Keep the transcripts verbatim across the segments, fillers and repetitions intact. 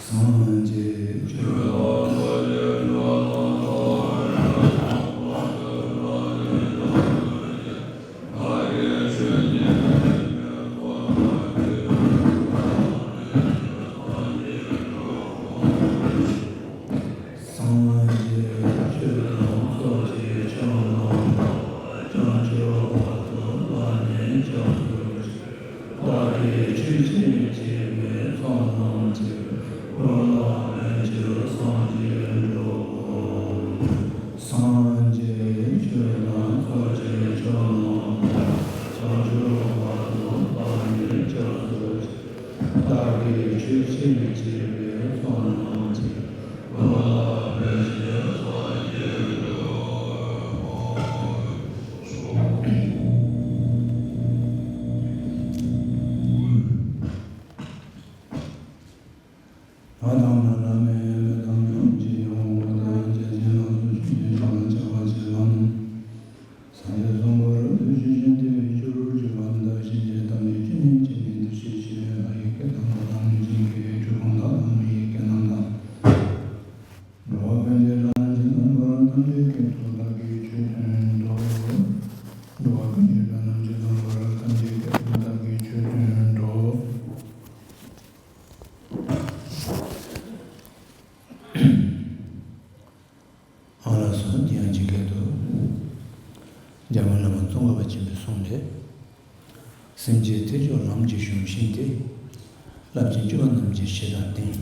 སངས་རྒྱས་ཆོས་དང་། སངས་རྒྱས་ཆོས་དང་ཚོགས་ཀྱི་མཆོག་རྣམས་དང་། བྱང་ཆུབ་བར་དུ་བདག་ནི་སྐྱབས་སུ་མཆི། བདག་གིས་ཆོས་བྱིན་གྱིས་བརླབས་པའི་ཚོགས་རྣམས་ཀྱིས། བོད་ལ་ཕན་ཕྱིར་སངས་རྒྱས་འགྲུབ་པོ། སངས་རྒྱས་ཆོས་དང་ཚོགས་ཀྱི་མཆོག་རྣམས་དང་། བྱང་ཆུབ་བར་དུ་བདག་ནི་སྐྱབས་སུ་མཆི། བདག་གིས་ཆོས་བྱིན་གྱིས་བརླབས་པའི་ཚོགས་རྣམས་ཀྱིས། བོད་ལ་ཕན་ཕྱིར་སངས་རྒྱས་འགྲུབ་པོ། ལྷ་དང་ལྷ་ལ་མེད་མི་དང་ཡུམ་གྱི་ཡང་འོག་དང་། རྒྱལ་ཆེན་ལ་སོགས་ཆོས་ཀྱི་ཕྱོགས་ལ་ཁྱབ་པ་ཆེ་ལ་ནི། སངས་རྒྱས་སམ་བྷོ་ཊ་ཐུགས་རྗེ་ཅན་དེ་བས་ཆོས་སྒྲུབ་བྱེད་པ་འདི་དག་གཤིན་རྗེ་དམ་ཅན་བཅུ་གཉིས་ཀྱིས་ནི་འདི་ཞེས་བྱ་བའི་ལྷ་ཡི་སྐད་དང་། ལྷ་དང་མིའི་སྐད་དང་། འགྲོ་བ་དང་མིའི་སྐད་རྣམས་དང་། འགྲོ་བ་ཕན་བདེའི་སྒྲ་རྣམས་ཇི་ལྟར་འབར། ཐམས་ཅད་སྐད་དུ་བདག་གིས་ཆོས་བསྟན་ཏོ། འགྲོ་བ་ཀུན་གྱི་སྒྲ་རྣམས་ཇི་ལྟར་འབར། ཐམས་ཅད་སྐད་དུ་བདག་གིས་ཆོས་བསྟན་ཏོ། ཨ་ལགས་སོ། དེ་ཡང་ཇི་སྐད་དུ། འཇམ་མགོན་བླ་མ་ཙོང་ཁ་པ་ཆེན་པོས་གསུངས་ཏེ། སེམས་ཅན་ཐེག་མཆོག་ལམ་གྱི་གཞུང་ཤིང་སྟེ། རླབས་ཆེན་སྤྱོད་པ་རྣམས་ཀྱི་གཞི་དང་རྟེན།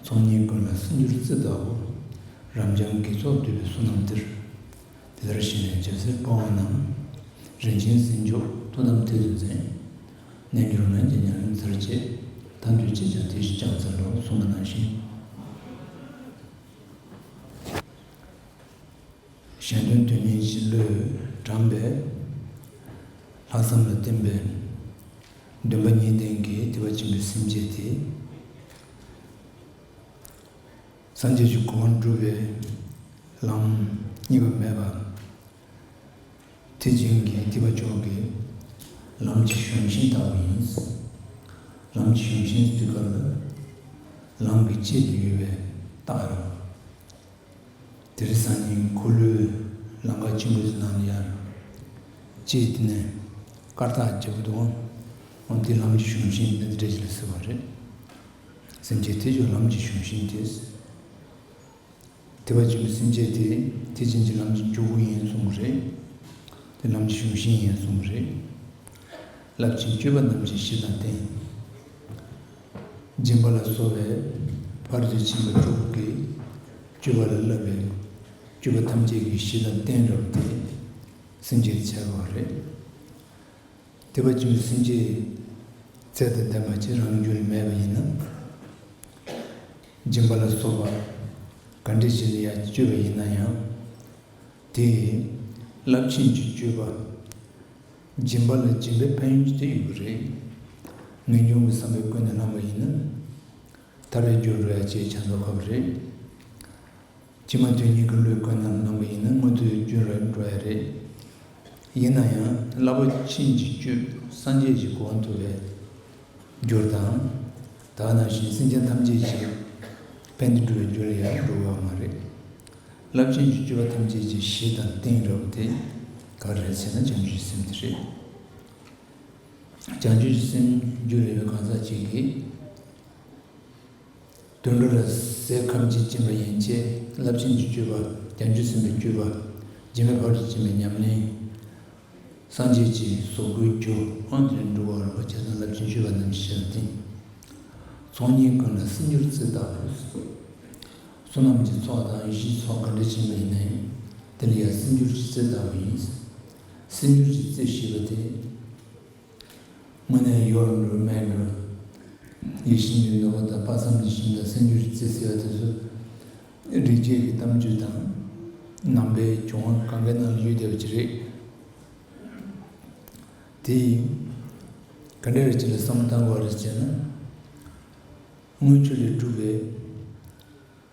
ཚོགས་གཉིས་ཀུན་ལ་སྲིད་འགྱུར་རྩི་ལྟ་བུ། རབ་འབྱམས་དགེ་ཚོགས་འདུས་པའི་བསོད་ནམས་འདིར། དེ་ལྟར་ཞིག་ནས་ཇི་སྲིད་དཔའ་བོ་རྣམས། རིན་ཆེན་སྲིད་མཆོག་ཐུགས་དམ་མཐིལ་དུ་འཛིན། རྣལ་འབྱོར་ངན་གྱི་ཉམས་ལེན་མཛད་བྱེད། ཐམས་ཅད་ཅིས་ཀྱང་དེ་བཞིན་བསྐྱངས་འཚལ་ལོ་གསུངས་པ་ནང་བཞིན། གཞན་དོན་དོན་གཉེར་གྱི་བློས་དྲངས་པའི་ལྷག་བསམ་ལ་བརྟེན་པའི་འདུན་པ་གཉིས་ལྡན་གྱི་ཐེག་པ་ཆེན་པོའི་སེམས་བསྐྱེད་དེ། སངས་རྒྱས་ཀྱི་གོ་འཕང་སྒྲུབ་པའི་ལམ་གཉིས་པ་མེད་པ། ཐེག་ཆེན་གྱི་ཐེག་པ་མཆོག་གི་ལམ་གྱི་གཞུང་ཤིང་ལྟ་བུ་ཡིན། ལམ་གྱི་གཞུང་ཤིང་ཟེར་དུས་སྐབས་ལ་ལམ་གྱི་དཔྱད་དུ་ཡོད་པའི་རྟགས་རེད། དེ་རིང་སང་ཉིན་འཁོར་ལོའི་ལམ་ཁ་ཆེན་པོ་ཟེར་ནང་ལ་ཡར་དཔྱད་དེ་ནས་སྐར་རྟགས་རྒྱབ་འདུག་འོ་དེ་ལམ་གྱི་གཞུང་ཤིང་དེ་འདྲ་ཞིག་ལ་ཟེར་བ་རེད། སེམས་བསྐྱེད་ཐེག་མཆོག་ལམ་གྱི་གཞུང་ཤིང་དེ། ཐེག་པ་ཆེན་པོའི་སེམས་བསྐྱེད་དེ་ཐེག་ཆེན་གྱི་ལམ་གྱི་མཇུག་སྒོ་ཡིན་གསུངས་པ་རེད། དེ་ལམ་གྱི་གཞུང་ཤིང་ཡིན་གསུངས་པ་རེད། རླབས་ཆེན་སྤྱོད་པ་རྣམས་ཀྱི་གཞི་དང་རྟེན། སྦྱིན་པ་ལ་སོགས་པའི་ཕ་རོལ་ཏུ་ཕྱིན་པ་དྲུག་གི་སྤྱོད་པ་ལ་བསླབ་པའི་སྤྱོད་པ་ཐམས་ཅད་ཀྱི་གཞི་དང་རྟེན་རབ་དེ་སེམས་བསྐྱེད་བྱ་དགོས་པ་རེད། ཐེག་པ་ཆེན་པོའི་སེམས་བསྐྱེད་ཚད་དང་ལྡན་པ་ཅིག་རང་རྒྱུད་ལ་མེད་པ་ཡིན་ན། སྦྱིན་པ་ལ་སོགས་པ་ག་འདྲ་ཞིག་ལ་ཡང་སྤྱོད་པ་ཡིན་ན་ཡང་། དེ་རླབས་ཆེན་གྱི་སྤྱོད་པ། སྦྱིན་པ་ལ་སྦྱིན་པའི་ཕན་ཡོན་ཅི་ཡོད་ཀྱི་རེད། ངེས་འབྱུང་གི་བསམ་པས་ཀུན་ནས་བསླངས་པ་ཡིན་ན། ཐར་པའི་རྒྱུར་འགྲོ་ཡ་ཅིག་ཆ་འཇོག་ཁག་པོ་རེད། ཕྱི་མ་དོན་གཉིས་ཀྱི་བློས་བཀོད་ན་རྣམ་པ་ཡིན་ན་མངོན་མཐོའི་རྒྱུར་འགྲོ་ཡ་རེད། ཡིན་ན་ཡང་རླབས་པོ་ཆེན་གྱི་སྤྱོད་སངས་རྒྱས་ཀྱི་གོ་འཕང་ཐོབ་པའི་རྒྱུར་དང་། ད་ག་ནང་བཞིན་སེམས་ཅན་ཐམས་ཅད་ཀྱི་ཕན་བདེ་སྒྲུབ་པའི་རྒྱུར་ཡང་འགྲོ་བ་མ་རེད། རླབས་ཆེན་གྱི་སྤྱོད་པ་ཐམས་ཅད་ཀྱི་གཞི་དང་རྟེན་རབ་དེ་ག་རེ་རེད་ཟེར་ན་བྱང་ཆུབ་ཀྱི་སེམས་དེ་རེད། བྱང་ཆུབ་ཀྱི་སེམས་རྒྱུད་ལ་ཡོད་པའི་གང་ཟག་ཅིག་གིས། དུད་འགྲོ་ལ་ཟས་ཁམ་གྱིས་སྦྱིན་པ་ཡན་ཆད་རླབས་ཆེན་གྱི་སྤྱོད་པ་བྱང་ཆུབ་སེམས་དཔའི་སྤྱོད་པ་སྦྱིན་པའི་ཕ་རོལ་ཏུ་ཕྱིན་པའི་ཉམས་ལེན། སངས་རྒྱས་ཀྱི་གཟུགས་སྐུའི་རྒྱུ་དབང་དུ་འགྲོ་བར་བྱས་ཙང་རླབས་ཆེན་སྤྱོད་པ་རྣམས་ཀྱི་གཞི་ལ་བརྟེན། ཚོགས་གཉིས་ཀུན་ལ་སྲིད་འགྱུར་རྩི་ལྟ་བུ། བསོད་ནམས་ཀྱི་ཚོགས་དང་ཡེ་ཤེས་ཀྱི་ཚོགས་ག་འདྲ་ཅིག་ཡིན་ན་ཡང་དེ་ལ་ཡང་སྲིད་འགྱུར་གྱི་རྩི་ལྟ་བུ་ཡིན། སྲིད་འགྱུར་གྱི་རྩི་ཞེས་པ་དེ། དངོས་གནས་གཡོ་འགྲོ་མེད་འགྲོ། ཡིད་བཞིན་གྱི་ནོར་བུ་དང་དཔག་བསམ་གྱི་ཞིང་དང་སེམས་རྒྱུད་ཀྱི་རྩི་ཟེར་བ་དེ་ཚོ། རིག་བྱེད་ཀྱི་གཏམ་རྒྱུད་དང་། ནང་པའི་བྱུང་བ་གང་གའི་ནང་ལ་ཡོད་བསྡད་པ་ཅིག་རེད། དེ་ཡིན། ག་འདྲ་རེད་ཅེས་ལ་བསམ་བློ་བཏང་དགོས་རེད་ཅེ་ན། དངུལ་ཆུ་ལས་གྲུབ་པའི།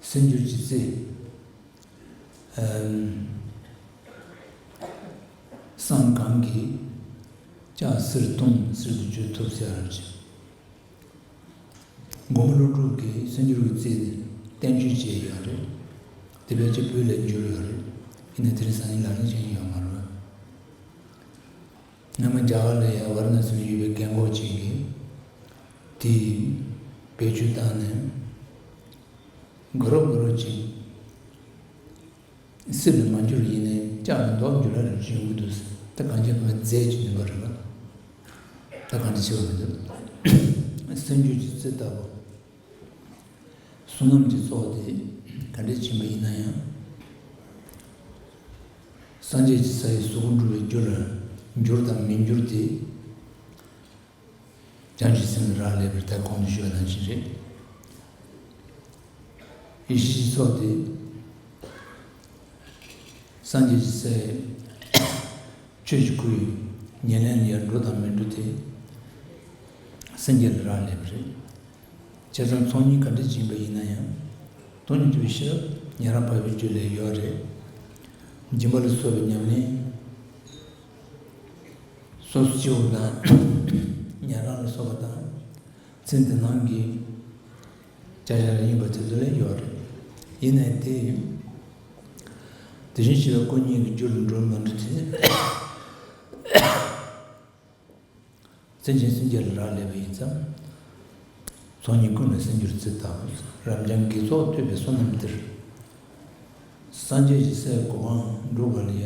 སྲིད་འགྱུར་གྱི་རྩི། ཨམ། སྲང་གང་གིས་ལྕགས་གསེར་དུང་ཟེར་དུ་བརྗོད་ཐུབ་ཟེར་བ་ཅིག་དགོན་པ་ཀླུ་སྒྲུབ་ཀྱིས་གསར་འགྱུར་གྱི་རྩིས་དེ་བསྟན་བཅོས་བྱས་ཡོད་རེད། དེ་ཕལ་ཆེར་བོད་ལ་བསྒྱུར་ཡོད་རེད། ཡིན་ནའི་དེ་རིང་སང་ཉིན་ལག་ལེན་བྱེད་ཀྱི་ཡོད་མ་རེད། སྔོན་མ་རྒྱ་གར་ལ་ཡ་ཝཱ་ར་ཎ་སི་ལ་ཡོད་པའི་རྒན་གོག་ཅིག་གིས་དེ་བེད་སྤྱོད་བཏང་ནས་དགའ་རབ་དགའ་རབ་ཅིག་སྲིད་ལ་མ་འགྱུར་ཡིན་ནའི་ལྕགས་ལ་མདོག་འགྱུར་ར་རེ་ཡོང་གི་འདུག་ད་གང་ཅི་མ་རྫས་ཀྱི་ནུས་པ་རེད་པ། ད་གང་འདྲ་བྱེད་པ་མི་འདུག་སེམས་རྒྱུད་ཀྱི་རྩི་ལྟ་བུ། བསོད་ནམས་ཀྱི་ཚོགས་དེ་ག་འདྲ་ཕྱིན་པ་ཡིན་ན་ཡང་། སངས་རྒྱས་ཀྱི་ས་ཡི་གཟུགས་པོ་འགྲུབ་པའི་རྒྱུ་ལ་འགྱུར་དང་མི་འགྱུར་དེ། བྱང་ཆུབ་སེམས་ལ་རག་ལས་པར་ད་གོང་དུ་ཞུས་པ་ནང་བཞིན་རེད། ཡེ་ཤེས་ཀྱི་ཚོགས་དེ། སངས་རྒྱས་ཀྱི་སའི་ཆོས་ཀྱི་སྐུའི་ཉེར་ལེན་ལ་ཡར་འགྲོ་དང་མི་འགྲོ་དེ། སེམས་བསྐྱེད་ལ་རག་ལས་པ་རེད། བྱས་ཙང་ཚོགས་གཉིས་ག་འདྲ་ཡིན་པ་ཡིན་ན་ཡང་། སྟོང་ཉིད་རྟོགས་པའི་ཤེས་རབ་ཉན་རང་འཕགས་པའི་རྒྱུད་ལ་ཡོད་རེད། སྦྱིན་པ་ལ་སོགས་པའི་ཉམས་ལེན། སོ་སོ་སྐྱེ་བོ་དང་། ཉན་རང་ལ་སོགས་པ་དང་། ཚེ་འདི་སྣང་གི་བྱ་བྱེད་ལ་ཡིན་པ་དེ་ཚོ་ལ་ཡོད་རེད། ཡིན་ནའི་དེ། དེ་བཞིན་གཤེགས་པའི་སྐུ་གཉིས་ཀྱི་རྒྱུ་ལ་འགྲོ་མི་འགྲོ་དེ། སེམས་ཅན་སེམས་བསྐྱེད་ལ་རག་ལས་པ་ཡིན་ཙང་། ཚོགས་གཉིས་ཀུན་ལ་སེམས་རྒྱུད་རྩི་ལྟ་བུ། རབ་འབྱམས་དགེ་ཚོགས་བསྡུས་པའི་བསོད་ནམས་འདིར། སངས་རྒྱས་ཀྱི་སའི་གོ་འཕང་འགྲུབ་པ་ལ་ཡ།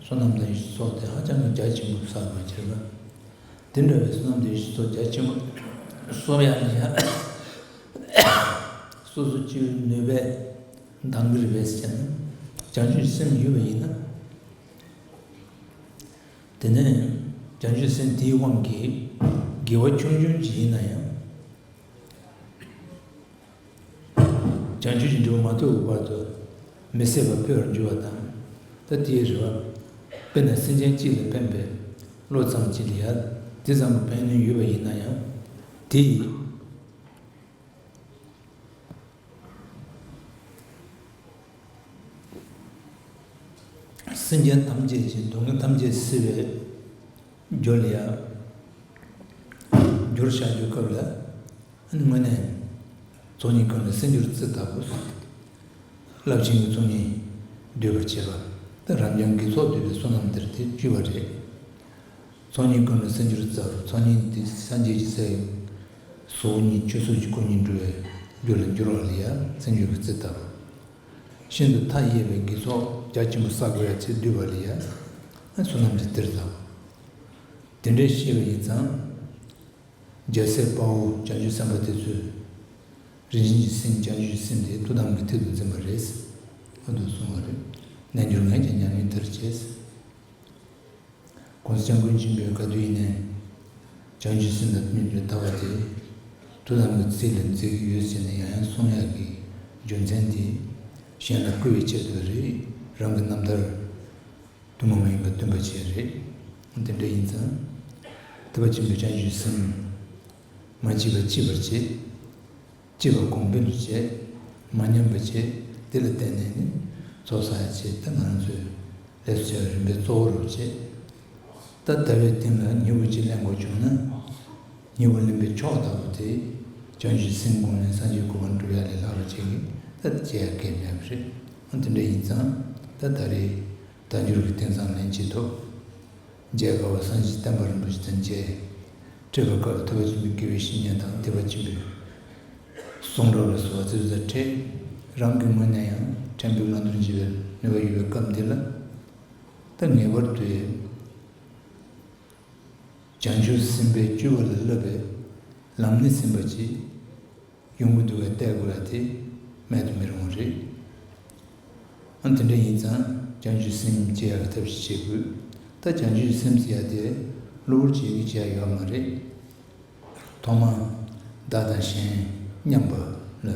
བསོད་ནམས་དང་ཡེ་ཤེས་ཚོགས་དེ་ཧ་ཅང་གི་རྒྱ་ཆེན་པོ་བསགས་པ་ཁྱེར་བ། དེ་འདྲ་བའི་བསོད་ནམས་དང་ཡེ་ཤེས་ཚོགས་རྒྱ་ཆེན་པོ་གསོག་ཡ་ལ་ཡ། སོ་སོ་སྐྱེ་བོའི་ནུས་པས་འདང་གི་རེད་པས་ཟེར་ན། བྱང་ཆུབ་སེམས་ཡོད་པ་ཡིན་ན། དེ་ནས་བྱང་ཆུབ་སེམས་དེའི་དབང་གིས་དགེ་བ་ཆུང་ཆུང་ཅིག་ཡིན་ན་ཡང་། བྱང་ཆུབ་ཀྱི་འབྲས་བུ་མ་ཐོབ་ཀྱི་བར་དུ་མི་ཟད་པ་འཕེལ་བར་འགྱུར་བ་དང་། ད་དེའི་རེ་བ། དཔེར་ན་སེམས་ཅན་གཅིག་ལ་ཕན་པའི་བློ་ཙམ་གཅིག་ལ་ཡང་དེ་ཙམ་གྱི་ཕན་ནུས་ཡོད་པ་ཡིན་ན་ཡང་། དེ་ཡིས། སེམས་ཅན་ཐམས་ཅད་ཀྱི་སྡུག་བསྔལ་ཐམས་ཅད་སེལ་བའི་རྒྱུ་ལ་ཡང་འགྱུར་བྱ་རྒྱུའི་སྐབས་ལ། དངོས་གནས་ཚོགས་གཉིས་ཀུན་ལ་སེམས་རྒྱུད་རྩི་ལྟ་བུ། རླབས་ཆེན་གྱི་ཚོགས་གཉིས་བསྡུས་པར་བྱེད་པ། ད་རབ་འབྱམས་དགེ་ཚོགས་བསྡུས་པའི་བསོད་ནམས་འདིར་དེ་བཅུ་པ་རེད། ཚོགས་གཉིས་ཀུན་ལ་སེམས་རྒྱུད་རྩི་ལྟ་བུ། ཚོགས་གཉིས་དེ་སངས་རྒྱས་ཀྱི་སའི་གཟུགས་གཉིས་ཆོས་གཟུགས་ཀྱི་སྐུ་གཉིས་འགྲུབ་པའི་རྒྱུ་ལ་འགྱུར་བ་ལ་ཡང་སེམས་རྒྱུད་ཀྱི་རྩི་ལྟ་བུ། ཤིན་ཏུ་མཐའ་ཡས་པའི་དགེ་ཚོགས་རྒྱ་ཆེན་པོ་བསགས་དགོས་ཡ་ཚེ་བསྡུས་པ་ལ་ཡ། བསོད་ནམས་ཀྱི་གཏེར་དང་། དེ་འདྲའི་ཤེས་པ་ཡིན་ཙང་། རྒྱལ་སྲས་དཔའ་བོ་བྱང་ཆུབ་སེམས་དཔའ་དེ་ཚོས། རིན་ཆེན་གྱི་སེམས་བྱང་ཆུབ་ཀྱི་སེམས་དེ་ཐུགས་དམ་གྱི་མཐིལ་དུ་འཛིན་པ་རེད། ཨ་འདུག་གསུངས་པ་རེད། རྣལ་འབྱོར་ངས་ཀྱང་ཉམས་ལེན་མཐར་བྱས། གོང་ས་སྐྱབས་མགོན་ཆེན་པོས་ག་དུས་ཡིན་ནའི། བྱང་ཆུབ་སེམས་དང་མཐུན་པའི་ལྟ་བ་དེ། ཐུགས་དམ་གྱི་ཚིག་ལ་འཛིན་གྱི་ཡོད་ཟེར་ནས་ཡང་ཡང་གསུང་ཡག་གི་རྒྱུ་མཚན་དེ། གཞན་ལ་བསྐུལ་བའི་ཆེད་དུ་རེད། རང་གི་རྣམ་ཐར་ཐུན་མོང་མ་ཡིན་པ་སྟོན་པ་བྱས་རེད། དེ་འདྲ་ཡིན་ཙང་། ཐེག་པ་ཆེན་པོའི་བྱང་ཆུབ་སེམས། མ་སྐྱེས་པ་སྐྱེད་པར་བྱེད། སྐྱེས་པ་གོང་འཕེལ་དུ་བྱེད། མ་ཉམས་པར་བྱེད། དེ་ལ་བརྟེན་ནས་ནི་ཚོགས་བསགས་ཡ་བྱེད། ད་ང་རང་ཚོས་ལས་སུ་བྱ་བའི་རིམ་པའི་གཙོ་བོ་རུ་བྱེད། ད་ལྟ་བའི་སྟེང་ལ་མྱུ་གུ་ཅིག་ལེན་དགོས་བྱུང་ན། མྱུ་གུ་ལེན་པའི་མཆོག་ལྟ་བུ་དེ། བྱང་ཆུབ་སེམས་སྒོམ་ནས་སངས་རྒྱས་གོ་འཕང་སྒྲུབ་ཡ་ལས་ལྷག་པ་ཅིག་གིས་ད་བྱེད་ཡ་གལ་མེད་པ་རེད། འོ་དེ་འདྲ་ཡིན་ཙང་ད་ད་རེས་དལ་འབྱོར་གྱི་རྟེན་བཟང་ལེན་བྱེད་ཐུབ། མཇལ་དཀའ་བ་སངས་རྒྱས་བསྟན་པ་རིན་པོ་ཆེ་དང་མཇལ། འཕྲད་པ་དཀའ་བ་ཐེག་པ་ཆེན་པོའི་དགེ་བའི་བཤེས་གཉེན་དང་ཐེག་པ་ཆེན་པོའི་གསུང་རབ་ལ་སོགས་པ་དེ་ཚོ་དང་འཕྲད། རང་གི་ངོས་ནས་ཡང་ཕྲན་བུའི་བླང་དོར་འབྱེད་པའི་ནུས་པ་ཡོད་པའི་སྐབས་འདི་ལ། ད་ངེས་པར་དུ་བྱང་ཆུབ་སེམས་དཔའི་སྤྱོད་པ་ལ་བསླབ་པའི་ལམ་སྣེ་ཟིན་པ་ཅིག་ཡོང་གི་འདུག་པས་བལྟ་དགོས་ཡ་དེ་མེད་དུ་མི་རུང་བ་རེད། ཨ་དེ་འདྲ་ཡིན་ཙང་བྱང་ཆུབ་སེམས་སྐྱེ་ཡག་གི་ཐབས་ཤེས་བྱེད་དགོས། ད་བྱང་ཆུབ་སེམས་ཟེར་ཡ་དེ་གློ་བུར་གྱིས་ཡོང་གི་བྱེད་ཡ་ཡོད་མ་རེད། ཐོག་མར་བདག་དང་གཞན་མཉམ་པ་ལ་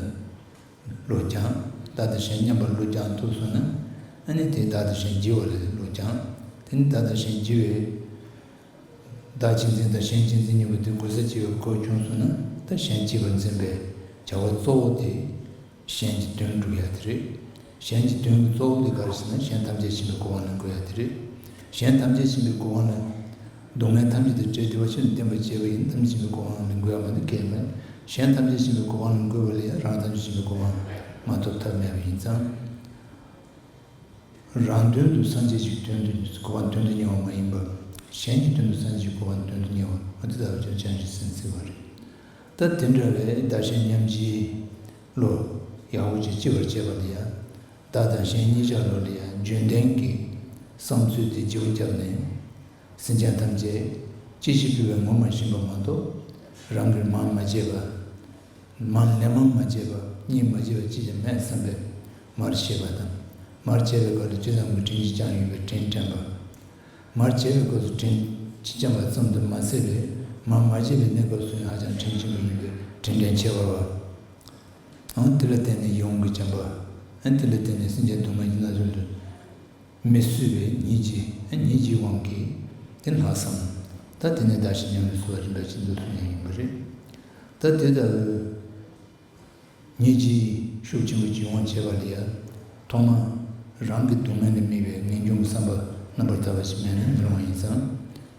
བློ་སྦྱང་། བདག་དང་གཞན་མཉམ་པར་བློ་སྦྱང་ཐུབ་སོང་ན། ཨ་ནི་དེ་བདག་དང་གཞན་བརྗེ་བ་ལ་བློ་སྦྱང་། དེ་ནི་བདག་དང་གཞན་བརྗེ་བའི། བདག་གཅེས་འཛིན་དང་གཞན་གཅེས་འཛིན་གཉིས་པོ་དེ་གོལ་ས་གཅིག་པའི་སྐོར་བྱུང་སོང་ན། ད་གཞན་གཅེས་པར་འཛིན་པའི་བྱ་བ་གཙོ་བོ་དེ་གཞན་གྱི་དོན་སྒྲུབ་ཡ་དེ་རེད། གཞན་གྱི་དོན་གྱི་གཙོ་བོ་དེ་ག་རེ་ཟེར་ན། གཞན་ཐམས་ཅད་མཁྱེན་པའི་གོ་འཕང་ལ་འགོད་ཡ་དེ་རེད། གཞན་ཐམས་ཅད་མཁྱེན་པའི་གོ་འཕང་ལ། སྡུག་བསྔལ་ཐམས་ཅད་དང་བྲལ་ཏེ་བར་ཆད་ལས་འདས་པར་བྱེད་པ་ཡིན། ཐམས་ཅད་མཁྱེན་པའི་གོ་འཕང་ལ་འགོད་ཡ་མ་གཏོགས་གལ་མེད། གཞན་ཐམས་ཅད་མཁྱེན་པའི་གོ་འཕང་ལ་འགོད་པ་ལ་ཡང་རང་ཐམས་ཅད་མཁྱེན་པའི་གོ་འཕང་མ་ཐོབ་ཐབས་མེད་པ་ཡིན་ཙང་། རང་དོན་དུ་སངས་རྒྱས་ཀྱི་དོན་དུ་གོ་འཕང་དོན་དུ་གཉེར་བ་མ་ཡིན་པ། གཞན་གྱི་དོན་དུ་སངས་རྒྱས་ཀྱི་གོ་འཕང་དོན་དུ་གཉེར་བ། འོ་དེ་ལྟ་བུ་ཅན་བྱང་ཆུབ་སེམས་ཟེར་བ་རེད། ད་དེ་འདྲ་བའི་བདག་གཞན་མཉམ་བརྗེའི་བློ་ཡག་པོ་ཅིག་སྐྱེ་བར་བྱེད་པ་ལ་ཡང་། བདག་དང་གཞན་གཉིས་ཆར་བློ་ལ་ཡང་བརྗོད་ལྡན་གྱི་བསམ་ཚུལ་དེ་བརྗེ་པོ་བརྒྱབ་ནས། སེམས་ཅན་ཐམས་ཅད་ཅི་ཞིག་ཕུལ་བའི་ངོ་མ་ཤེས་པ་མ་གཏོགས། རང་གིས་མར་མ་བརྗེད་པ། མར་ལན་མང་མ་བརྗེད་པ། གཉིས་མ་བརྗེད་པ་ཅི་ཡང་མེད་བསམ་པའི་མར་བརྗེད་པ་དང་། མར་བརྗེད་པའི་སྐབས་ལ་ཅི་ཙམ་གྱི་དྲིན་ཅིག་བསྐྱངས་ཡོད་པའི་དྲིན་དྲན་པ། མར་བརྗེད་པའི་སྐབས་སུ་དྲིན་ཅིག་བསྐྱངས་པ་ཙམ་དུ་མ་ཟད་པའི་མར་མ་བརྗེད་པའི་གནས་སྐབས་སུ་ཡང་ཧ་ཅང་དྲིན་ཆེན་པོ་ཡིན་པའི་དྲིན་དྲན་ཁྱད་པར་བ། ཨང་དེ་ལ་བརྟེན་ནས་ཡིད་འོང་གི་བྱམས་པ། ཨང་དེ་ལ་བརྟེན་ནས་སེམས་ཅན་སྡུག་བསྔལ་གྱི་མནར་གཅོད་དུ་མི་བཟོད་པའི་ཉེས་ཀྱི་ཉེས་ཀྱི་དབང་གིས་དེ་ལྷག་བསམ། ད་དེ་ནས་བདག་གཞན་མཉམ་བརྗེའི་བསམ་པ་རིམ་པ་བཞིན་དུ་གསུངས་ཡང་ཡིན་པ་རེད། ད་དེ་ལྟ་བུའི་ཉེས་ཀྱི་ཤུགས་ཆེན་པོ་ཅིག་འོང་བྱས་པ་ལ་ཡང་ཐོག་མར་རང་གི་སྡུག་བསྔལ་ལ་དམིགས་པའི་ངེས་འབྱུང་གི་བསམ་པ་རྣམ་པར་དག་པ་ཞིག་མེད་ན་མི་རུང་བ་ཡིན་ཙང་།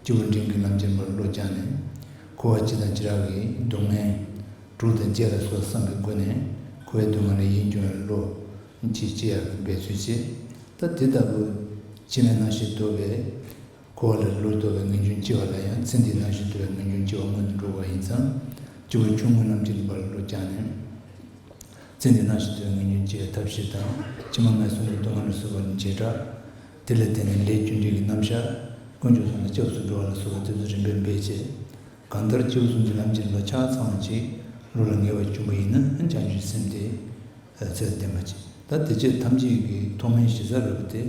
སྐྱེས་བུ་འབྲིང་གི་ལམ་གྱི་བར་བློ་སྦྱངས་ནས། འཁོར་བ་སྤྱི་དང་བྱེ་བྲག་གི་སྡུག་བསྔལ་དྲུག་དང་བརྒྱད་ལ་སོགས་བསམ་པའི་སྒོ་ནས་འཁོར་བའི་སྡུག་བསྔལ་ལ་ཡིད་འབྱུང་བའི་བློ་ཅིག་སྐྱེ་ཡག་གི་འབད་རྩོལ་བྱེད། ད་དེ་ལྟ་བུ་ཕྱི་མའི་སྣང་ཞེན་ལྡོག་པའི་འཁོར་བ་ལས་བློ་ལྡོག་པའི་ངེས་འབྱུང་སྐྱེ་བ་ལ་ཡང་ཚེ་འདིའི་སྣང་ཞེན་ལྡོག་པའི་ངེས་འབྱུང་སྐྱེ་བ་སྔོན་དུ་འགྲོ་བ་ཡིན་ཙང་། སྐྱེས་བུ་ཆུང་ངུའི་ལམ་གྱི་བར་བློ་སྦྱངས་ནས། ཚེ་འདིའི་སྣང་ཞེན་ལྡོག་པའི་ངེས་འབྱུང་སྐྱེ་བའི་ཐབས་ཤེས་དང་། ཕྱི་མ་ངན་སོང་གི་སྡུག་བསྔལ་ལ་སོགས་པ་ལ་བྱེ་བྲག་དེ་ལ་བརྟེན་ནས་ལས་རྒྱུ་འབྲས་ཀྱི་རྣམ་གཞག་དཀོན་མཆོག་གསུམ་ལ་སྐྱབས་སུ་འགྲོ་བ་ལ་སོགས་པ་དེ་ཚོ་རིམ་པས་འབད་བྱས། གང་ལྟར་སྐྱེས་བུ་གསུམ་གྱི་ལམ་གྱི་བློ་ཆ་ཚང་བ་ཅིག་བློ་ལ་ངེས་པར་བྱུང་བ་ཡིན་ན་བྱང་ཆུབ་སེམས་དེ་ཚད་ལྡན་པ་ཅིག་ད་དེ་ཕྱིར་ཐམས་ཅད་ཀྱི་ཐོག་མའི་གཞི་རྩ་རུ་དེ་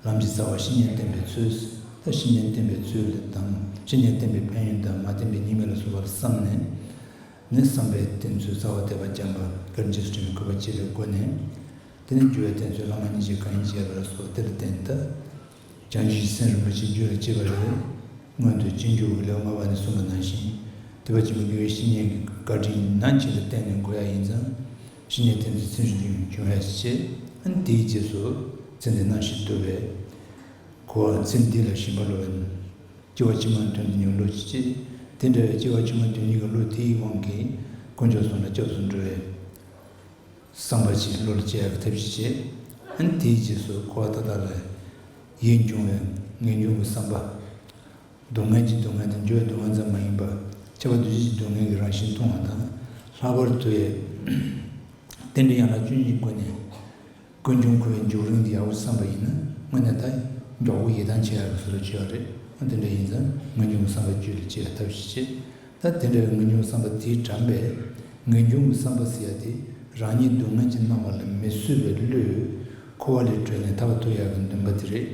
ལམ་གྱི་རྩ་བ་བཤེས་གཉེན་བསྟེན་པའི་ཚུལ། ད་བཤེས་གཉེན་བསྟེན་པའི་ཚུལ་དང་། བཤེས་གཉེན་བསྟེན་པའི་ཕན་ཡོན་དང་མ་བསྟེན་པའི་ཉེས་དམིགས་ལ་སོགས་པར་བསམ་ནས། ནི་བསམ་པའི་རྟེན་ཚུལ་རྩ་བ་དད་པ་བྱམས་པ་དཀར་འཇིགས་སུ་དྲན་པའི་གུས་པ་བསྐྱེད་པའི་སྒོ་ནས། དེ་ནས་འགྱུར་བའི་རྟེན་ཚུལ་བླ་མ་མཉེས་བྱེད་གང་ཡིན་ཞེས་པ་ལ་སོགས་དེ་ལ་བརྟེན་ཏེ། བྱང་ཆུབ་ཀྱི་སེམས་རིན་པོ་ཆེ་རྒྱུད་ལ་སྐྱེས་པ་རེད། སྔོན་དུ་སྤྱོད་འཇུག་གི་ལེའུ་ལྔ་པ་ནས་གསུངས་པ་ནང་བཞིན། ཐེག་པ་ཆེན་པོ་དགེ་བའི་བཤེས་གཉེན་གྱི་བཀའ་དྲིན་ནན་གྱིས་ལ་བརྟེན་ནས་འགོད་ཡག་ཡིན་ཙང་། བཤེས་གཉེན་བསྟེན་ཚུལ་ཚུལ་བཞིན་དུ་འབྱུང་ཡག་ཞིག་བྱེད། ཨ་ནི་དེའི་རྗེས་སུ་ཚེ་འདིའི་སྣང་ཞེན་ལྡོག་པའི་འཁོར་བ་ཚེ་འདི་ལ་ཞེན་པ་ལོག་པའི་སྐྱེ་བ་ཕྱི་མ་དོན་དུ་གཉེར་བའི་བློ་ཞིག་བྱེད། དེ་འདྲ་བའི་སྐྱེ་བ་ཕྱི་མ་དོན་གཉེར་གྱི་བློ་དེའི་དབང་གིས་དཀོན་མཆོག་གསུམ་ལ་སྐྱབས་སུ་འགྲོ་བའི་བསམ་པ་ཅིག་བློ་ལ་སྐྱེ་ཡག་གི་ཐབས་ཤེས་བྱེད། ཨ་ནི་དེའི་རྗེས་སུ་འཁོར་བ་མཐའ་དག་ལ་ཡིད་འབྱུང་བའི་ངེས་འབྱུང་གི་བསམ་པ། སྡུག་བསྔལ་གྱི་སྡུག་བསྔལ་དང་འགྱུར་བའི་སྡུག་བསྔལ་ཙམ་མ་ཡིན་པར་ཁྱབ་པ་འདུ་བྱེད་ཀྱི་སྡུག་བསྔལ་གྱི་རང་བཞིན་མཐོང་བ་དང་། ལྷག་པར་དུ་ཡང་། རྟེན་འབྲེལ་ཡན་ལག་བཅུ་གཉིས་ཀྱི་སྒོ་ནས་ཀུན་འབྱུང་འཁོར་བའི་འཇུག་རིམ་འདི་ཡག་པོ་བསམ་པ་ཡིན་ན་དངོས་གནས་ད་མགྱོགས་པོ་ཡིད་ཐང་ཆད་ཡག་གི་བཟོ་འདྲ་ཅིག་ཡོད་རེད། ཨ་དེ་འདྲ་ཡིན་ཙང་ངེས་འབྱུང་གི་བསམ་པ་རྒྱུད་ལ་སྐྱེ་ཡག་ཐབས་ཤེས་བྱེད། ད་དེ་འདྲ་བའི་ངེས་འབྱུང་བསམ་པ་དེས་དྲངས་པའི་ངེས་འབྱུང་གི་བསམ་པ་ཟེར་ཡག་དེ་རང་ཉིད་སྡུག་བསྔལ་གྱི་སྣང་བ་ལ་མི་བཟོད་པའི་བློས་འཁོར་བ་ལས་གྲོལ་ནས་ཐར་པ་ཐོབ་ཡག་གི་འདུན་པ་དེ་རེད།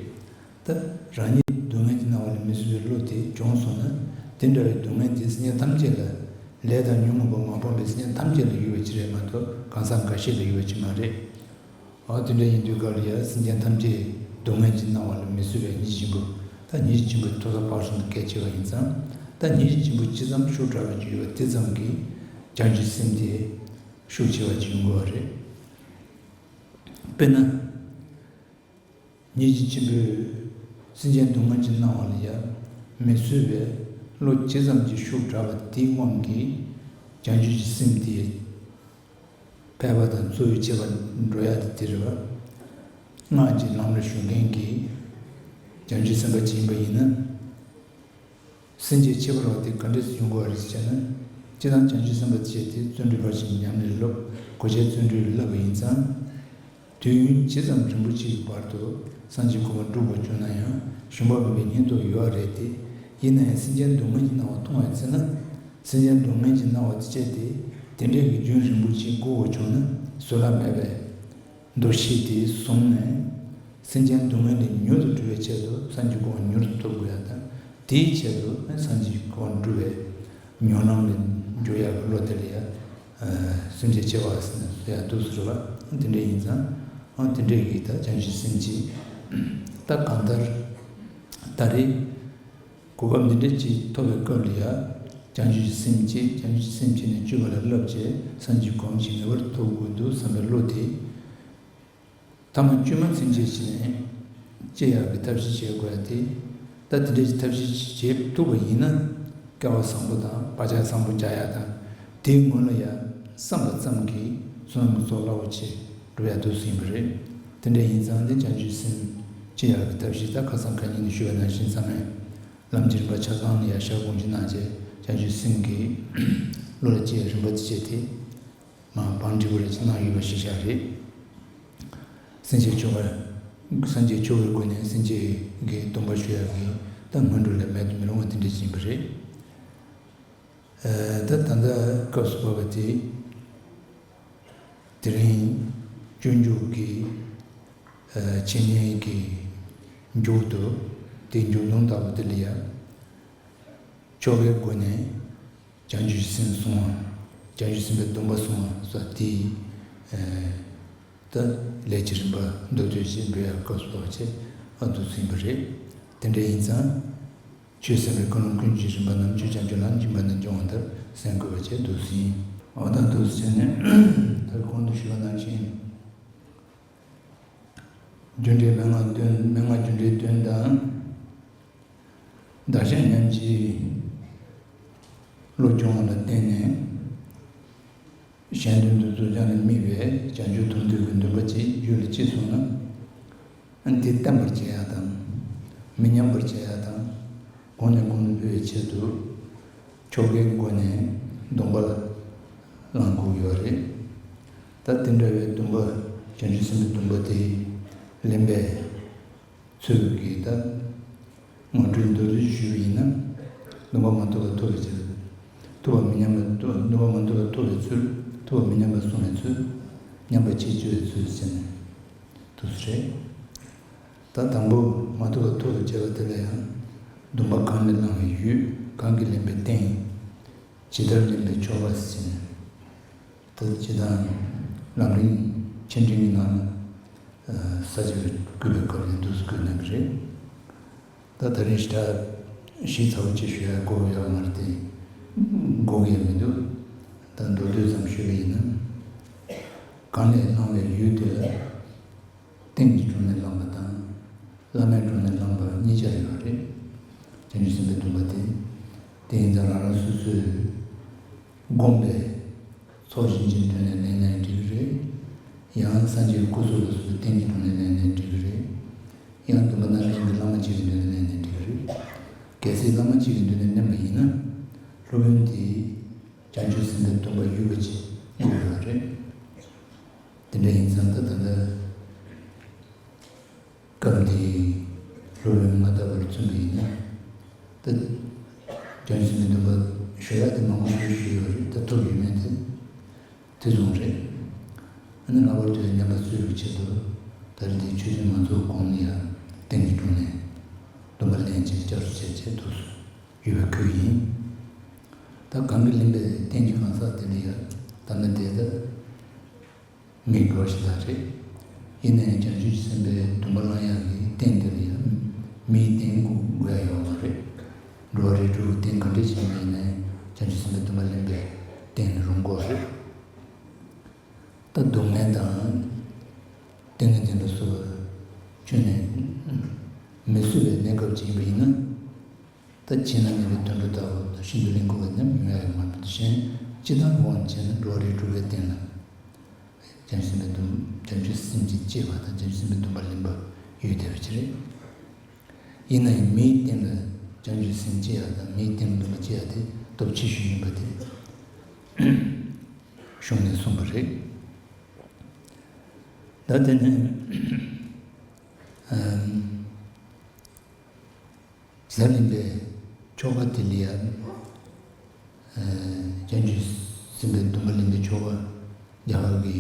ད་རང་ཉིད་སྡུག་བསྔལ་གྱི་སྣང་བ་ལ་མི་བཟོད་པའི་བློ་དེ་བྱུང་སོང་ན། དེ་འདྲ་བའི་སྡུག་བསྔལ་དེ་སེམས་ཅན་ཐམས་ཅད་ལ། ལས་དང་ཉོན་མོངས་པ་མ་སྤངས་པའི་སེམས་ཅན་ཐམས་ཅད་ལ་ཡོད་པ་ཅིག་རེད་མ་གཏོགས་གང་ཟག་འགའ་ཤས་ལ་ཡོད་པ་ཅིག་མ་རེད། འོ་དེ་འདྲ་ཡིན་དུས་སྐབས་ལ་ཡང་སེམས་ཅན་ཐམས་ཅད་སྡུག་བསྔལ་གྱི་སྣང་བ་ལ་མི་བཟོད་པའི་ཉེས་ཀྱི་འབྱུང་པོ། ད་ཉེས་ཀྱི་འབྱུང་པོ་ཐོབ་ས་ཕར་སོང་དུ་གལ་ཆེ་བ་ཡིན་ཙང་། ད་ཉེས་ཀྱི་འབྱུང་པོ་ཅི་ཙམ་ཤུགས་དྲག་པོ་ཅིག་ཡོད་པ་དེ་ཙམ་གྱིས་བྱང་ཆུབ་སེམས་དེ་ཤུགས་ཆེ་བ་ཅིག་ཡོང་དགོས་པ་རེད། དཔེར་ན། ཉེས་ཀྱི་འབྱུང་པོས་སེམས་ཅན་སྡུག་བསྔལ་གྱི་སྣང་བ་ལ་ཡང་མི་བཟོད་པའི་བློ་ཇི་ཙམ་གྱིས་ཤུགས་དྲག་པ་དེའི་དབང་གིས་བྱང་ཆུབ་ཀྱི་སེམས་དེ་ཕལ་པ་དང་རྩོལ་བས་ཆད་པར་འགྲོ་ཡག་དེ་དེ་རེད་པ། སྔགས་ཀྱི་ལམ་ལ་ཞུགས་མཁན་གྱི་བྱང་ཆུབ་སེམས་དཔའ་ཅིག་ཡིན་པ་ཡིན་ན། སེམས་བསྐྱེད་ཁྱད་པར་བ་དེ་ག་འདྲས་སུ་ཡོང་དགོས་པ་རེད་ཟེར་ན། སྤྱིར་བཏང་བྱང་ཆུབ་སེམས་དཔའ་ཅིག་དེ་བརྩོན་འགྲུས་ཕར་ཕྱིན་ཉམས་ལེན་སློབ། གོ་ཆའི་བརྩོན་འགྲུས་བསླབ་པ་ཡིན་ཙང་། དུས་ཡུན་ཇི་ཙམ་རིང་པོ་ཅིག་གི་བར་དུ་སངས་རྒྱས་གོ་འཕང་སྒྲུབ་དགོས་བྱུང་ན་ཡང་ཞུམ་པ་མེད་པའི་སྙིང་སྟོབས་ཡོད་རེད་དེ། ཡིན་ན་ཡང་སེམས་ཅན་སྡུག་བསྔལ་གྱི་སྣང་བ་མཐོང་བའི་ཚེ་ན། སེམས་ཅན་སྡུག་བསྔལ་གྱི་སྣང་བ་དེ་སྐྱེས་ཏེ། དེ་འདྲའི་གི་རྒྱུན་རིང་པོ་ཅིག་འགོར་དགོས་བྱུང་ན་བཟོད་གླགས་མེད་པས། འདུ་ཤེས་དེ་བཟུང་ནས། སེམས་ཅན་སྡུག་བསྔལ་ལས་མྱུར་དུ་གྲོལ་བའི་ཆེད་དུ་སངས་རྒྱས་གོ་འཕང་མྱུར་དུ་ཐོབ་དགོས་ཡ་དང་། དེའི་ཆེད་དུ་སངས་རྒྱས་གོ་འཕང་སྒྲུབ་པའི་ཉོན་ལམ་ལ་འཇུག་ཡག་གི་བློ་དེ་ལ་ཡ། སེམས་བསྐྱེད་ཆེ་བ་ཟེར་ན་ཡ་འདུག་ཟེར་བ་དེ་འདྲ་ཡིན་ཙང་། ཨང་དེ་འདྲའི་གི་ད་བྱང་ཆུབ་སེམས་བསྐྱེད། ད་གང་ལྟར་ད་རེས། གོ་སྐབས་འདི་འདྲ་ཅིག་ཐོབ་པའི་སྐབས་ལ་ཡ། བྱང་ཆུབ་ཀྱི་སེམས་བསྐྱེད། བྱང་ཆུབ་ཀྱི་སེམས་བསྐྱེད་ནས་སྤྱོད་པ་ལ་བསླབ་བྱས་སངས་རྒྱས་གོ་འཕང་ཞིག་ངེས་པར་ཐོབ་དགོས་འདུག་བསམ་པའི་བློ་དེ། ཐ་མ་བཅོས་མ་ཚུན་ཆད་བྱས་ནས་སྐྱེ་ཡག་གི་ཐབས་ཤེས་བྱེད་དགོས་ཡ་དེ། ད་དེ་འདྲ་ཅིག་ཐབས་ཤེས་བྱེད་ཐུབ་པ་ཡིན་ན། སྐལ་བ་བཟང་པོ་དང་བག་ཆགས་བཟང་པོ་རྒྱག་ཡ་དང་། དེའི་སྔོན་ལ་ཡང་བསམ་པ་ཙམ་གྱིས་བསོད་ནམས་ཀྱི་ཚོགས་རླབས་པོ་ཆེ་འགྲུབ་ཡག་འདུག་ཟིན་པ་རེད། དེ་འདྲ་ཡིན་ཙང་དེ་བྱང་ཆུབ་སེམས་སྐྱེ་ཡག་གི་ཐབས་ཤེས་ད་ཁ་སང་ཁ་ཉིན་ནས་ཞུས་པ་ནང་བཞིན་ཚང་མས་ལམ་གྱི་རིམ་པ་ཆ་ཚང་ལ་ཡང་ཞལ་སྒོང་ཅིག་གནང་བྱས་བྱང་ཆུབ་སེམས་ཀྱི་བློ་ལ་སྐྱེ་ཡག་རིམ་པ་དེ་བྱས་ཏེ། མ་བང་སྒྲིག་པ་རེ་ཅིག་གནང་ཡོད་པ་ཞིག་བཞག་རེད། སེམས་བསྐྱེད་ཆོ་ག་སངས་རྒྱས་ཆོ་གའི་སྒོ་ནས་སེམས་བསྐྱེད་ཀྱི་སྡོམ་པ་ཞུ་ཡག་གི་ད་སྔོན་འགྲོ་ལས་མེད་དུ་མི་རུང་བ་དེ་འདྲ་ཅིག་ཡིན་པ་རེད། ཨ། ད་ད་ལྟ་སྐབས་སུ་བབས་པ་དེ་དེ་རིང་སྤྱོད་འཇུག་གི་ཨ། འཆད་ཉན་གྱི་མཇུག་ཏུ་དེ་མཇུག་སྡོམ་ལྟ་བུ་དེ་ལ་ཡང་ཆོ་གའི་སྒོ་ནས། བྱང་ཆུབ་སེམས་བསྲུང་བ། བྱང་ཆུབ་སེམས་དཔའི་སྡོམ་པ་བསྲུང་བ་སོགས་དེའི་ཨ། ད་ལས་ཀྱི་རིམ་པ་མདོར་བསྡུས་ཤིག་འབུལ་ཡག་སྐབས་སུ་བབས་བྱས་ཨ་འདུག་ཟིན་པ་རེད། དེ་འདྲ་ཡིན་ཙང་། ཆོས་གསན་པའི་ཀུན་སློང་ཀུན་གྱི་རིམ་པ་རྣམས་ཆོས་ཀྱང་རྒྱུད་ལ་སྦྱིན་པ་ནི་འབྱུང་བ་ལྟར་གསན་དགོས་པ་བཅས་འདུག་ཟིན། འོ་ད་འདུག་ཟིན་ནས་ད་གོང་དུ་ཞུས་པ་ནང་བཞིན། རྒྱུ་འབྲས་མན་ངག་དོན། མན་ངག་རྒྱུ་འབྲས་དོན་དང་། བདག་གཞན་མཉམ་བརྗེའི་བློ་སྦྱོང་བ་ལ་བརྟེན་ནས། གཞན་དོན་དུ་རྫོགས་བྱང་ལ་དམིགས་པའི་བྱང་ཆུབ་ཐོབ་འདོད་ཀྱི་འདུན་པ་ཅིག་རྒྱུད་ལ་སྐྱེས་སོང་ན། འདི་བརྟན་པར་བྱེད་ཡག་དང་། མི་ཉམས་པར་བྱེད་ཡག་དང་། གོང་ནས་གོང་དུ་འཕེལ་བའི་ཆེད་དུ། ཆོ་གའི་སྒོ་ནས་སྡོམ་པ་བླང་དགོས་ཡོད་རེད། ད་དེ་འདྲ་བའི་སྡོམ་པ་བྱང་ཆུབ་སེམས་དཔའི་སྡོམ་པ་དེ་ལེན་པའི་ཚུལ་གྱིས་ད་ངོ་སྤྲོད་མདོར་བསྡུས་ཞུས་པ་ཡིན་ན། སྡོམ་པ་མ་ཐོབ་པ་ཐོབ་པའི་ཚུལ། ཐོབ་པ་མི་ཉམས་པ་སྡོམ་པ་མ་ཐོབ་པ་ཐོབ་པའི་ཚུལ། ཐོབ་པ་མི་ཉམས་པ་བསྲུང་བའི་ཚུལ། ཉམས་པ་ཕྱིར་བཅོས་པའི་ཚུལ་ཟེར་ནས་འདུག་སེ་རེད། ད་དང་པོ་མ་ཐོབ་པ་ཐོབ་པར་བྱ་བ་དེ་ལ་ཡང་། སྡོམ་པ་གང་ལས་བླང་བའི་ཡུལ། གང་གིས་ལེན་པའི་རྟེན། ཇི་ལྟར་ལེན་པའི་ཆོ་ག་ཟེར་ནས། ད་སྤྱིར་བཏང་ལམ་རིམ་ཆེ་འབྲིང་གི་ནང་ལ་ས་བཅད་བཀོད་པའི་སྐབས་ལ་འདུག་སེ་བཀོད་གནང་གི་རེད། ད་ད་རིང་ཞེ་དྲག་ཞིབ་ཚགས་པོ་ཅིག་ཞུ་ཡག་དགོས་ཡོད་མ་རེད་དེ། དགོས་ཀྱི་ཡང་མི་འདུག་ད་མདོར་བསྡུས་ཙམ་ཞུས་པ་ཡིན་ན། གང་ལས་བླང་བའི་ཡུལ་དེ་ལ། རྟེན་གྱི་དྲུང་ནས་བླངས་པ་དང་། བླ་མའི་དྲུང་ནས་བླངས་པ་གཉིས་ཆ་ཡོད་རེད། བྱང་ཆུབ་སེམས་དཔའི་སྡོམ་པ་དེ། དེ་ཡིན་ཙང་རང་རང་སོ་སོས་བསྒོམས་པའི་ཚོགས་གཞན་གྱི་མདུན་ནས་ལེན་ནའི་འགྲིག་གི་རེད། ཡང་སངས་རྒྱས་སྐུ་གསུམ་ལ་སོགས་པའི་རྟེན་གྱི་དྲུང་ནས་ལེན་ནའི་འགྲིག་གི་རེད། ཡང་སྡོམ་པ་རྣམ་འདྲེན་གྱི་བླ་མ་གཅིག་གི་མདུན་ནས་ལེན་ནའི་འགྲིག་གི་རེད། གལ་སྲིད་བླ་མ་གཅིག་གི་མདུན་ནས་ལེན་པ་ཡིན་ན། སློབ་དཔོན་དེས་བྱང་ཆུབ་སེམས་དཔའི་སྡོམ་པ་ཡོད་པ་ཅིག་དགོས་ཀྱི་ཡོད་རེད། དེ་འདྲ་ཡིན་ཙང་ད་ད་ལྟ་སྐབས་འདིའི་སློབ་དཔོན་མངའ་བདག་པར་བརྩོན་པ་ཡིན་ན། ད་བྱང་ཆུབ་སེམས་དཔའི་སྡོམ་པ་ཞུ་ཡག་དེ་མང་པོ་ཞུ་ཞུས་ཡོད་རེད། ད་ཐུབ་ཡོད་མེད་དེ་དེ་བཟུང་རེད། ཨ་ནི་ལྷག་པར་དུ་ཉམས་པ་སོས་པའི་ཆེད་དུ་ད་རེས་འདི་ཆོས་ཚན་མ་འཛུགས་གོང་ནས་ཡང་རྟེན་གྱི་དྲུང་ནས་སྡོམ་པ་ལེན་བྱས་བསྐྱར་གསོ་བྱས་བྱས་འདུག་སེ་ཡོད་པའི་ཁུལ་ཡིན། ད་གང་གིས་ལེན་པའི་རྟེན་གྱི་གང་ཟག་དེ་ལ་ཡང་ད་ནི་དེ་ལྟར། མིའི་འགྲོ་བ་གཞན་དག་རེད། ཡིན་ནའི་བྱང་ཆུབ་སེམས་དཔའི་སྡོམ་པ་བླང་ཡག་གི་རྟེན་དེ་ལ་ཡང་མིའི་རྟེན་དགོས་དགོས་ཡག་ཡོད་མ་རེད། འགྲོ་བ་རིགས་དྲུག་གི་རྟེན་ག་འདྲ་ཞིག་ཡིན་ནའི་བྱང་ཆུབ་སེམས་དཔའི་སྡོམ་པ་ལེན་པའི་རྟེན་ལ་རུང་དགོས་རེད། ད་སྡུག་བསྔལ་དང་། ཏིང་ངེ་འཛིན་ལ་སོགས་པ་ཁྱོན་ནས་མི་བཟོད་པའི་གནས་སྐབས་ཅིག་ཡིན་པ་ཡིན་ན། ད་བྱིན་རླབས་མེད་པའི་དུད་འགྲོ་ལྟ་བུ་ཤིན་ཏུ་ལེན་དགོས་པ་ནི་མི་ཡོང་ཡག་མ་རེད། དེ་བཞིན་སྤྱིར་བཏང་དབང་བྱས་ན་འགྲོ་བ་རིགས་དྲུག་པའི་རྟེན་ལ། བྱང་སེམས་དང་བྱང་ཆུབ་སེམས་ཀྱི་སྐྱེས་པ་དང་བྱང་ཆུབ་སེམས་དཔའི་སྡོམ་པ་ལེན་པ་ཡོད་བསྡད་པ་ཅིག་རེད། ཡིན་ན་ཡང་མིའི་རྟེན་ལ་བྱང་ཆུབ་སེམས་སྐྱེ་ཡག་དང་མིའི་རྟེན་ལ་སྡོམ་པ་སྐྱེ་ཡག་དེ་སྟོབས་ཆེ་ཤོས་ཡིན་པ་དེ་གཞུང་ནས་གསུངས་པ་རེད། ད་དེ་ནས། ཨམ། ཇི་ལྟར་ལེན་པའི་ཆོ་ག་དེ་ལ་ཡང་། ཨ། བྱང་ཆུབ་སེམས་དཔའི་སྡོམ་པ་ལེན་པའི་ཆོ་ག་རྒྱ་གར་གྱི་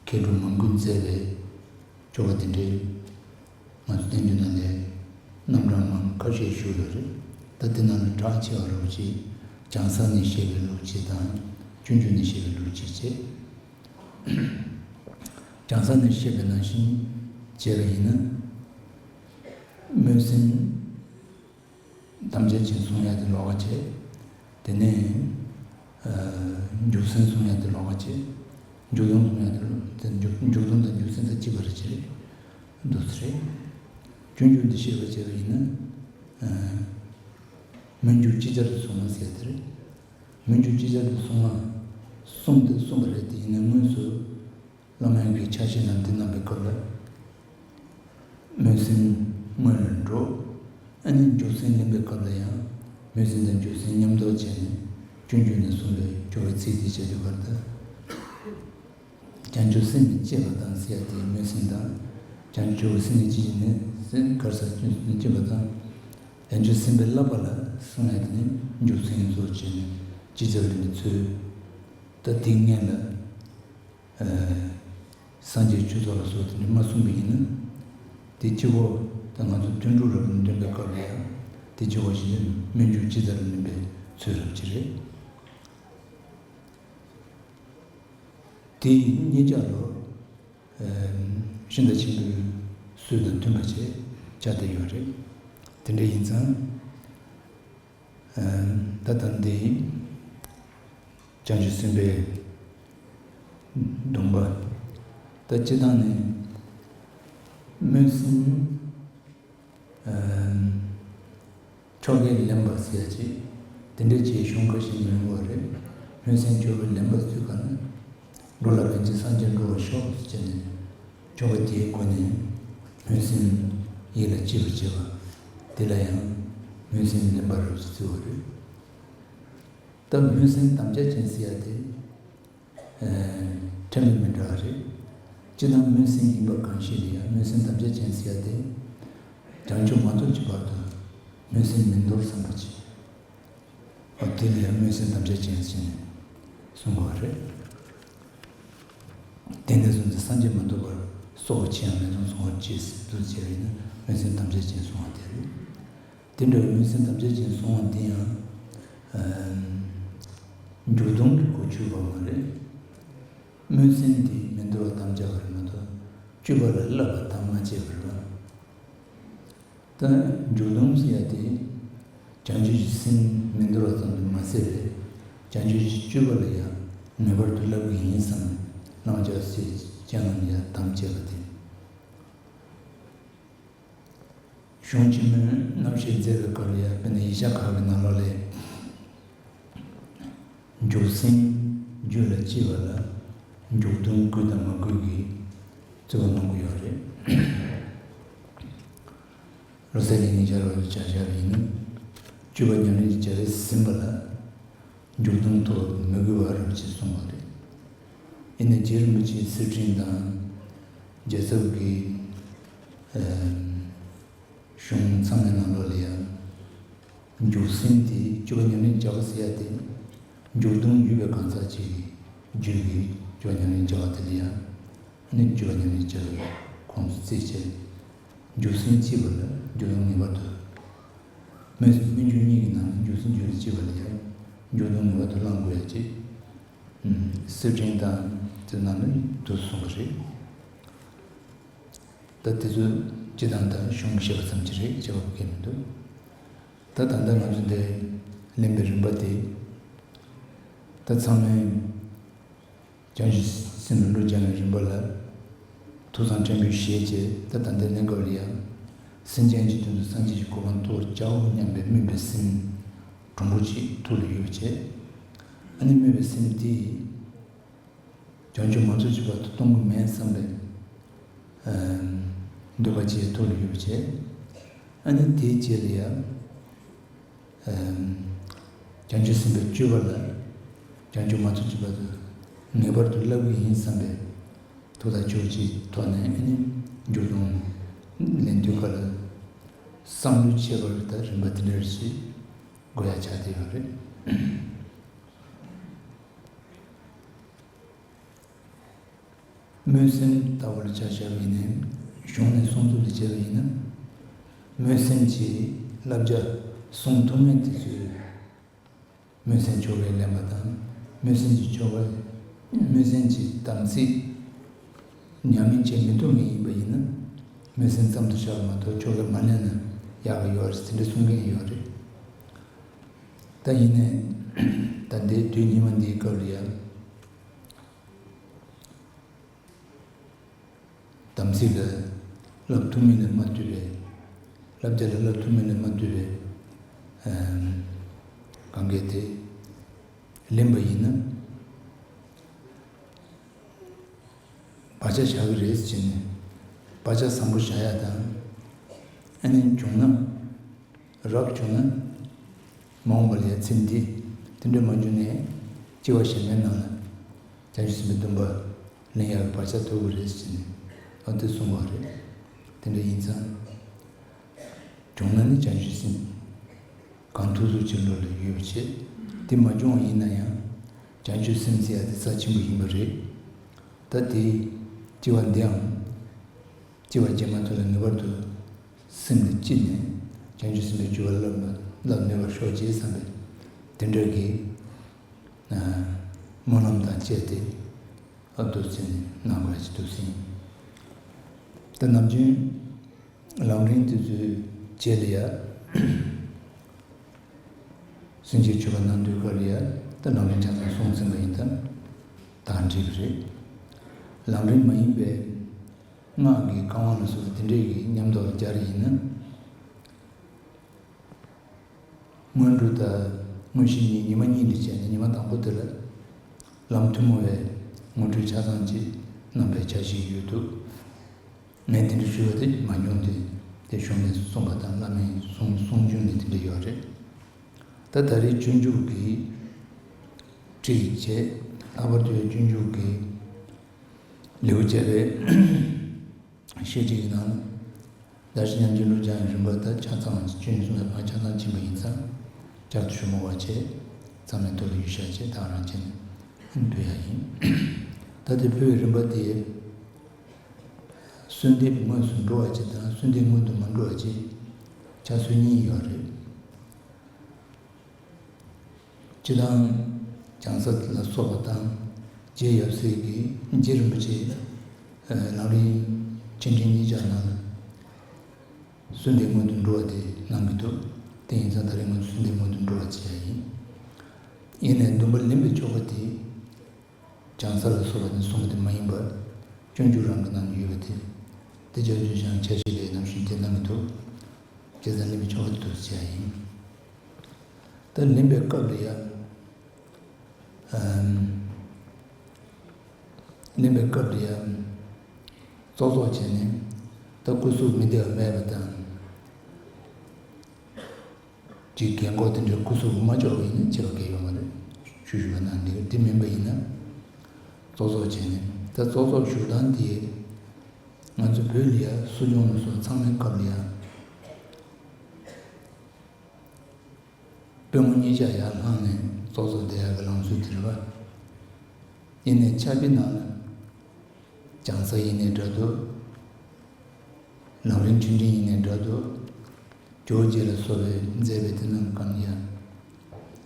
མཁས་གྲུབ་མང་པོས་མཛད་པའི་ཆོ་ག་དེ་འདྲའི་ང་ཚོ་བསྟན་འགྱུར་ནང་ལ་རྣམ་གྲངས་མང་ཁ་ཤས་བཞུགས་ཡོད་རེད། ད་དེ་ནང་ལ་གྲགས་ཆེ་བ་རུ་ཆེ་བྱང་ས་ནས་བཤད་པའི་ལུགས་གཅིག་དང་སྤྱོད་འཇུག་ནས་བཤད་པའི་ལུགས་གཅིག་བྱས། བྱང་ས་ནས་བཤད་པའི་ནང་བཞིན་བྱས་པ་ཡིན་ན། སྨོན་སེམས་དམ་བཅའ་ཅན་བསྲུང་ཡག་དེ་ལོགས་ཀ་བྱས། དེ་ནས་ཨ། འཇུག་སེམས་བསྲུང་ཡག་དེ་ལོགས་ཀ་བྱས། འཇུག་སྡོམ་བསྲུང་ཡག་དེ་ལོགས། དེ་འཇུག་འཇུག་སྡོམ་དང་འཇུག་སེམས་དང་གཅིག་པ་རེད་ཅེས་འདུག་སེ་རེད། སྤྱོད་འཇུག་འདི་བཤད་པ་བྱས་པ་ཡིན་ན། ཨ། སྨོན་འཇུག་ཅིག་ཅར་དུ་བསྲུང་བ་ཟེར་དེ་རེད། སྨོན་འཇུག་ཅིག་ཅར་དུ་བསྲུང་བ། གསུངས་ཏེ་གསུངས་པ་རེད། དེ་ཡིན་ན་དངོས་སུ་བླ་མ་གིས་ཕྱག་བཞེས་ནང་འདི་གནང་པའི་སྐབས་ལ། སྨོན་སེམས་སྔོན་ལ་འགྲོ། ཨ་ནི་མཇུག་སེམས་ལེན་པའི་སྐབས་ལ་ཡང་སྨོན་སེམས་དང་མཇུག་སེམས་མཉམ་དུ་བྱས་ནས་སྤྱོད་འཇུག་ནས་གསུངས་པའི་སྦྱོར་བའི་ཚིག་འདི་བྱ་དུས་གར་ད། བྱང་ཆུབ་སེམས་ནི་སྐྱེས་པ་དང་ཟེར་ཡ་དེ་སྨོན་སེམས་དང་། བྱང་ཆུབ་སེམས་ནི་སྐྱེས་ནས་སེམས་གར་ས་སྐྱེས་པ་དང་། བྱང་ཆུབ་སེམས་དཔའི་བསླབ་པ་ལ་གསུངས་ཡ་དེ་ནི་མཇུག་སེམས་སོགས་བྱས་ནས་ཅི་བྱ་ལེན་པའི་ཚུལ། ད་དེའི་སྔོན་ལ། ཨ། སངས་རྒྱས་ཆོས་ཚོགས་ལ་སོགས་དེ་འདྲ་མ་གསུངས་པ་ཡིན་ན། དེ་གཅིག་པོ་ད་ང་ཚོ་དོན་གྲུབ་རབ་ཏུ་འདོན་པའི་སྐབས་ལ་ཡང་དེ་གཅིག་པོ་ཞིག་ནི་སྨོན་འཇུག་ཅི་ལྟར་ལེན་པའི་ཚུལ་རབ་ཅིག་རེད། དེ་ཡིན་གཉིས་ཆ་ལོ། ཨ། ཤིང་རྟ་ཆེན་པོའི་སྲོལ་དང་མཐུན་པ་བྱས་ཆགས་བསྡད་ཡོད་རེད། དེ་འདྲ་ཡིན་ཙང་། ཨ། ད་ལྟ་འདི་བྱང་ཆུབ་སེམས་དཔའི་སྡོམ་པ། ད་སྤྱིར་བཏང་ནས་སྨོན་སེམས། ཨ། ཆོ་གས་ལེན་པ་ཟེར་ཡ་ཅིག་དེ་འདྲ་བྱས་གཞུང་ཁ་ཤས་ཡོང་གི་རེད། སྨོན་སེམས་ཆོ་གས་ལེན་པ་ཟེར་ག་ན། འགྲོ་ལ་ཕན་ཕྱིར་སངས་རྒྱས་འགྲུབ་པར་ཤོག་ཟེར་བྱས་ནས་ཆོ་ག་དེའི་སྒོ་ནས་སྨོན་སེམས་ཡིད་ལ་སྐྱེས་པར་བྱེད་པ། དེ་ལ་ཡང་སྨོན་སེམས་ལེན་པ་རབ་ཅེས་བརྩི་བ་རེད། ད་སྨོན་སེམས་དམ་བཅའ་ཅན་ཟེར་ཡ་དེ། ཨ། ཕྲན་བུ་མི་འདྲ་བ་རེད། སྤྱིར་བཏང་སྨོན་སེམས་ཡིན་པ་གང་ཞིག་ལ་ཡང་སྨོན་སེམས་དམ་བཅའ་ཅན་ཟེར་ཡ་དེ། བྱང་ཆུབ་མ་ཐོབ་ཀྱི་བར་དུ་སྨོན་སེམས་མི་འདོར་བསམ་པ་ཅིག་འོ་དེ་ལ་ཡང་སྨོན་སེམས་དམ་བཅའ་ཅན་ཟེར་ནས་གསུངས་པ་རེད། དེ་ནས་བཟུང་སྟེ་སངས་རྒྱས་མ་ཐོབ་བར་སྲོག་ཕྱིར་ཡང་མི་གཏོང་གསུང་བར་བྱེད་ཟེར་དུ་བྱས་པ་ཡིན་ན་སྨོན་སེམས་དམ་བཅའ་ཅན་གསུང་བ་དེ་རེད། དེ་འདྲ་བའི་སྨོན་སེམས་དམ་བཅའ་ཅན་གསུང་བ་འདི་ཡང་། ཨ། མཇུག་སྡོམ་གྱི་གོ་ཆོད་པ་མ་རེད། སྨོན་སེམས་འདི་མི་འདོར་བ་དམ་བཅའ་བ་རེད་མ་གཏོགས་སྤྱོད་པ་ལ་བསླབ་པ་དམ་མ་བཅས་པ་རེད་པ། ད་མཇུག་སྡོམ་ཟེར་ཡ་དེ། བྱང་ཆུབ་ཀྱི་སེམས་མི་འདོར་བ་ཙམ་དུ་མ་ཟད་པའི་བྱང་ཆུབ་ཀྱི་སྤྱོད་པ་ལ་ཡང་ངེས་པར་དུ་བསླབ་དགོས་ཡིན་བསམ་བླང་བྱ་ཟེར་ཅང་ཡང་དམ་བཅས་པ་དེ། གཞུང་ཆེན་མོའི་རྣམ་བཤད་མཛད་པའི་སྐབས་ལ་ཡང་དཔེར་ན་ཡིག་ཆ་ཁག་གི་ནང་ལོགས་ལས། མཇུག་སེམས་རྒྱུད་ལ་སྐྱེས་པ་ལ་མཇུག་སྡོམ་དགོས་དང་མ་དགོས་ཀྱི་རྩོད་པ་གནང་གི་ཡོད་རེད། བློ་གསལ་གླིང་གི་ཆ་རོགས་ཀྱི་ཆ་བཞག་པ་ཡིན་ན། སྤྱོད་པ་ཉམས་ལེན་གྱི་བྱ་བས་ཟིན་པ་ལ། མཇུག་སྡོམ་ཐོག་མི་དགོས་པ་རབ་ཅེས་གསུངས་པ་རེད། ཡིན་ནའི་རྗེ་རིན་པོ་ཆེའི་གསེར་ཕྲེང་དང་། རྒྱལ་ཚབ་ཀྱི་ཨ་གཞུང་ཚང་མའི་ནང་ལོགས་ལ་ཡང་། མཇུག་སེམས་དེ་སྤྱོད་པ་ཉམས་ལེན་བྱ་བ་ཟེར་ཡ་དེ། མཇུག་སྡོམ་ཡོད་པའི་གང་ཟག་ཅིག་གི་རྒྱུད་ཀྱི་སྤྱོད་པ་ཉམས་ལེན་བྱ་བ་དེ་ལ་ཡང་། ཨ་ནི་སྤྱོད་པ་ཉམས་ལེན་བྱ་བའི་ཁོངས་སུ་བརྩིས་བྱས། མཇུག་སེམས་སྐྱེས་པ་ལ་མཇུག་སྡོམ་ངེས་པར་དུ། སྨོན་སེམས་སྨོན་འཇུག་གཉིས་ཀྱི་ནང་ནས་མཇུག་སེམས་རྒྱུད་ལ་སྐྱེས་པ་ལ་ཡང་མཇུག་སྡོམ་ངེས་པར་དུ་བླང་དགོས་ཡ་ཅིག་གསེར་ཕྲེང་དང་དེ་ནང་ནས་དུ་གསུངས་པ་རེད། ད་དེ་ཚོ་སྤྱི་དང་དང་གཞུང་བཤད་པ་ཙམ་གྱི་རེད། བྱ་བ་གང་མི་འདུག་ད་ད་ལྟ་ང་ཚོ་འདིར་ལེན་པའི་རིམ་པ་དེ། ད་ཚང་མས། བྱང་ཆུབ་སེམས་ལ་བློ་སྦྱང་བའི་རིམ་པ་ལ། ཐུགས་བསམ་ཕྲན་བུ་བཞེས་བྱས་ད་ད་ལྟའི་གནས་སྐབས་ལ་ཡང་། སེམས་ཅན་གྱི་དོན་དུ་སངས་རྒྱས་ཀྱི་གོ་འཕང་ཐོབ་པར་བྱའོ་སྙམ་པའི་སྨོན་པའི་སེམས་གྲུང་པོ་ཅིག་ཐུགས་ལ་ཡོད་པ་བྱས། ཨ་ནི་སྨོན་པའི་སེམས་དེ། བྱང་ཆུབ་མ་ཐོབ་ཀྱི་བར་དུ་གཏོང་གི་མེད་བསམ་པའི་འདོད་པ་ཅིག་ཐུགས་ལ་ཡོད་པ་བྱས། ཨ་ནི་དེའི་རྗེས་ལ་ཡང་། བྱང་ཆུབ་སེམས་དཔའི་སྤྱོད་པ་ལ་བྱང་ཆུབ་མ་ཐོབ་ཀྱི་བར་དུ་ངེས་པར་དུ་བསླབ་ཀྱི་ཡིན་བསམ་པའི་ཐུགས་ཐག་ཆོད་ཀྱི་ཐོག་ནས་ཨ་ནི་མཇུག་སྡོམ་ལེན་དུས་སྐབས་ལ་བསམ་བློའི་ཁྱད་པར་དང་རིམ་པ་དེ་འདྲ་ཞིག་དགོས་ཡ་ཆགས་བསྡད་ཡོད་རེད། སྨོན་སེམས་ལྟ་བུར་ཆ་བཞག་པ་ཡིན་ན། གཞུང་ནས་གསུང་ཚུལ་དུ་བྱས་པ་ཡིན་ན། སྨོན་སེམས་ཀྱི་བསླབ་བྱ་གསུང་ཐུབ་མིན་དེ་ཚོས། སྨོན་སེམས་ཆོ་གས་ལེན་པ་དང་། སྨོན་སེམས་ཀྱི་ཆོ་ག། སྨོན་སེམས་ཀྱི་དམ་ཚིག་ཉམས་ལེན་བྱེད་མི་ཐུབ་མཁན་ཡིན་པ་ཡིན་ན། སྨོན་སེམས་ཙམ་དུ་བཞག་པ་མ་གཏོགས་ཆོ་གས་མ་ལེན་ན་ཡག་གི་ཡོད་རེད་ཟེར་འདྲ་གསུང་མཁན་ཡོད་རེད། ད་ཡིན་ནའི་ད་ལྟའི་དུས་སྙིགས་མ་འདིའི་སྐབས་ལ་ཡང་། དམ་ཚིག་ལ་བསླབ་ཐུབ་མིན་ལ་མ་ལྟོས་པའི། བསླབ་བྱ་ལ་བསླབ་ཐུབ་མིན་ལ་མ་ལྟོས་པའི། ཨམ། གང་གལ་ཏེ། ལེན་པ་ཡིན་ན། བག་ཆགས་བཞག་གི་རེད་ཟེར་ནས་བག་ཆགས་བཟང་པོ་བཞག་ཡ་དང་། ཨ་ནི་བྱུང་ན་རབ་བྱུང་ན་མ་འོངས་པ་ལ་ཡ་ཚེ་འདི་དེ་འདྲ་མ་བྱུང་ནས་སྐྱེ་བ་གཞན་པའི་ནང་ལ་བྱང་ཆུབ་སེམས་དཔའི་སྡོམ་པ་ལེན་ཡག་གི་བག་ཆགས་ཐོབ་ཀྱི་རེད་ཟེར་ནས་ཨ་དེ་གསུངས་པ་རེད། དེ་འདྲ་ཡིན་ཙང་བྱུང་ན་ནི་བྱང་ཆུབ་སེམས། གང་ཐུག་ཐུག་ཅིག་བློ་ལ་ཡོད་པ་བྱས། དེ་མ་བྱུང་བ་ཡིན་ན་ཡང་བྱང་ཆུབ་སེམས་ཟེར་ཡ་དེ་རྩ་ཆེན་པོ་ཡིན་པ་རེད། ད་དེ་སྐྱེ་བ་འདིའམ་སྐྱེ་བ་རྗེས་མ་ཚོ་ལ་ངེས་པར་དུ་སེམས་ལ་གཅིག་ནས་བྱང་ཆུབ་སེམས་དཔའི་སྤྱོད་པ་བསླབ་བསླབ་ནུས་པར་ཤོག་ཅེས་བསམ་པའི་དེ་འདྲ་གི་སྨོན་ལམ་དང་བཅས་ཏེ་ཨ་འདུག་ཟེར་ནས་གནང་དགོས་ཀྱི་འདུག་ཟིན། ད་ནམ་རྒྱུན། ལམ་རིམ་དེ་ཚོའི་རྗེས་ལ་ཡ། སེམས་བསྐྱེད་མཆོད་པ་གནང་དུས་སྐབས་ལ་ཡ་ད་ལམ་རིམ་ཆ་ཚང་སོང་ཟིན་པ་ཡིན་ཙང་ད་འགྲིག་གི་རེད། ལམ་རིམ་མ་ཡིན་པའི་སྔགས་ཀྱི་བཀའ་དབང་ལ་སོགས་པ་དེ་འདྲས་ཀྱི་མཉམ་དུ་སྦྱར་ཡིན་ན། སྔོན་འགྲོ་དང་དངོས་གཞི་གཉིས་ཉི་མ་གཉིས་ལ་བྱས་ནས་ཉི་མ་དང་པོ་དེ་ལ་ལམ་ཐུན་མོང་བའི་ངོ་སྤྲོད་ཆ་ཚང་ཅིག་གནང་པའི་འཆར་གཞི་ཡོད་འདུག་ངས་དེ་འདྲ་ཞུས་པ་དེ་མ་འགྱུར་ཏེ་དེ་གཞུང་ནས་གསུངས་པ་དང་བླ་མའི་གསུང་གསུང་རྒྱུན་ནས་དེ་འདྲ་ཡོད་རེད། ད་ད་རེས་སྤྱོད་འཇུག་གི་ཁྲིད་བྱས་ལྷག་པར་དུ་སྤྱོད་འཇུག་གི་ལེའུ་བརྒྱད་པའི་བཤད་ཁྲིད་ཀྱི་ནང་བདག་གཞན་མཉམ་བརྗེའི་བློ་སྦྱང་གི་རིམ་པ་དང་ཆ་ཚང་བ་སྤྱོད་ཡོན་གསུམ་ལ་ཕར་ཆ་ཚང་ཕྱིན་པ་ཡིན་ཙང་བསྐྱར་དུ་ཞུ་མི་དགོས་པ་བྱས་ཚང་མའི་ཐུགས་ལ་ཡོད་ཤག་ཅེས་ད་ག་རང་བྱས་ནས་འབུལ་ཡ་ཡིན། ད་དེ་འབུལ་བའི་རིམ་པ་དེ། གསོལ་འདེབས་དངོས་སུ་འགྲོ་བ་ཅིག་དང་གསོལ་འདེབས་སྔོན་དུ་མ་འགྲོ་བ་ཅིག་ཕྱག་སྲོལ་གཉིས་ཡོད་རེད། སྤྱིར་བཏང་བྱང་ས་ལ་སོགས་པ་དང་རྗེ་ཡབ་སྲས་ཀྱི་རྗེ་རིན་པོ་ཆེ་ལམ་རིམ་ཆེ་འབྲིང་གཉིས་ཆར་ནང་ལ་གསོལ་འདེབས་སྔོན་དུ་འགྲོ་བ་དེ་གནང་གི་འདུག་དེ་ཡིན་ཙང་ད་རེས་ང་ཚོ་གསོལ་འདེབས་སྔོན་དུ་འགྲོ་བ་བྱེད་ཡ་ཡིན། ཡིན་ནའི་སྡོམ་པ་ལེན་པའི་ཆོ་ག་དེ། བྱང་ས་ལ་སོགས་པ་ནས་གསུངས་པ་དེ་མ་ཡིན་པར། སྤྱོད་འཇུག་རང་གི་ནང་ནས་ཡོད་པ་དེ། དེ་ལྕགས་ཀྱུ་ཤང་ཆ་ཤས་ལས་ནམ་ཞིག་དེ་གནང་གི་འདུག་བྱས་ཙང་ལེན་པའི་ཆོ་ག་དེ་འདུག་ཟེར་ཡ་ཡིན། ད་ལེན་པའི་སྐབས་ལ་ཡ། ཨམ། ལེན་པའི་སྐབས་ལ་ཡ། ཙོག་ཙོག་བྱས་ནས། ད་སྐུ་གཟུགས་མི་བདེ་བ་མེད་པ་དང་། ཅིག་རྒན་གོག་དེ་འདྲའི་སྐུ་གཟུགས་མ་འབྱོར་བ་ཡིན་ན་བྱེད་པ་གལ་ཡོད་མ་རེད། ཞུ་ཞུ་བ་ན་འདི་འདི་མིན་པ་ཡིན་ན། ཙོག་ཙོག་བྱས་ནས་ད་ཙོག་ཙོག་ཞུ་སྟངས་དེ། ང་ཚོ་བོད་ལ་ཡ་གསོ་སྦྱོང་ལ་སོགས་ཚང་མའི་སྐབས་ལ་ཡ། པུས་མོ་གཉིས་ཆ་ཡར་བསླངས་ནས་ཙོག་ཙོག་བསྡད་ཡག་གི་ལམ་སྲོལ་དེ་རེད་པ། ཡིན་ནའི་ཕྱག་དཔེའི་ནང་ལ། བྱང་ས་ཡིན་ནའི་འདྲ་འདུག་ལམ་རིམ་ཆུང་འབྲིང་ཡིན་ནའི་འདྲ་འདུག་ཇོ་བོ་རྗེ་ལ་སོགས་པས་མཛད་པའི་དེ་རྣམས་གང་ཡང་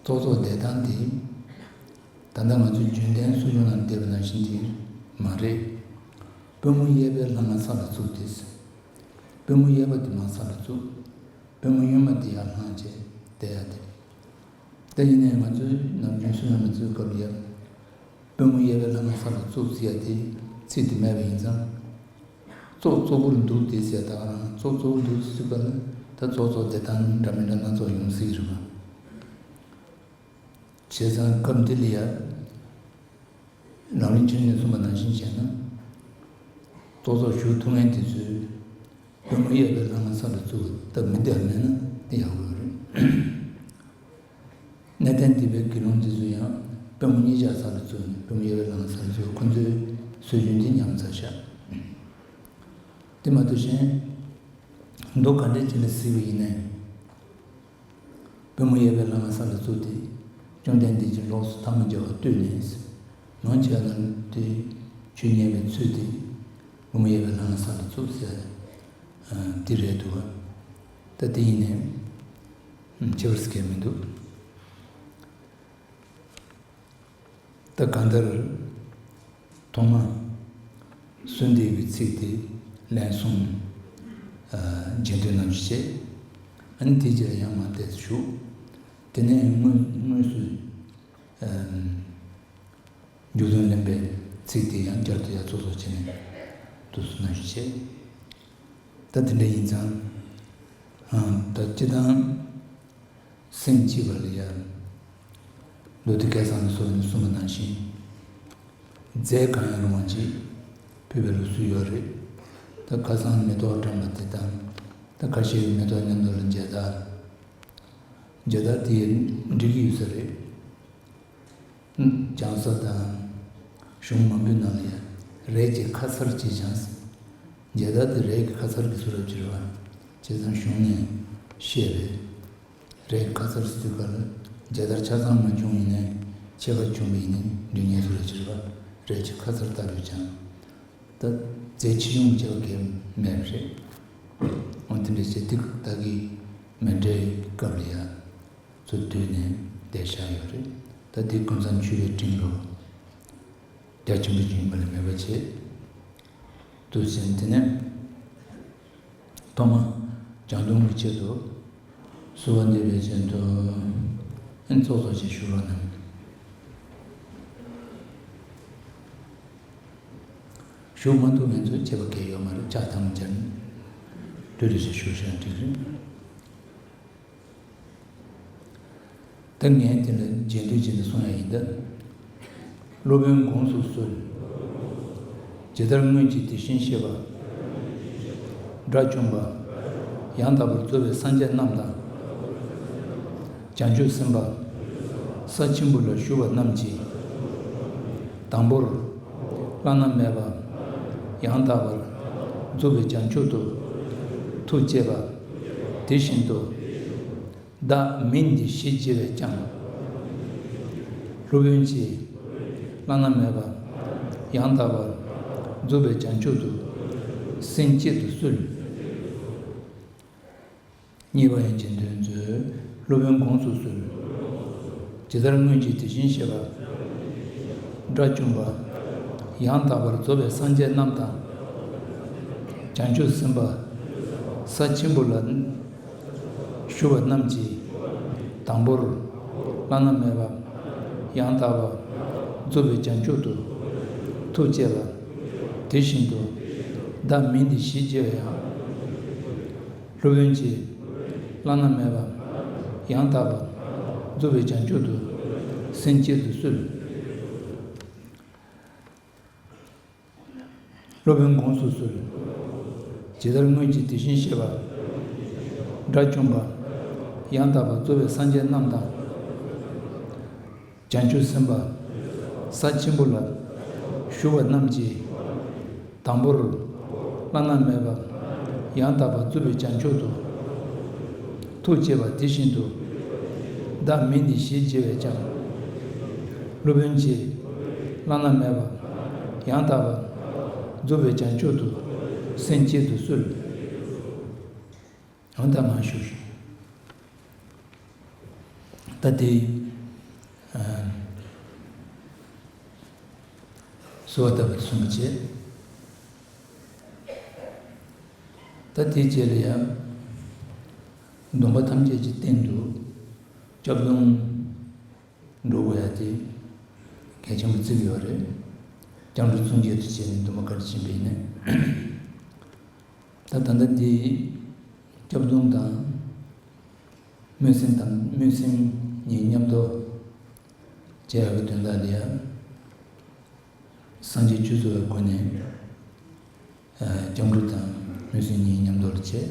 ཙོག་ཙོག་བསྡད་སྟངས་དེ། ད་ལྟ་ང་ཚོའི་རྒྱུན་ལྡན་གསོ་སྦྱོང་ནང་བསྡད་པ་ནང་བཞིན་དེ་མ་རེད། པུས་མོ་གཡས་པའི་ལྷ་ང་ས་ལ་བཙུགས་ཏེ། པུས་མོ་གཡས་པ་དེ་མར་ས་ལ་བཙུགས། པུས་མོ་གཡོན་མ་དེ་ཡར་བསླངས་བྱས་བསྡད་ཡ་དེ། དེ་ཡིན་ནའི་ང་ཚོའི་ནམ་རྒྱུན་བསོད་ནམས་ལ་བརྩོན་སྐབས་ལ་ཡ། པུས་མོ་གཡས་པའི་ལྷ་ང་ས་ལ་བཙུགས་ཟེར་ཡ་དེ་ཚིག་དེ་མེད་པ་ཡིན་ཙང་། ཙོག་ཙོག་པོར་འདུག་སྟེ་ཟེར་ཡ་ད་ག་རང་ཙོག་ཙོག་པོར་འདུག་ཟེར་སྐབས་ལ་ད་ཙོག་ཙོག་བསྡད་སྟངས་འདྲ་མི་འདྲ་སྣ་ཚོགས་ཡོང་སྲིད་རེད་པ། བྱས་ཙང་སྐབས་འདི་ལ་ཡ། ལམ་རིམ་ཆེན་ནས་གསུངས་པ་ནང་བཞིན་བྱས་ན། ཙོག་ཙོག་ཞུ་ཐུབ་མཁན་དེ་ཚོས་པུས་མོ་གཡས་པའི་ལྷ་ང་ས་ལ་བཙུགས་སྟབས་མི་བདེ་བ་མེད་ན་དེ་ཡག་པོ་ཡོད་རེད། གནས་བརྟན་སྡིག་པའི་དགེ་སློང་དེ་ཚོ་ཡང་པུས་མོ་གཉིས་ཆ་ས་ལ་བཙུགས་ནས་པུས་མོ་གཡས་པའི་ལྷ་ང་ས་ལ་བཙུགས། ཁོ་ཚོའི་སྲོལ་རྒྱུན་དེ་ཉམས་ཚར་ཤག་དེ་མ་གཏོགས་གཞན། མདོ་ག་འདྲས་ཅིག་ལ་གཟིགས་པ་ཡིན་ནའི། པུས་མོ་གཡས་པའི་ལྷ་ང་ས་ལ་བཙུགས་ཏེ། བཅོམ་ལྡན་འདས་ཀྱི་ལོགས་སུ་ཐལ་མོ་སྦྱར་བ་བཏུད་ནས། མང་ཆེ་བ་ལ་དེ་ཆོས་ཉན་པའི་ཚུལ་དེ། པུས་མོ་གཡས་པའི་ལྷ་ང་ས་ལ་བཙུགས་ཟེར། ཨ། དེ་རེད་འདུག་བ། ད་དེ་ཡིན་ནའི། ཨ། ཁྱད་པར་ཟེར་མཁན་མི་འདུག་ད་གང་ལྟར། ཐོག་མ། གསོལ་འདེབས་ཀྱི་ཚིག་དེ་ལན་གསུམ། ཨ། རྗེས་ཟློས་རྣམས་ཀྱིས་བྱས། ཨ་ནི་དེའི་རྗེས་ལ་ཡང་མར་ཏོག་ཙམ་བཞུགས། དེ་ནས་དངོས་དངོས་སུ། ཨ། མཇུག་དོན་ལེན་པའི་ཚིག་དེ་ཡང་བསྐྱར་དུ་ཡར་ཙོག་ཙོག་བྱས་ནས་དུས་སུ་ནང་བཞིན་བྱས། ད་དེ་འདྲ་ཡིན་ཙང་། ཨ། ད་སྤྱིར་བཏང་། སེམས་བསྐྱེད་པ་ལ་ཡང་། མདོ་སྡེ་སྐལ་བཟང་ལ་སོགས་ནས་གསུངས་པ་ནང་བཞིན། རྫས་གང་ཡང་རུང་བ་ཅིག་ཕུལ་བའི་ལུགས་སྲོལ་ཡོད་རེད། ད་ཁ་སང་མེ་ཏོག་བཀྲམ་པ་དེ་དང་། ད་ཁ་ཤས་ཀྱིས་མེ་ཏོག་མཉམ་དུ་ལ་མཇལ་དར། མཇལ་དར་དེ་འགྲིག་གི་ཡོད་ས་རེད། སྦྱང་ས་དང་། གཞུང་མང་པོའི་ནང་ལ་ཡང་རས་ཀྱི་ཁ་ཚར་གཅིག་སྦྱངས། མཇལ་དར་དེ་རས་ཀྱི་ཁ་ཚར་གྱི་བཟོ་འདྲ་ཅིག་རེད་བ། བྱས་ཙང་གཞུང་ནས་བཤད་པས། རས་ཀྱི་ཁ་ཚར་ཟེར་དུས་ག་ལ། མཇལ་དར་ཆ་ཚང་མ་བྱུང་ཡིན་ནའི་ཕྱེད་ཀ་བྱུང་བ་ཡིན་ནའི་འགྲིག་ངེས་བཟོ་འདྲ་ཅིག་རེད་བ། རས་ཀྱི་ཁ་ཚར་ལྟ་བུ་སྦྱངས། ད་རྫས་ཆེ་ཆུང་བྱས་པ་གལ་མེད་པ་རེད། འོ་དེ་འདྲ་བྱས་ཏེ་ད་གིན་མཎྜལ་སྐབས་ལ་ཡང་ཚུར་བསྡུས་ནས་བསྡད་བཞག་ཡོད་རེད། ད་དེ་ཀུན་བཟང་མཆོད་པའི་སྤྲིན་ལོ། རྒྱ་ཆེན་པོ་ཅིག་ཡིན་པ་ལས་མེད་པ་བྱས། དུ་ཟིན་དེ་ནས་ཐོག་མ་བྱང་སྡོམ་གྱི་ཆེད་དུ་གསོལ་བ་འདེབས་པའི་ཆེད་དུ་ཨན་ཙོག་ཙོག་ཅིག་ཞུ་རོགས་གནང་། ཞུ་མ་ཐུབ་མཁན་ཚོས་བྱེད་པ་གལ་ཡོད་མ་རེད། ལྕགས་ཐམ་སྦྱར་ནས་དུས་རེ་བཞིན་ཞུ་བཞག་འགྲིག་རེད། ད་ངས་དེ་ལ་རྗེས་ཟློས་བྱས་ནས་གསུང་ཡ་ཡིན་ད། སློབ་དཔོན་དགོངས་སུ་གསོལ། ཇི་ལྟར་སྔོན་གྱི་དེ་བཞིན་གཤེགས་པ། དགྲ་བཅོམ་པ། ཡང་དག་པར་རྫོགས་པའི་སངས་རྒྱས་རྣམས་དང་། བྱང་ཆུབ་སེམས་དཔའ། ས་ཆེན་པོ་ལ་བཞུགས་པ་རྣམས་ཀྱིས། དང་པོར། བླ་ན་མེད་པ། ཡང་དག་པར། རྫོགས་པའི་བྱང་ཆུབ་ཏུ། ཐུགས་བསྐྱེད་པ། དེ་བཞིན་དུ། བདག་མིང་འདི་ཞེས་བགྱི་བས་ཀྱང་། སློབ་དཔོན་གྱིས། བླ་ན་མེད་པ། ཡང་དག་པར། རྫོགས་པའི་བྱང་ཆུབ་ཏུ། སེམས་བསྐྱེད་དུ་གསོལ། གཉིས་པ་ཡན་ཆད་འདོན་མཛོད། སློབ་དཔོན་དགོངས་སུ་གསོལ། ཇི་ལྟར་སྔོན་གྱི་དེ་བཞིན་གཤེགས་པ། དགྲ་བཅོམ་པ། ཡང་དག་པར་རྫོགས་པའི་སངས་རྒྱས་རྣམས་དང་། བྱང་ཆུབ་སེམས་དཔའ། ས་ཆེན་པོ་ལ། བཞུགས་པ་རྣམས་ཀྱིས། དང་པོར། བླ་ན་མེད་པ། ཡང་དག་པར། རྫོགས་པའི་བྱང་ཆུབ་ཏུ། ཐུགས་བསྐྱེད་ལ། དེ་བཞིན་དུ། བདག་མིང་འདི་ཞེས་བགྱི་བ་ཡང་། སློབ་དཔོན་གྱིས། བླ་ན་མེད་པ། ཡང་དག་པར། རྫོགས་པའི་བྱང་ཆུབ་ཏུ། སེམས་བསྐྱེད་དུ་གསོལ། སློབ་དཔོན་དགོངས་སུ་གསོལ། ཇི་ལྟར་སྔོན་གྱི་དེ་བཞིན་གཤེགས་པ། དགྲ་བཅོམ་པ། ཡང་དག་པར་རྫོགས་པའི་སངས་རྒྱས་རྣམས་དང་། བྱང་ཆུབ་སེམས་དཔའ། ས་ཆེན་པོ་ལ། བཞུགས་པ་རྣམས་ཀྱིས། དང་པོར། བླ་ན་མེད་པ། ཡང་དག་པར་རྫོགས་པའི་བྱང་ཆུབ་ཏུ། ཐུགས་བསྐྱེད་པ་དེ་བཞིན་དུ། བདག་མིང་འདི་ཞེས་བགྱི་བས་ཀྱང་། སློབ་དཔོན་གྱིས། བླ་ན་མེད་པ། ཡང་དག་པར། རྫོགས་པའི་བྱང་ཆུབ་ཏུ། སེམས་བསྐྱེད་དུ་གསོལ། ཡང་དག་མ་ཞུ། ད་དེ། གསོལ་བ་བཏབ་པ་གསུངས་པ་བྱས། ད་དེའི་རྗེས་ལ་ཡང་། སྡོམ་པ་ཐམས་ཅད་ཀྱི་སྟེང་དུ། སྐྱབས་སྡོམ་འགྲོ་དགོས་ཡ་དེ་གལ་ཆེན་པོ་བརྩི་གི་ཡོད་རེད། སྐྱབས་འགྲོ་མཚུངས་བརྒྱད་དུ་བྱས་ནས་སྡོམ་པ་ག་རེ་བྱིན་པ་ཡིན་ནའི། ད་ད་ལྟ་འདི་སྐྱབས་སྡོམ་དང་སྨོན་སེམས་དང་སྨོན་སེམས་གཉིས་མཉམ་དུ་བྱེད་ཡག་གི་དོན་དག་ལ་ཡང་། སངས་རྒྱས་ཆོས་ཚོལ་བའི་སྒོ་ནས། ཨ། སྐྱབས་འགྲོ་དང་སྨོན་སེམས་གཉིས་མཉམ་དུ་ལ་བྱེད།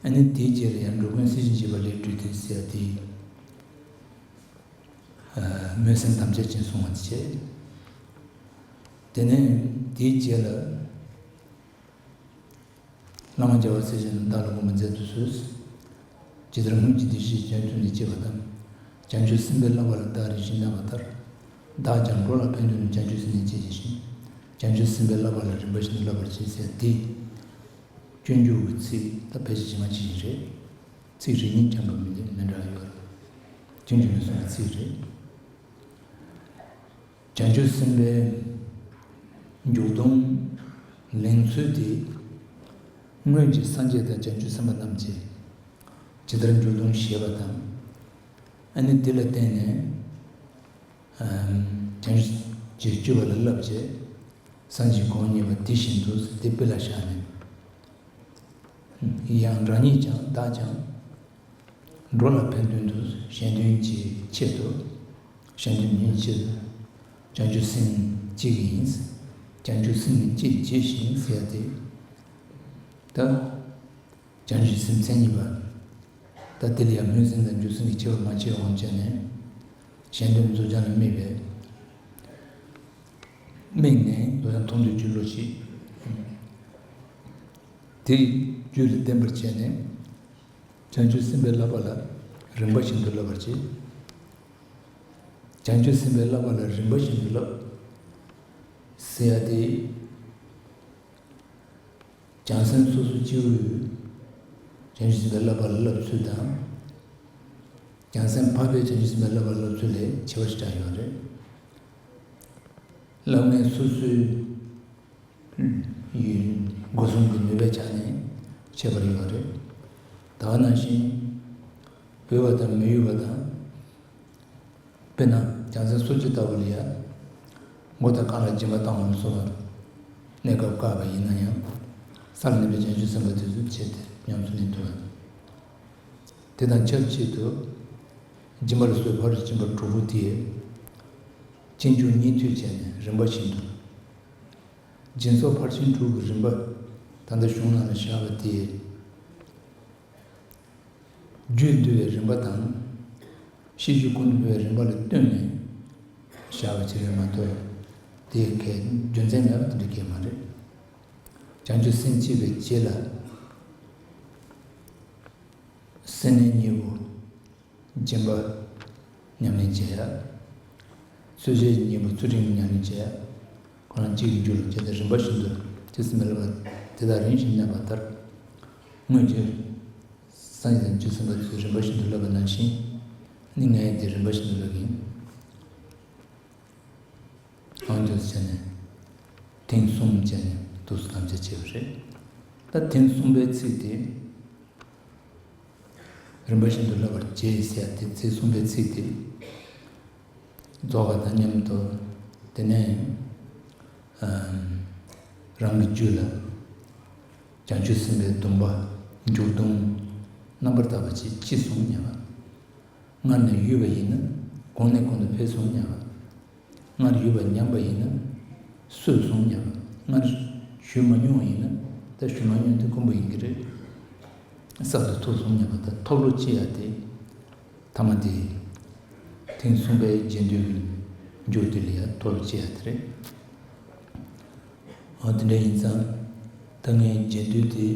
ཨ་ནི་དེའི་རྗེས་ལ་ཡང་འགྲོ་ཀུན་སེམས་ཅན་བྱེད་པ་ལས་གྲོལ་ཐབས་ཟེར་ཡ་དེ། ཨ། སྨོན་སེམས་དམ་བཅའ་ཅན་གསུང་བ་དེ་བྱེད། དེ་ནས་དེའི་རྗེས་ལ། བླ་མ་རྒྱལ་བ་སྲས་བཅས་རྣམས་བདག་ལ་མངོན་པར་མཛད་དུ་གསོལ། ཇི་ལྟར་སྔོན་གྱི་དེ་བཞིན་གཤེགས་པ། ཐུགས་ནི་བསྐྱེད་པ་དང་། བྱང་ཆུབ་སེམས་དཔའི་བསླབ་པ་ལ་བདག་རེ་ཞིག་གནས་པ་ལྟར། བདག་ཀྱང་འགྲོ་ལ་ཕན་དོན་དུ་བྱང་ཆུབ་སེམས་ནི་བསྐྱེད་བྱས་ཤིང་། བྱང་ཆུབ་སེམས་དཔའི་བསླབ་པ་ལ་རིམ་པ་བཞིན་དུ་བསླབ་པར་བྱེད་ཟེར་ཏེ། སྤྱོད་འཇུག་གི་ཚིག་ད་ཕལ་ཆེར་ཇི་མ་ཇི་བཞིན་རེད། ཚིག་རེ་གཉིས་ཀྱང་འགྲོ་མི་འདུག་མི་འདྲ་ཡོད་རེད། སྤྱོད་འཇུག་ནས་གསུངས་པའི་ཚིག་རེད། བྱང་ཆུབ་སེམས་དཔའི་འཇུག་སྡོམ་ལེན་ཚུལ་དེ། སྔོན་གྱི་སངས་རྒྱས་དང་བྱང་ཆུབ་སེམས་དཔའ་རྣམས་ཀྱིས་ཇི་ལྟར་འཇུག་སྡོམ་བཞེས་པ་དང་། ཨ་ནི་དེ་ལ་བརྟེན་ནས། ཨམ། བྱང་ཆུབ་ཀྱི་སྤྱོད་པ་ལ་བསླབ་བྱས། སངས་རྒྱས་གོ་འཕང་བརྙེས་པ་དེ་བཞིན་དུ་དེ་དཔེ་ལ་བཞག་ནས། ཡང་རང་ཉིད་ཀྱང་བདག་ཀྱང་། འགྲོ་ལ་ཕན་དོན་དུ་གཞན་དོན་གྱི་ཆེད་དུ། གཞན་དོན་གཉེར་ཆེད་དུ། བྱང་ཆུབ་སེམས་བསྐྱེད་ཀྱི་ཡིན། བྱང་ཆུབ་སེམས་ནི་སྐྱེད་བྱེད་ཅིང་ཟེར་ཡ་དེ། ད་བྱང་ཆུབ་སེམས་མཚན་ཉིད་པ། ད་དེ་ལ་ཡང་སྨོན་སེམས་དང་འཇུག་སེམས་ཀྱི་ཁྱད་པར་མ་ཕྱེ་བར་བྱས་ནས། གཞན་དོན་རྫོགས་བྱང་ལ་དམིགས་པའི། དམིགས་ནས་རྫོགས་བྱང་མཐོང་གྲོལ་གྱི་བློ་ཞིག་དེ་རྒྱུད་ལ་ལྡན་པར་བྱས་ནས། བྱང་ཆུབ་སེམས་དཔའི་བསླབ་པ་ལ་རིམ་པ་བཞིན་དུ་བསླབ་པར་བྱེད། བྱང་ཆུབ་སེམས་དཔའི་བསླབ་པ་ལ་རིམ་པ་བཞིན་དུ་བསླབ། ཟེར་ཡ་དེ། བྱང་སེམས་སོ་སོ་སྐྱེ་བོའི་བྱང་ཆུབ་སེམས་དཔའི་བསླབ་པ་ལ་བསླབ་ཚུལ་དང་། བྱང་སེམས་འཕགས་པའི་བྱང་ཆུབ་སེམས་དཔའི་བསླབ་པ་ལ་བསླབ་ཚུལ་ལས་ཁྱད་པར་ཞིག་ཆགས་ཡོད་རེད། བསླབ་མཁན་སོ་སོའི་ཡུལ་སྒོ་གསུམ་གྱི་ནུས་པའི་ཆ་ནས་ཁྱད་པར་ཡོད་རེད། ད་ག་ནང་བཞིན། འོས་པ་དང་མི་འོས་པ་དང་། དཔེར་ན་བྱང་སེམས་སོ་སྐྱེ་ལྟ་བུ་ལ་ཡ། མགོ་དང་རྐང་ལ་སྦྱིན་པ་བཏང་བ་ལ་སོགས་པ་གནས་སྐབས་བཀག་པ་ཡིན་ན་ཡང་། ས་ལ་གནས་པའི་བྱང་ཆུབ་སེམས་དཔའ་དེ་ཚོས་བྱས་ཏེ་ཉམས་སུ་ལེན་ཐུབ་པ། དེ་དང་ཆབས་ཅིག་ཏུ། སྦྱིན་པ་ལ་སོགས་པའི་ཕ་རོལ་ཕྱིན་པ་དྲུག་པོ་དེ། སྤྱོད་འཇུག་གཉིས་མཐུད་བྱས་ནས་རིམ་པ་བཞིན་དུ། སྦྱིན་སོགས་ཕར་ཕྱིན་དྲུག་གི་རིམ་པ། ད་ལྟ་གཞུང་ནང་ལ་བཞག་པ་དེ། རྒྱུད་འདུལ་བའི་རིམ་པ་དང་། ཤེས་རྒྱུད་ཀུན་ཏུ་སྤེལ་བའི་རིམ་པ་ལ་བསྟུན་ནས་བཞག་པ་ཅིག་རེད་མ་གཏོགས། དེ་གའི་རྒྱུ་མཚན་མེད་པ་དེ་འདྲ་གང་ཡང་མ་རེད། བྱང་ཆུབ་སེམས་སྐྱེས་པའི་རྗེས་ལ། སེམས་ནི་གཉིས་པོ། སྦྱིན་པ་ཉམས་ལེན་བྱེད་ཡ། ཚུལ་འཆོས་གཉིས་པོ་ཚུལ་ཁྲིམས་ཉམས་ལེན་བྱེད་ཡ། ཁོ་རང་གཅིག་གི་རྒྱུད་ལ་སྐྱེ་སྟེ་རིམ་པ་བཞིན་དུ་ཇི་སྲིད་མི་སླེབས་པ་དེ་དག་རིམ་བཞིན་གནས་པ་ལྟར། སྔོན་གྱི་སངས་རྒྱས་དང་བྱང་ཆུབ་སེམས་དཔའ་ཚོས་རིམ་པ་བཞིན་དུ་བསླབ་པ་ནང་བཞིན། ནི་ངས་དེ་རིམ་པ་བཞིན་དུ་བསླབ་ཀྱི་ཡིན། ཨང་དུ་བྱས་ནས། ཐེངས་གསུམ་བྱས་ནས་དུས་སུ་དམ་བཅའ་བྱས་པ་རེད། ད་ཐེངས་གསུམ་པའི་ཚིག་དེ། རིམ་པ་བཞིན་དུ་བསླབ་པར་བྱེད་ཟེར་ཏེ་ཚིག་གསུམ་པའི་ཚིག་དེ། རྫོགས་པ་དང་མཉམ་དུ། དེ་ནས། ཨམ། རང་གི་རྒྱུད་ལ། བྱང་ཆུབ་སེམས་དཔའི་སྡོམ་པ། འཇུག་སྡོམ། རྣམ་པར་དག་པ་ཅིག་ཅི་གསུངས་སྙམ་པ། སྔར་ནས་ཡོད་པ་ཡིན་ན་གོང་ནས་གོང་དུ་འཕེལ་སོང་སྙམ་པ། སྔར་ཡོད་པ་ཉམས་པ་ཡིན་ན་སོས་སོང་སྙམ་པ། སྔར་ཞུ་མ་མྱོང་བ་ཡིན་ན་ད་ཞུ་མ་མྱོང་དེ་དཀོན་པོ་ཡིན་གྱི་རེད། གསར་དུ་ཐོབ་སོང་སྙམ་པ། ད་ཐོབ་བློ་སྐྱེ་ཡ་དེ། ཐ་མ་དེ། ཐེངས་གསུམ་པའི་རྗེས་ཟློས་ཀྱི་མཇུག་དེ་ལ་ཡ་ཐོབ་བློ་སྐྱེ་ཡ་དེ་རེད། འོ་དེ་འདྲ་ཡིན་ཙང་། ད་ངས་རྗེས་ཟློས་དེ་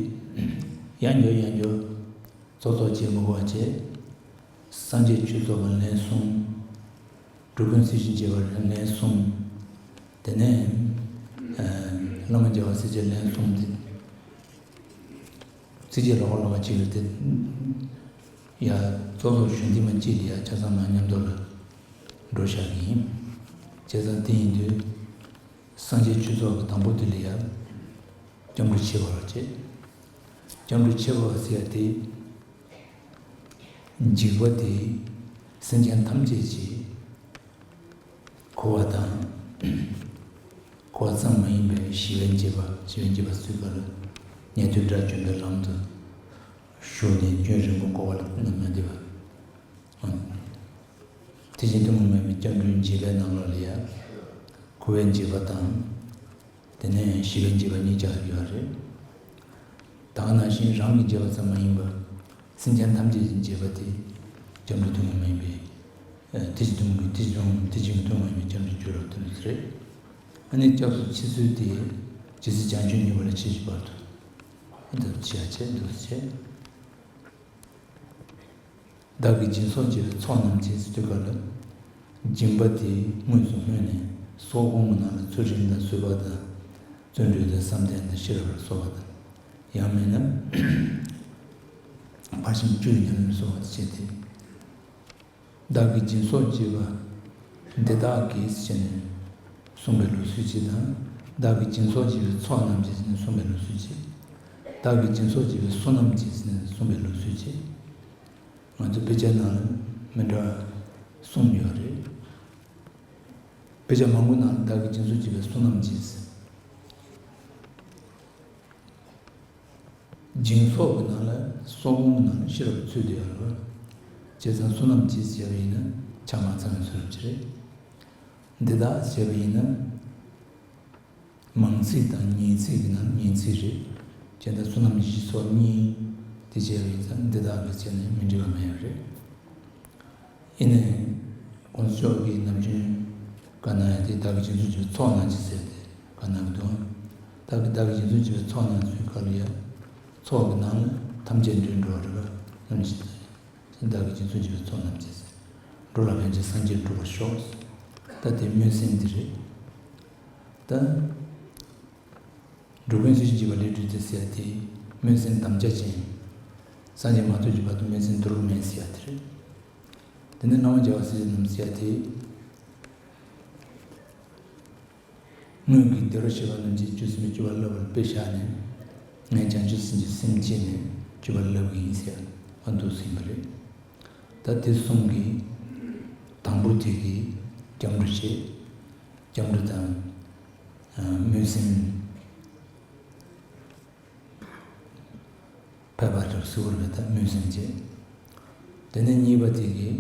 ཡང་བསྐྱར་ཡང་བསྐྱར་རྫོགས་རྫོགས་བྱེད་མི་དགོས་པ་བྱས། སངས་རྒྱས་ཆོས་ཚོགས་པ་ལན་གསུམ། འགྲོ་ཀུན་སྲིད་ཞིའི་བྱེ་བ་ལན་གསུམ། དེ་ནས་ཨ་བླ་མ་རྒྱལ་བ་སྲས་བཅས་ལན་གསུམ་དེ། སྲས་བཅས་ལ་ཧོ་ལ་བ་གཅིག་ལ་དེ། ཡ། རྫོགས་རྫོགས་གཞོན་དེ་མ་གཅིག་ལ་ཡ་ཆ་ཚང་མ་མཉམ་དུ་ལ་འགྲོ་བཞག་གི་ཡིན། བྱས་ཙང་དེ་ཡིན་དུས། སངས་རྒྱས་ཆོས་ཚོགས་ཀྱི་དང་པོ་དེ་ལ་ཡ། སྐྱབས་འགྲོ་ཆེ་བ་བྱེད། སྐྱབས་འགྲོ་ཆེ་བ་ཟེར་ཡ་དེ། འཇིགས་པ་དེ་སེམས་ཅན་ཐམས་ཅད་ཀྱི་འཁོར་བ་དང་། འཁོར་བ་ཙམ་མ་ཡིན་པའི་ཞི་བའི་འཇིགས་པ། ཞི་བའི་འཇིགས་པ་ཟེར་བ་ལ་ཉན་ཐོས་དགྲ་བཅོམ་པའི་ལམ་དུ་ཞུགས་ནས་རྒྱུན་རིང་པོ་འཁོར་བ་ལ་མནར་བསྡད་པ། དེ་བཞིན་གཏི་མུག་མེད་པའི་སྐྱབས་འགྲོའི་འཇིགས་པའི་ནང་ལོགས་ལ་ཡ། འཁོར་བའི་འཇིགས་པ་དང་། དེ་ནས་ཞི་བའི་འཇིགས་པ་གཉིས་ཆགས་ཡོད་རེད། ད་ག་ནང་བཞིན་རང་གི་འཇིགས་པ་ཙམ་མ་ཡིན་པར། སེམས་ཅན་ཐམས་ཅད་ཀྱི་འཇིགས་པ་དེ། སྐྱབས་འགྲོ་གཏི་མུག་མེད་པའི། ཨ་དེ་བཞིན་གཏི་མུག་གི་དེ་བཞིན་དེ་བཞིན་གཏི་མུག་མེད་པའི་སྐྱབས་འགྲོ་གྱུར་རབ་ཏུ་ནུས་རེད། ཨ་ནི་སྐྱབས་སུ་མཆི་ཚུལ་དེ། ཇི་སྲིད་བྱང་ཆུབ་ནུས་པ་ལ་མཆིས་ཀྱི་བར་དུ། འདི་ལྟར་མཆི་བ་བྱེད། འདུག་སེ་བྱེད། བདག་གིས་སྦྱིན་སོགས་བགྱིས་པའི་ཚོགས་རྣམས་ཀྱིས་ཟེར་དུས་སྐབས་ལ། སྦྱིན་པ་དེ་དངོས་སུ་སྨོས་ནས་སོགས་སྐོང་གི་ནང་ལ་ཚུལ་ཁྲིམས་དང་བཟོད་པ་དང་། བརྩོན་འགྲུས་དང་བསམ་གཏན་དང་ཤེས་རབ་ལ་སོགས་པ་དང་། ཡང་མིན་ན་ཕར་ཕྱིན་བཅུའི་ཉམས་ལེན་སོགས་པ་བྱས་ཏེ། བདག་གིས་སྦྱིན་སོགས་བགྱིས་པ་འདི་དག་གིས་ཟེར་ནས་གསུངས་པའི་ལུགས་སྲོལ་གཅིག་དང་། བདག་གིས་སྦྱིན་སོགས་བགྱིས་པའི་ཚོགས་རྣམས་ཀྱིས་ཟེར་ནས་གསུངས་པའི་ལུགས་སྲོལ་གཅིག། བདག་གིས་སྦྱིན་སོགས་བགྱིས་པའི་བསོད་ནམས་ཀྱིས་ཟེར་ནས་གསུངས་པའི་ལུགས་སྲོལ་གཅིག། ང་ཚོ་དཔེ་ཆ་ནང་ལ་མི་འདྲ་བ་གསུམ་ཡོད་རེད། དཔེ་ཆ་མང་པོ་ནང་ལ་བདག་གིས་སྦྱིན་སོགས་བགྱིས་པའི་བསོད་ནམས་ཀྱིས། སྦྱིན་སོགས་ཀྱི་ནང་ལ་སོགས་སྐོང་གི་ནང་ལ་ཤེས་རབ་ཚུད་དེ་ཡོད་རེད་བ། བྱས་ཙང་བསོད་ནམས་ཀྱིས་བྱས་པ་ཡིན་ན་ཆ་མ་ཚང་བའི་བཟོ་འདྲ་ཅིག་རེད། འདི་དག་བྱས་པ་ཡིན་ན། མང་ཚིག་དང་ཉེ་ཚིག་གི་ནང་ཉེ་ཚིག་རེད། བྱས་ན་བསོད་ནམས་བཞི་ཚོགས་གཉིས་དེ་བྱས་པ་ཡིན་ཙང་འདི་དག་གི་བྱས་ནས་མི་འགྲིག་པ་མེད་པ་རེད། ཡིན་ནའི་དཀོན་མཆོག་གིས་ནམ་རྒྱུན་བཀའ་གནང་ཡ་དེ་བདག་གིས་སྦྱིན་སོགས་བགྱིས་པའི་ཚོགས་རྣམས་ཀྱི་ཟེར་ཏེ་བཀའ་གནང་གི་འདུག། བདག་གིས་བདག་གིས་སྦྱིན་སོགས་བགྱིས་པའི་ཚོགས་རྣམས་ཀྱི་སྐབས་ལ་ཡ། ཚོགས་ཀྱི་ནང་ནས་ཐམས་ཅད་འདུས་འགྲོ་བ་རིག་པ་རྣམས་ཀྱི་ཟེར། བདག་གིས་སྦྱིན་སོགས་བགྱིས་པའི་ཚོགས་རྣམས་ཀྱི་ཟེར། འགྲོ་ལ་ཕན་ཕྱིར་སངས་རྒྱས་འགྲུབ་པར་ཤོག། ད་དེ་སྨོན་སེམས་འདི་རེད། ད། འགྲོ་ཀུན་སྲིད་ཞིའི་འཇིགས་པ་ལས་སྒྲོལ་ཏེ་ཟེར་ཡ་དེ་སྨོན་སེམས་དམ་བཅའ་ཅན། སངས་རྒྱས་མ་ཐོབ་ཀྱི་བར་དུ་སྨོན་སེམས་འདོར་དགོས་མེད་ཟེར་ཡ་དེ་རེད། དེ་ནས་བླ་མ་རྒྱལ་བ་སྲས་བཅས་རྣམས་ཟེར་ཡ་དེ། སྔོན་གྱི་བདེ་བར་གཤེགས་པ་རྣམས་ཀྱིས་སྤྱོད་སེམས་སྤྱོད་པ་བསླབ་པར་དཔེ་བཞག་ནས། ངས་བྱང་ཆུབ་སེམས་ཀྱི་སེམས་བསྐྱེད་ནས་སྤྱོད་པ་བསླབ་ཀྱི་ཡིན་ཟེར་ཡ་འདུག་ཟིན་པ་རེད། ད་དེ་གསུམ་གྱི་དང་པོ་དེ་གི་སྐྱབས་འགྲོ་བྱེད། སྐྱབས་འགྲོ་དང་། སྨོན་སེམས། ཕལ་པ་ལ་གཟིགས་པར་བྱེད་པ་དང་སྨོན་སེམས་བསྐྱེད། དེ་ནས་གཉིས་པ་དེ་གིས་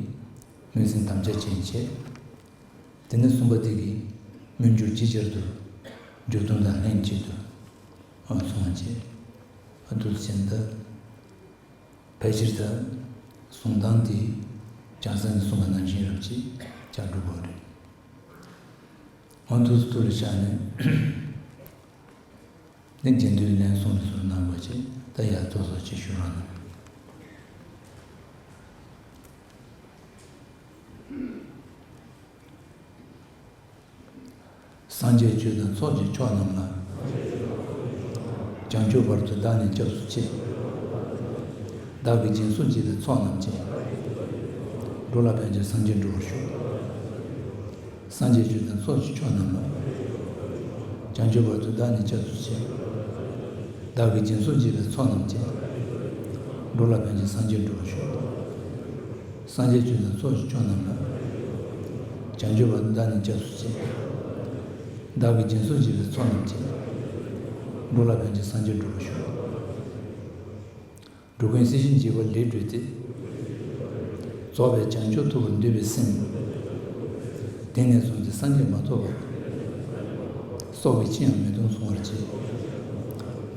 སྨོན་སེམས་དམ་བཅའ་ཅན་བྱེད། དེ་ནས་གསུམ་པ་དེ་གིས་སྨོན་འཇུག་ཇི་ལྟར་དུ་འཇུག་སྟངས་དང་ལྷན་ཅིག་ཏུ་ཨ་གསུང་བ་བྱེད། ཨ་འདུག་ཟེར་ན་ད། ཕལ་ཆེར་ད་གསུང་སྟངས་དེ་བྱང་སེམས་ནས་གསུངས་པ་ནང་བཞིན་རབ་ཅིག་ཆགས་འགྲོ་གི་རེད། ཨ་འདུག་ཐུགས་ལ་བཞག་ནས། འདི་རྗེས་ཟློས་ལན་གསུམ་རེ་ཟུར་གནང་དགོས་ཅེས་ད་ཡར་ཚོགས་གཙོ་ཅེས་ཞུ་རོགས་གནང་། སངས་རྒྱས་ཆོས་དང་ཚོགས་ཀྱི་མཆོག་རྣམས་ལ། བྱང་ཆུབ་བར་དུ་བདག་ནི་སྐྱབས་སུ་མཆི། བདག་གིས་སྦྱིན་སོགས་བགྱིས་པའི་ཚོགས་རྣམས་ཀྱིས། འགྲོ་ལ་ཕན་ཕྱིར་སངས་རྒྱས་འགྲུབ་པར་ཤོག། སངས་རྒྱས་ཆོས་དང་ཚོགས་ཀྱི་མཆོག་རྣམས་ལ། བྱང་ཆུབ་བར་དུ་བདག་ནི་སྐྱབས་སུ་མཆི། བདག་གིས་སྦྱིན་སོགས་བགྱིས་པའི་ཚོགས་རྣམས་ཀྱིས། འགྲོ་ལ་ཕན་ཕྱིར་སངས་རྒྱས་འགྲུབ་པར་ཤོག། སངས་རྒྱས་ཆོས་དང་ཚོགས་ཀྱི་མཆོག་རྣམས་ལ། བྱང་ཆུབ་བར་དུ་བདག་ནི་སྐྱབས་སུ་མཆི། བདག་གིས་སྦྱིན་སོགས་བགྱིས་པའི་ཚོགས་རྣམས་ཀྱིས། འགྲོ་ལ་ཕན་ཕྱིར་སངས་རྒྱས་འགྲུབ་པར་ཤོག། འགྲོ་ཀུན་སྲིད་ཞིའི་འཇིགས་པ་ལས་སྒྲོལ་ཏེ། རྫོགས་པའི་བྱང་ཆུབ་ཐོབ་པར་འདོད་པའི་སེམས། དེང་ནས་བཟུང་སྟེ་སངས་རྒྱས་མ་ཐོབ་བར། སྲོག་གི་ཕྱིར་ཡང་མི་གཏོང་གསོལ་བར་བྱེད།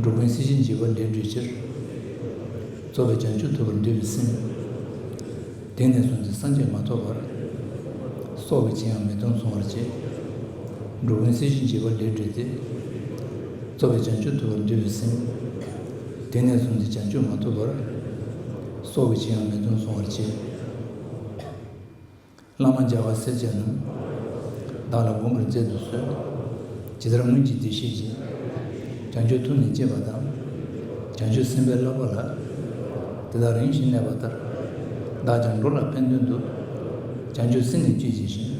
འགྲོ་ཀུན་སྲིད་ཞིའི་འཇིགས་པ་ལས་སྒྲོལ་ཕྱིར། རྫོགས་པའི་བྱང་ཆུབ་ཐོབ་པར་འདོད་པའི་སེམས། དེང་ནས་བཟུང་སྟེ་སངས་རྒྱས་མ་ཐོབ་བར། སྲོག་གི་ཕྱིར་ཡང་མི་གཏོང་གསོལ་བར་བྱེད། འགྲོ་ཀུན་སྲིད་ཞིའི་འཇིགས་པ་ལས་སྒྲོལ་ཏེ། རྫོགས་པའི་བྱང་ཆུབ་ཐོབ་པར་འདོད་པའི་སེམས། དེང་ནས་བཟུང་སྟེ་བྱང་ཆུབ་མ་ཐོབ་བར། སྲོག་གི་ཕྱིར་ཡང་མི་གཏོང་གསོལ་བར་བྱེད། བླ་མ་རྒྱལ་བ་སྲས་བཅས་རྣམས། བདག་ལ་མགོན་པོར་མཛད་དུ་གསོལ། ཇི་ལྟར་སྔོན་གྱི་བདེ་གཤེགས་ཀྱིས། བྱང་ཆུབ་ཐུགས་ནི་བསྐྱེད་པ་དང་། བྱང་ཆུབ་སེམས་དཔའི་བསླབ་པ་ལ། དེ་དག་རིམ་བཞིན་གནས་པ་ལྟར། བདག་ཀྱང་འགྲོ་ལ་ཕན་དོན་དུ། བྱང་ཆུབ་སེམས་ནི་བསྐྱེད་བགྱིད་ཅིང་།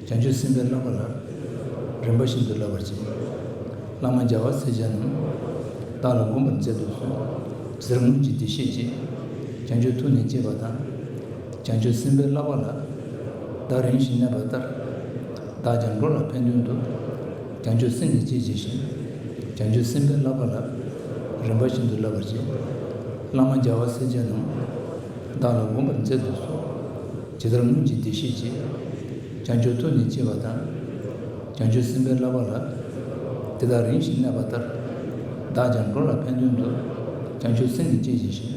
བྱང་ཆུབ་སེམས་དཔའི་བསླབ་པ་ལ། རིམ་པ་བཞིན་དུ་བསླབ་པར་བྱེད། བླ་མ་རྒྱལ་བ་སྲས་བཅས་རྣམས། བདག་ལ་མགོན་པོར་མཛད་དུ་གསོལ། ཇི་ལྟར་སྔོན་གྱི་བདེ་གཤེགས་ཀྱིས། བྱང་ཆུབ་ཐུགས་ནི་བསྐྱེད་པ་དང་། བྱང་ཆུབ་སེམས་དཔའི་བསླབ་པ་ལ། བདག་རིམ་བཞིན་གནས་པ་ལྟར། བདག་ཀྱང་འགྲོ་ལ་ཕན་དོན་དུ། བྱང་ཆུབ་སེམས་ནི་བསྐྱེད་བགྱིད་ཅིང་། བྱང་ཆུབ་སེམས་དཔའི་བསླབ་པ་ལ། རིམ་པ་བཞིན་དུ་བསླབ་པར་བྱེད། བླ་མ་རྒྱལ་བ་སྲས་བཅས་རྣམས། བདག་ལ་མགོན་པོར་མཛད་དུ་གསོལ། ཇི་ལྟར་སྔོན་གྱི་བདེ་གཤེགས་ཀྱིས། བྱང་ཆུབ་ཐུགས་ནི་བསྐྱེད་པ་དང་། བྱང་ཆུབ་སེམས་དཔའི་བསླབ་པ་ལ། དེ་དག་རིམ་བཞིན་གནས་པ་ལྟར། བདག་ཀྱང་འགྲོ་ལ་ཕན་དོན་དུ། བྱང་ཆུབ་སེམས་ནི་བསྐྱེད་བགྱིད་ཅིང་།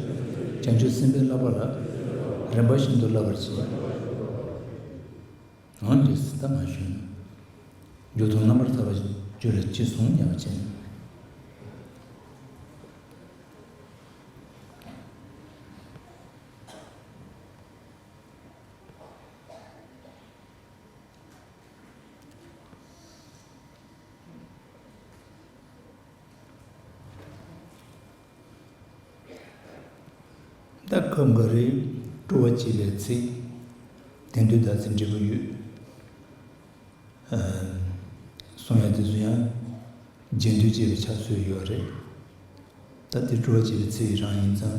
བྱང་ཆུབ་སེམས་དཔའི་བསླབ་པ་ལ། རིམ་པ་བཞིན་དུ་བསླབ་པར་བྱེད། འོན་ཏེ་ད་མ་ཞུ་ན། མཇུག་ཏུ་རྣམ་པར་ཐར་པ་སྤྱོད་ལ་ཅི་གསུང་ཡང་ཅན། ད་སྐབས་འགའ་རེ་སྤྲོ་བ་བྱེད་པའི་ཚིག་དེང་དུས་ད་ཚིག་འབྲས་བུ་ཡོད། ཨ། གསུང་ཡ་དེ་ཚོ་ཡང་རྗེས་ཟློས་བྱས་པའི་ཕྱག་སྲོལ་ཡོད་རེད། ད་དེ་སྤྲོ་བ་བྱེད་པའི་ཚིག་རང་ཡིན་ཙང་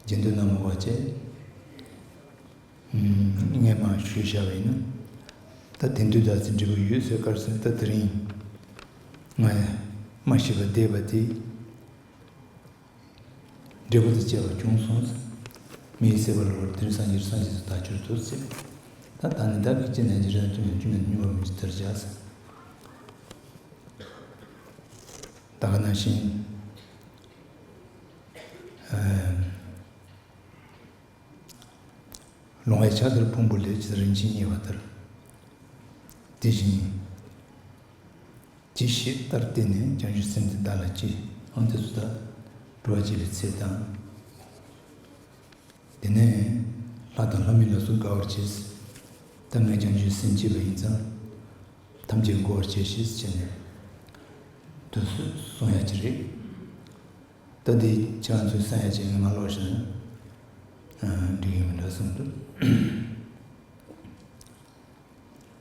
རྗེས་ཟློས་གནང་མི་དགོས་པ་བྱས། ངས་མར་ཞུས་བཞག་པ་ཡིན་ན། ད་དེང་དུས་ད་ཚིག་འབྲས་བུ་ཡོད་ཟེར་ག་རེ་ཟེར་ན། ད་དེ་རིང་ང་མ་ཤི་བར་བསྡད་པ་དེ། འབྲས་བུ་དང་བཅས་པ་བྱུང་སོང་ཟེར། མི་ཡི་སྲིད་པ་ལ་བར་དུ་སངས་རྒྱས་སངས་རྒྱས་སུ་བདག་གྱུར་ཏོ་ཟེར། ད་ད་ནི་བདག་གིས་ཅི་ནས་ཀྱང་རིང་དུ་ཡང་རྒྱུ་མེད་མྱུར་བ་མི་འཇིགས་དེར་བཞག་ཟེར། ད་ག་ནང་བཞིན། ཨ། ལོང་བས་ཕྱག་དར་ཕུང་པོ་ལས། ཇི་ལྟར་རིན་ཆེན་བརྙེས་པ་ལྟར། དེ་བཞིན་ཇི་ཞིག་ལྟར་བལྟས་ནས། བྱང་ཆུབ་སེམས་འདི་བདག་ལ་སྐྱེས། ཨང་། དེ་ཚོ་ད་སྤྲོ་བ་བསྐྱེད་པའི་ཚེ་དང་། དེ་ནས་ལྷ་དང་ལྷ་མིན་ལ་སོགས་དགའ་བར་བྱེད། ད་ངས་བྱང་ཆུབ་སེམས་བསྐྱེད་པ་ཡིན་ཙང་། ཐམས་ཅད་མགུ་བར་བྱས་ཤིག་ཟེར་ནས། དུས་སུ་གསུང་ཡ་ཅིག་རེད། ད་འདི་ཁྱེད་རང་ཚོས་གསན་ཡ་ཅིག་ངས་མ་ཀློག་བཞིན། ཨ། འགྲིག་གི་མི་འདུག་བསམ་འདུག་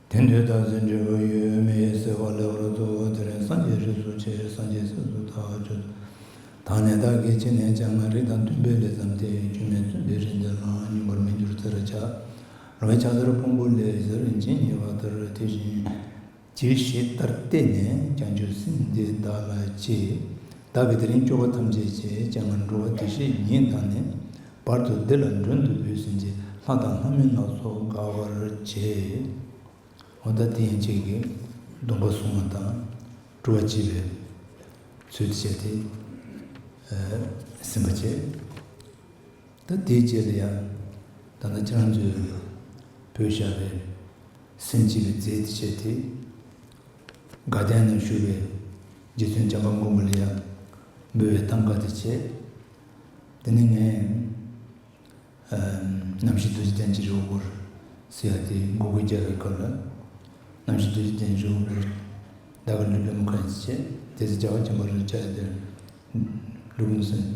དེ་འདོད་ཐབས་ཟིན་འབྲས་བུ་ཡོད་མེད་གསལ་བ་ལེགས་པར་རྫོགས། དེ་རིང་སངས་རྒྱས་རིགས་སུ་ཆེ། སངས་རྒྱས་སྲས་སུ་ཐལ་བར་གྱུར། ད་ནི་བདག་གིས་ཅི་ནས་ཀྱང་། རིགས་དང་མཐུན་པའི་ལས་བརྩམས་ཏེ། སྐྱོན་མེད་བཙུན་པའི་རིགས་འདི་ལའང་། ཉམས་པར་མི་འགྱུར་བརྩི་བར་བྱ། ལོང་བས་ཕྱག་དར་ཕུང་པོ་ལས། ཇི་ལྟར་རིན་ཆེན་བརྙེས་པ་ལྟར། དེ་བཞིན་ཇི་ཞིག་ལྟར་བལྟས་ནས། བྱང་ཆུབ་སེམས་འདི་བདག་ལ་སྐྱེས། བདག་གིས་དེ་རིང་སྐྱོ་བ་ཐམས་ཅད་བྱས། ཀྱང་འགྲོ་བ་བདེ་གཤེགས་ཉིད་དང་ནི། བར་དུ་འདི་ལ་མགྲོན་དུ་བོས་ཟིན་གྱི། ལྷ་དང་ལྷ་མིན་ལ་སོགས་དགའ་བར་བྱེད། འོ་ད་དེ་ཡན་ཆད་ཀྱི་སྡོམ་པ་སྲུང་བ་དང་སྤྲོ་བ་བསྐྱེད་པའི་ཚུལ་དུ་བྱས་ཏེ། ཨ། ཟིན་པ་བྱས། ད་དེའི་རྗེས་ལ་ཡང་ད་ལྟ་ཁྱེད་རང་ཚོས་བོས་བཞག་པའི་སེམས་བསྐྱེད་པའི་རྫས་དེ་བྱས་ཏེ། དགའ་ལྡན་ན་བཞུགས་པའི་རྗེ་བཙུན་བྱམས་པ་མགོན་པོ་ལ་ཡང་འབུལ་བའི་ཐང་ཀ་དེ་བྱས། དེ་ནས་ངས། ཨ། རྣམ་བཞི་རྡོ་རྗེ་གདན་གྱི་རི་བོ་བོར་ཟེར་ཡ་དེ་མགོ་སྐོར་རྒྱག་པའི་སྐབས་ལ། རྣམ་བཞི་རྡོ་རྗེ་གདན་རི་བོ་བོར་བདག་གི་ལུས་པོའི་མུ་ཁ་ཡིས་བྱས། དེ་ཚེ་རྒྱལ་བ་བྱམས་པ་རིན་པོ་ཆེ་དེར་འགྲོ་ཀུན་སེམས་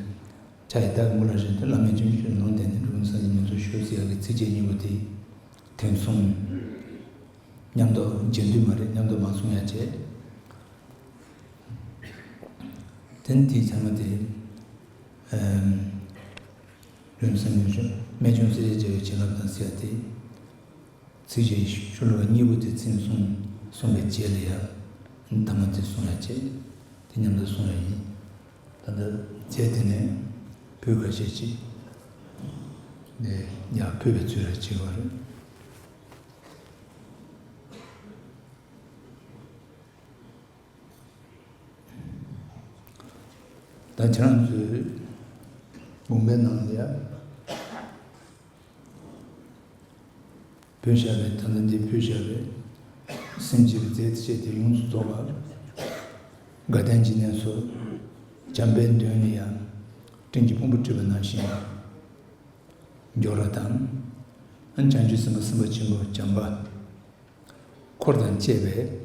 ཕྱག་གཡས་བདག་གི་མགོ་ལ་བཞག་སྟེ། བླ་མེད་བྱང་ཆུབ་ལུང་བསྟན་ནས། འགྲོ་ཀུན་སངས་རྒྱས་ཉིད་དུ་ཤོག་ཟེར་ཡ་གི་ཚིགས་བཅད་གཉིས་པོ་དེ་ཐེངས་གསུམ། མཉམ་དུ་རྗེས་ཟློས་མ་རེད། མཉམ་དུ་མ་གསུང་ཡ་བྱས། དེ་ནས་དེའི་ཚང་མ་དེ། ཨ། ལུང་བསྟན་ནས། རྨད་བྱུང་སྲས་བཅས་རྒྱལ་བའི་བྱིན་རླབས་དང་ཟེར་ཡ་དེ། ཚིགས་བཅད་ཤོ་ལོ་ཀ་གཉིས་པོ་དེ་ཚུན་གསུངས། གསུངས་པའི་རྗེས་ལ་ཡང་ཐ་མ་དེ་གསུང་ཡ་བྱས། དེ་མཉམ་དུ་གསུང་ཡ་ཡིན། ད་ལྟ་རྗེས་དེ་ནས་བོད་ཁ་ཤས་ཅིག་ནས་ཡར་བོད་པའི་ཚུལ་ལ་བྱེད་པ་རེད། ད་ཁྱེད་རང་ཚོའི་དགོན་པའི་ནང་ལ་ཡ། བོས་བཞག་པའི། ད་ལྟ་འདི་བོས་བཞག་པའི་སེམས་བསྐྱེད་པའི་རྫས་དེ་བྱས་ཏེ་ཡོངས་སུ་རྫོགས་པ། དགའ་ལྡན་གྱི་གནས་སུ་བྱམས་པའི་མདུན་ལ་ཡང་སྤྲིན་གྱི་ཕུང་པོ་འཁྲིགས་པ་ནང་བཞིན་འགྱུར་བ་དང་། བྱང་ཆུབ་སེམས་དཔའ་སེམས་དཔའ་ཆེན་པོ་བྱམས་པ་འཁོར་དང་བཅས་པས།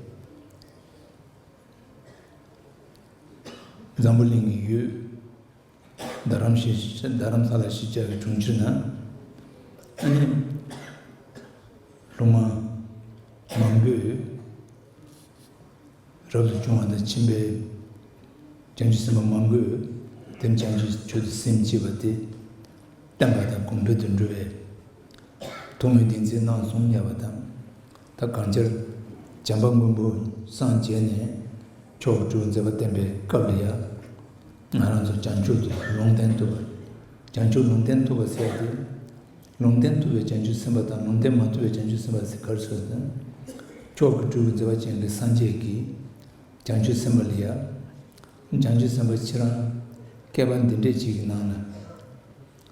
འཛམ་བུ་གླིང་གི་ཡུལ། རྡ་རམ་ས་ལ་ཞེས། རྡ་རམ་ས་ལ་ཞེས་བྱ་བའི་གྲོང་ཁྱེར་ན། ཨ་ནི་སློབ་མ་མང་པོས་རབ་ཏུ་བྱུང་བ་དང་། ཕྱིན་པའི་བྱང་ཆུབ་སེམས་དཔའ་མང་པོས་དེར་བྱང་ཆུབ་མཆོག་ཏུ་སེམས་བསྐྱེད་པ་དེ་བསྟན་པ་དང་གོང་འཕེལ་དུ་འགྲོ་བའི་ཐུགས་སྨོན་བདེན་ཚིག་གནང་སོང་ཡ་བ་དང་། ད་གང་ཅིར་བྱམས་པ་མགོན་པོ་སངས་རྒྱས་ནས་མཆོག་གི་སྤྲུལ་མཛད་པ་བསྟན་པའི་སྐབས་ལ་ཡ། ང་རང་ཚོ་བྱང་ཆུབ་ཏུ་ལུང་བསྟན་ཐུབ་པ། བྱང་ཆུབ་ལུང་བསྟན་ཐུབ་པ་ཟེར་ཏེ། ལུང་བསྟན་ཐུབ་པའི་བྱང་ཆུབ་སེམས་དཔའ་དང་ལུང་བསྟན་མ་ཐུབ་པའི་བྱང་ཆུབ་སེམས་དཔའ་ཟེར་ག་རེ་ཟེར་ན། མཆོག་གི་སྤྲུལ་མཛད་པ་ཅན་གྱི་སངས་རྒྱས་ཀྱི་བྱང་ཆུབ་སེམས་དཔའ་ལ་ཡ། བྱང་ཆུབ་སེམས་དཔའ་ཁྱེད་རང་བསྐལ་པ་འདི་འདྲའི་ཅིག་གི་ནང་ན།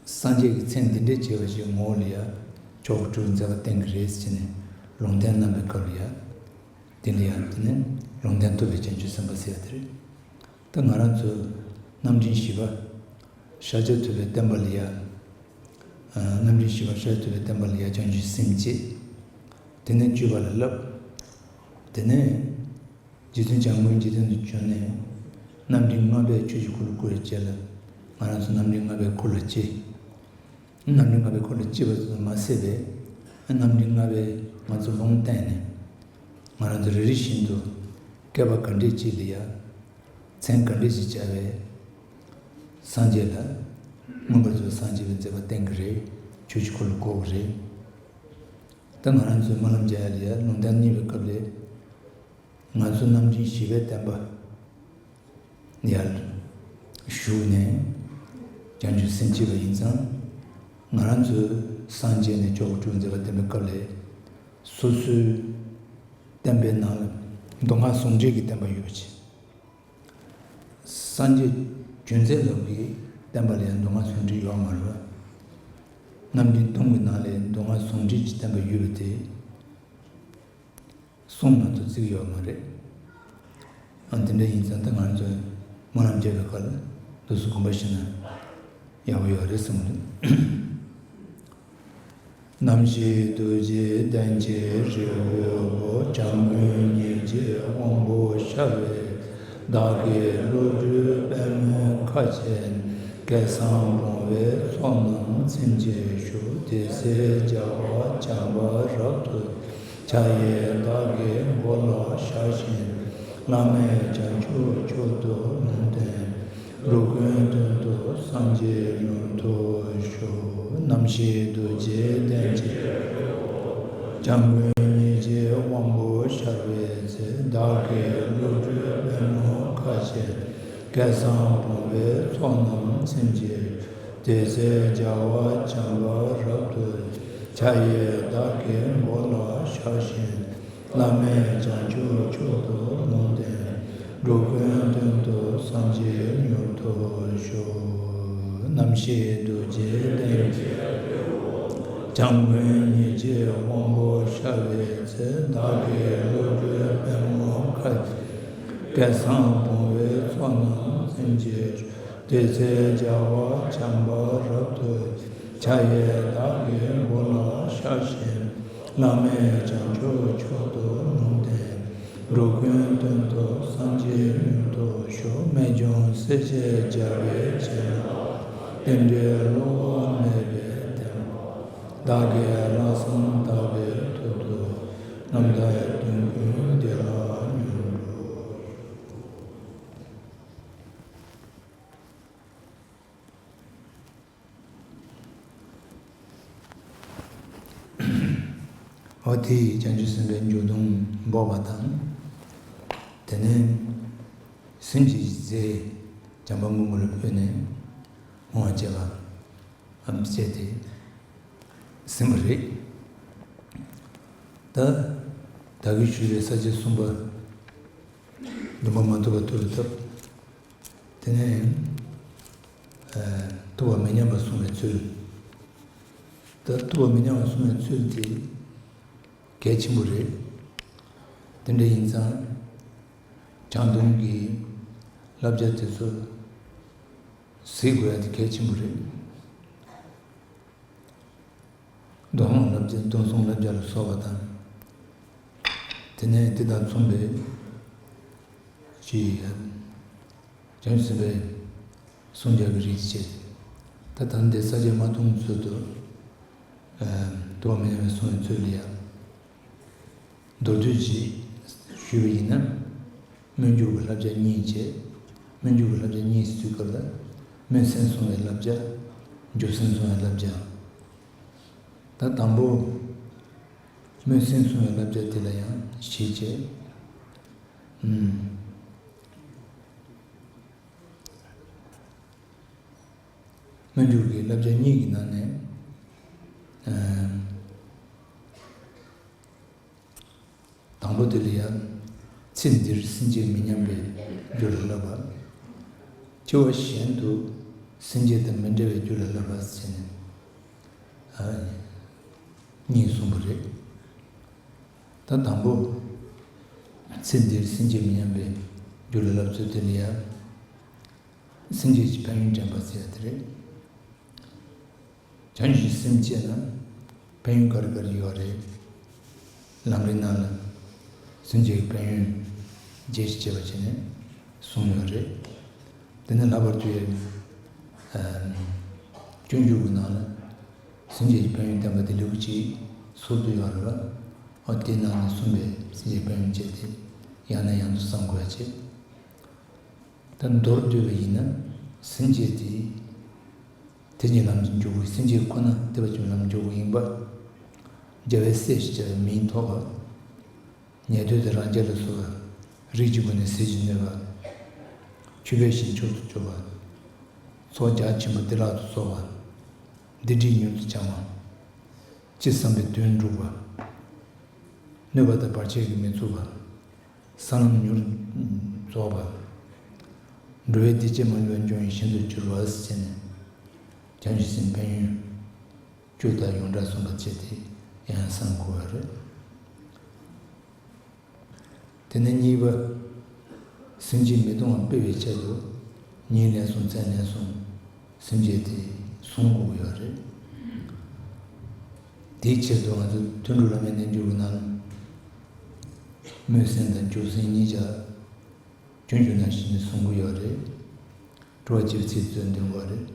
སངས་རྒྱས་ཀྱི་མཚན་འདི་འདྲའི་བྱས་པ་ཞིག་ངོ་བོ་ལ་ཡ། མཆོག་གི་སྤྲུལ་མཛད་པ་བསྟན་གྱི་རེད་ཟེར་ནས་ལུང་བསྟན་གནང་བའི་སྐབས་ལ་ཡ། དེ་འདྲ་ཡ། དེ་ནས་ལུང་བསྟན་ཐུབ་པའི་བྱང་ཆུབ་སེམས་དཔའ་ཟེར་ཡ་དེ་རེད། ད་ང་རང་ཚོ་རྣམ་འདྲེན་བཞི་པ་ཤཱཀྱ་ཐུབ་པའི་བསྟན་པ་ལ་ཡ། ཨ། རྣམ་འདྲེན་བཞི་པ་ཤཱཀྱ་ཐུབ་པའི་བསྟན་པ་ལ་ཡ་བྱང་ཆུབ་སེམས་བསྐྱེད། དེ་ནས་སྤྱོད་པ་ལ་བསླབ། དེ་ནས་རྗེ་བཙུན་བྱམས་མགོན་འཇིག་རྟེན་དུ་བྱོན་ནས་རྣམ་འདྲེན་ལྔ་པའི་ཆོས་ཀྱི་འཁོར་ལོ་བསྐོར་བའི་རྗེས་ལ། ང་རང་ཚོ་རྣམ་འདྲེན་ལྔ་པའི་འཁོར་ལོ་སྐྱེས། རྣམ་འདྲེན་ལྔ་པའི་འཁོར་ལོ་སྐྱེས་པ་ཙམ་དུ་མ་ཟད་པའི། རྣམ་འདྲེན་ལྔ་པས་ང་ཚོ་ལུང་བསྟན་ནས། ང་རང་ཚོ་རེ་རེ་བཞིན་དུ་བསྐལ་པ་ག་འདྲས་ཅིག་ལ་ཡ། མཚན་ག་འདྲས་ཅིག་བྱ་བའི་སངས་རྒྱས་ལ་མངོན་པར་རྫོགས་སངས་རྒྱས་པའི་མཛད་པ་བསྟན་གྱི་རེད། ཆོས་ཀྱི་འཁོར་ལོ་བསྐོར་གྱི་རེད། ད་ང་རང་ཚོའི་སྨོན་ལམ་རྒྱག་ཡ་ལ་ཡ་ལུང་བསྟན་གནང་བའི་སྐབས་ལ། ང་ཚོ་རྣམ་འདྲེན་བཞི་པའི་བསྟན་པ་ཡར་ཞུགས་ནས་བྱང་ཆུབ་སེམས་བསྐྱེད་པ་ཡིན་ཙང་། ང་རང་ཚོའི་སངས་རྒྱས་ནས་མཆོག་གི་སྤྲུལ་མཛད་པ་བསྟན་པའི་སྐབས་ལ། སོ་སོའི་བསྟན་པའི་ནང་ལ་མདོ་སྔགས་ཟུང་འབྲེལ་གྱི་བསྟན་པ་ཡོད་པ་ཅིག་སངས་རྒྱས་རྒྱུ་མཚན་ལབ་ཀྱི་བསྟན་པ་ལ་ཡང་མདོ་སྔགས་ཟུང་འབྲེལ་ཡོད་མ་རེད་བ། རྣམ་འདྲེན་སྟོང་གི་ནང་ལས་མདོ་སྔགས་ཟུང་འབྲེལ་གྱི་བསྟན་པ་ཡོད་པ་དེ། གསུང་མ་གཏོགས་བརྩི་གི་ཡོད་མ་རེད། ཨ་དེ་འདྲ་ཡིན་ཙང་ད་ང་ཚོས་སྨོན་ལམ་རྒྱབ་པའི་སྐབས་ལ་ལུགས་སྲོལ་དགོངས་པ་བཞེས་ན་ཡག་པོ་ཡོད་རེད་བསམ་གི་འདུག་རྣམ་ཤེས་རྡོ་རྗེ་གདན་གྱི་རི་བོ། འཇམ་མགོན་ཉིད་ཀྱི་དབང་པོ་ཤར་བའི། བདག་གི་བློ་གྲོས་པད་མོའི་མཁའ་སྤྱན། སྐལ་བཟང་བུང་བའི་ཚོགས་རྣམས་ཚིམ་བྱེད་ཤོག་དེ་ཚེ་རྒྱལ་བ་བྱམས་པ་རབ་ཏུ། ཕྱག་གཡས་བདག་གི་མགོ་ལ་བཞག་བཞིན། བླ་མེད་བྱང་ཆུབ་མཆོག་ཏུ་ལུང་བསྟན། འགྲོ་ཀུན་དོན་དུ་སངས་རྒྱས་མྱུར་ཐོབ་ཤོག་རྣམ་ཤེས་རྡོ་རྗེ་གདན་གྱི། འཇམ་མགོན་ཉིད་ཀྱི་དབང་པོ་ཤར་བའི་ཚེ། བདག་གི་བློ་གྲོས་པད་མོའི་མཁའ་སྤྱན། སྐལ་བཟང་བུང་བའི་ཚོགས་རྣམས་ཚིམ་བྱེད། དེ་ཚེ་རྒྱལ་བ་བྱམས་པ་རབ་ཏུ། ཕྱག་གཡས་བདག་གི་མགོ་ལ་བཞག་བཞིན། བླ་མེད་བྱང་ཆུབ་མཆོག་ཏུ་ལུང་བསྟན། འགྲོ་ཀུན་དོན་དུ་སངས་རྒྱས་མྱུར་ཐོབ་ཤོག་རྣམ་ཤེས་རྡོ་རྗེ་གདན། འཇམ་མགོན་ཉིད་ཀྱི་དབང་པོ་ཤར་བའི་ཚེ། བདག་གི་བློ་གྲོས་པད་མོའི་མཁའ། སྐལ་བཟང་བུང་བའི་ཚོགས་རྣམས་ཚིམ་བྱེད། དེ་ཚེ་རྒྱལ་བ་བྱམས་པ་རབ་ཏུ། ཕྱག་གཡས་བདག་གི་མགོ་ལ་བཞག་བཞིན། བླ་མེད་བྱང་ཆུབ་མཆོག་ཏུ་ལུང་བསྟན། འགྲོ་ཀུན་དོན་དུ་སངས་རྒྱས་མྱུར་ཐོབ་ཤོག་རྨད་བྱུང་སྲས་བཅས་རྒྱལ་བའི་བྱིན་རླབས། རྟེན་འབྲེལ་བསླུ་བ་མེད་པའི་བསྟན་པ། བདག་གིས་ལྷག་བསམ་དག་པའི་ཐོག་ཏུ། རྣམ་དག་དོན་ཀུན་བདེ་བླག་མྱུར་འགྲུབ། འོ་དེ་ཡིས་བྱང་ཆུབ་སེམས་དཔའི་འཇུག་ལྡོག་འབོགས་པ་དང་། དེ་ནས་སེམས་ཀྱི་རྫས་བྱམས་པ་མགོན་པོ་ལ་ཕུལ་ནས་བསྔོ་བ་བྱས་པའམ་བྱས་ཏེ་ཟིན་པ་རེད། ད་ད་གིན་ཞུས་པའི་ས་བཅད་གསུམ་པ་སྡོམ་པ་མ་ཐོབ་པ་ཐོབ་པའི་ཐབས། དེ་ནས་ཐུབ་པ་མི་ཉམས་པ་སྲུང་བའི་ཚུལ། ད་ཐུབ་པ་མི་ཉམས་པ་སྲུང་བའི་ཚུལ་དེ་གལ་ཆེན་པོ་རེད། དེ་འདྲ་ཡིན་ཙང་བྱང་སྡོམ་གྱི་བསླབ་བྱ་དེ་ཚོ་གཟིགས་དགོས་ཡ་དེ་གལ་ཆེན་པོ་རེད། མདོ་སྔགས་བསླབ་བྱ་མདོ་གསུམ་བསླབ་བྱ་ལ་སོགས་པ་དང་། དེ་ནས་དེ་དང་མཚུངས་པའི་ཅིག་བྱང་ཆུབ་སེམས་དཔའི་གསུང་རྒྱབ་པའི་རིགས་བྱས། ད་ད་འདི་ས་བཅད་མ་ཐོན་ཚུལ་དུ། ཐུབ་པ་མི་ཉམས་པའི་གསུང་བའི་ཚུལ་ལ་ཡང་། མདོར་བསྡུས་ཀྱིས་ཞུས་པ་ཡིན་ན། སྨོན་འཇུག་གི་བསླབ་བྱ་གཉིས་བྱས། སྨོན་འཇུག་གི་བསླབ་བྱ་གཉིས་ཟེར་དུས་སྐབས་ལ། སྨོན་སེམས་བསྲུང་བའི་བསླབ་བྱ། འཇུག་སེམས་བསྲུང་བའི་བསླབ་བྱ། ད་དང་པོ། སྨོན་སེམས་བསྲུང་བའི་བསླབ་བྱ་དེ་ལ་ཡང་ཞིབ་བྱས། ཨུམ། སྨོན་འཇུག་གི་བསླབ་བྱ་གཉིས་ཀྱི་ནང་ནས། ཨུམ། དང་པོ་དེ་ལ་ཡང་། ཚེ་འདིར་སེམས་ཅན་མི་མཉམ་པའི་རྒྱུ་ལ་བསླབ་པ། སྐྱེ་བ་གཞན་དུ་སེམས་ཅན་དང་མི་འབྲལ་བའི་རྒྱུ་ལ་བསླབ་པ་ཟེར་ནས། ཨ། གཉིས་གསུངས་པ་རེད། ད་དང་པོ། ཚེ་འདིར་སེམས་ཅན་མི་མཉམ་པའི་རྒྱུ་ལ་བསླབ་ཚུལ་དེ་ལ་ཡང་། སེམས་ཅན་གྱི་ཕན་ཡོན་དྲན་པ་ཟེར་ཡ་དེ་རེད། བྱང་ཆུབ་སེམས་བསྐྱེད་ན་ཕན་ཡོན་ག་རེ་ག་རེ་ཡོད་རེད། ལམ་རིམ་ནང་ལ་སེམས་བསྐྱེད་ཀྱི་ཕན་ཡོན་རྒྱས་བཤད་བྱས་པ་བྱས་ནས་གསུངས་ཡོད་རེད། དེ་ནས་ལྷག་པར་དུ་ཨ་སྤྱོད་འཇུག་གི་ནང་ལ་སེམས་བསྐྱེད་ཀྱི་ཕན་ཡོན་བསྟན་པ་དེ་ལེའུ་གཅིག་ཚུལ་དུ་ཡོད་རེད་བ། འོ་དེ་ནང་ནས་གསུངས་པའི་སེམས་བསྐྱེད་ཕན་ཡོན་བཅས་དེ་ཡང་ནས་ཡང་དུ་བསམ་དགོས་པ་བྱེད། ད་མདོར་བསྡུས་པ་ཡིན་ན་སེམས་བསྐྱེད་དེ། དེ་ཉིད་ལམ་གྱི་འཇུག་པའི་སེམས་བསྐྱེད་ཁོ་ན་དེ་བ་ཅུང་ལམ་འཇུག་པ་ཡིན་པ། རྒྱལ་བའི་སྲས་ཞེས་བྱ་བའི་མིང་ཐོབ་པ། ཉན་ཐོས་དང་རང་རྒྱལ་ལ་སོགས་པ། རིགས་ཀྱི་སྒོ་ནས་ཟིལ་གྱིས་གནོན་པ། ཆོས་འཕེལ་ཞིང་མཆོག་ཏུ་གྱུར་པ། ཚོགས་རྒྱ་ཆེན་པོ་བདེ་བླག་ཏུ་རྫོགས་པ། སྡིག་སྒྲིབ་མྱུར་དུ་བྱང་བ། ཅི་བསམ་པའི་དོན་འགྲུབ་པ། གནོད་པ་དང་བར་ཆད་ཀྱིས་མི་ཚུགས་པ། ས་ལམ་མྱུར་རྫོགས་པ། འགྲོ་བའི་སྡིག་བྱས་མ་ལུས་པ་འབྱུང་བའི་ཞིང་དུ་གྱུར་པ་ཟེར་ནས། བྱང་ཆུབ་སེམས་ཕན་ཡོན་བཅུ་དང་ཡོངས་གྲགས་གསུངས་པ་བཅས་དེ་ཡང་བསམ་དགོས་པ་རེད། དེ་ནས་གཉིས་པ། སེམས་ཅན་མི་གཏོང་བ་སྤེལ་བའི་ཆེད་དུ་ཉིན་ལན་གསུམ་མཚན་ལན་གསུམ་སེམས་བསྐྱེད་དེ་གསུང་དགོས་ཀྱི་ཡོད་རེད། དེའི་ཆེད་དུ་ང་ཚོ་དོན་གྲུབ་བླ་མའི་རྣལ་འབྱོར་གྱི་ནང་ལ་སྨོན་སེམས་དང་འཇུག་སེམས་གཉིས་ཆ་རྒྱུན་རྒྱུན་ནང་བཞིན་གསུང་གི་ཡོད་རེད། སྤྲོ་བ་སྐྱེ་བའི་ཚིག་བརྩོན་འདོན་དགོས་རེད།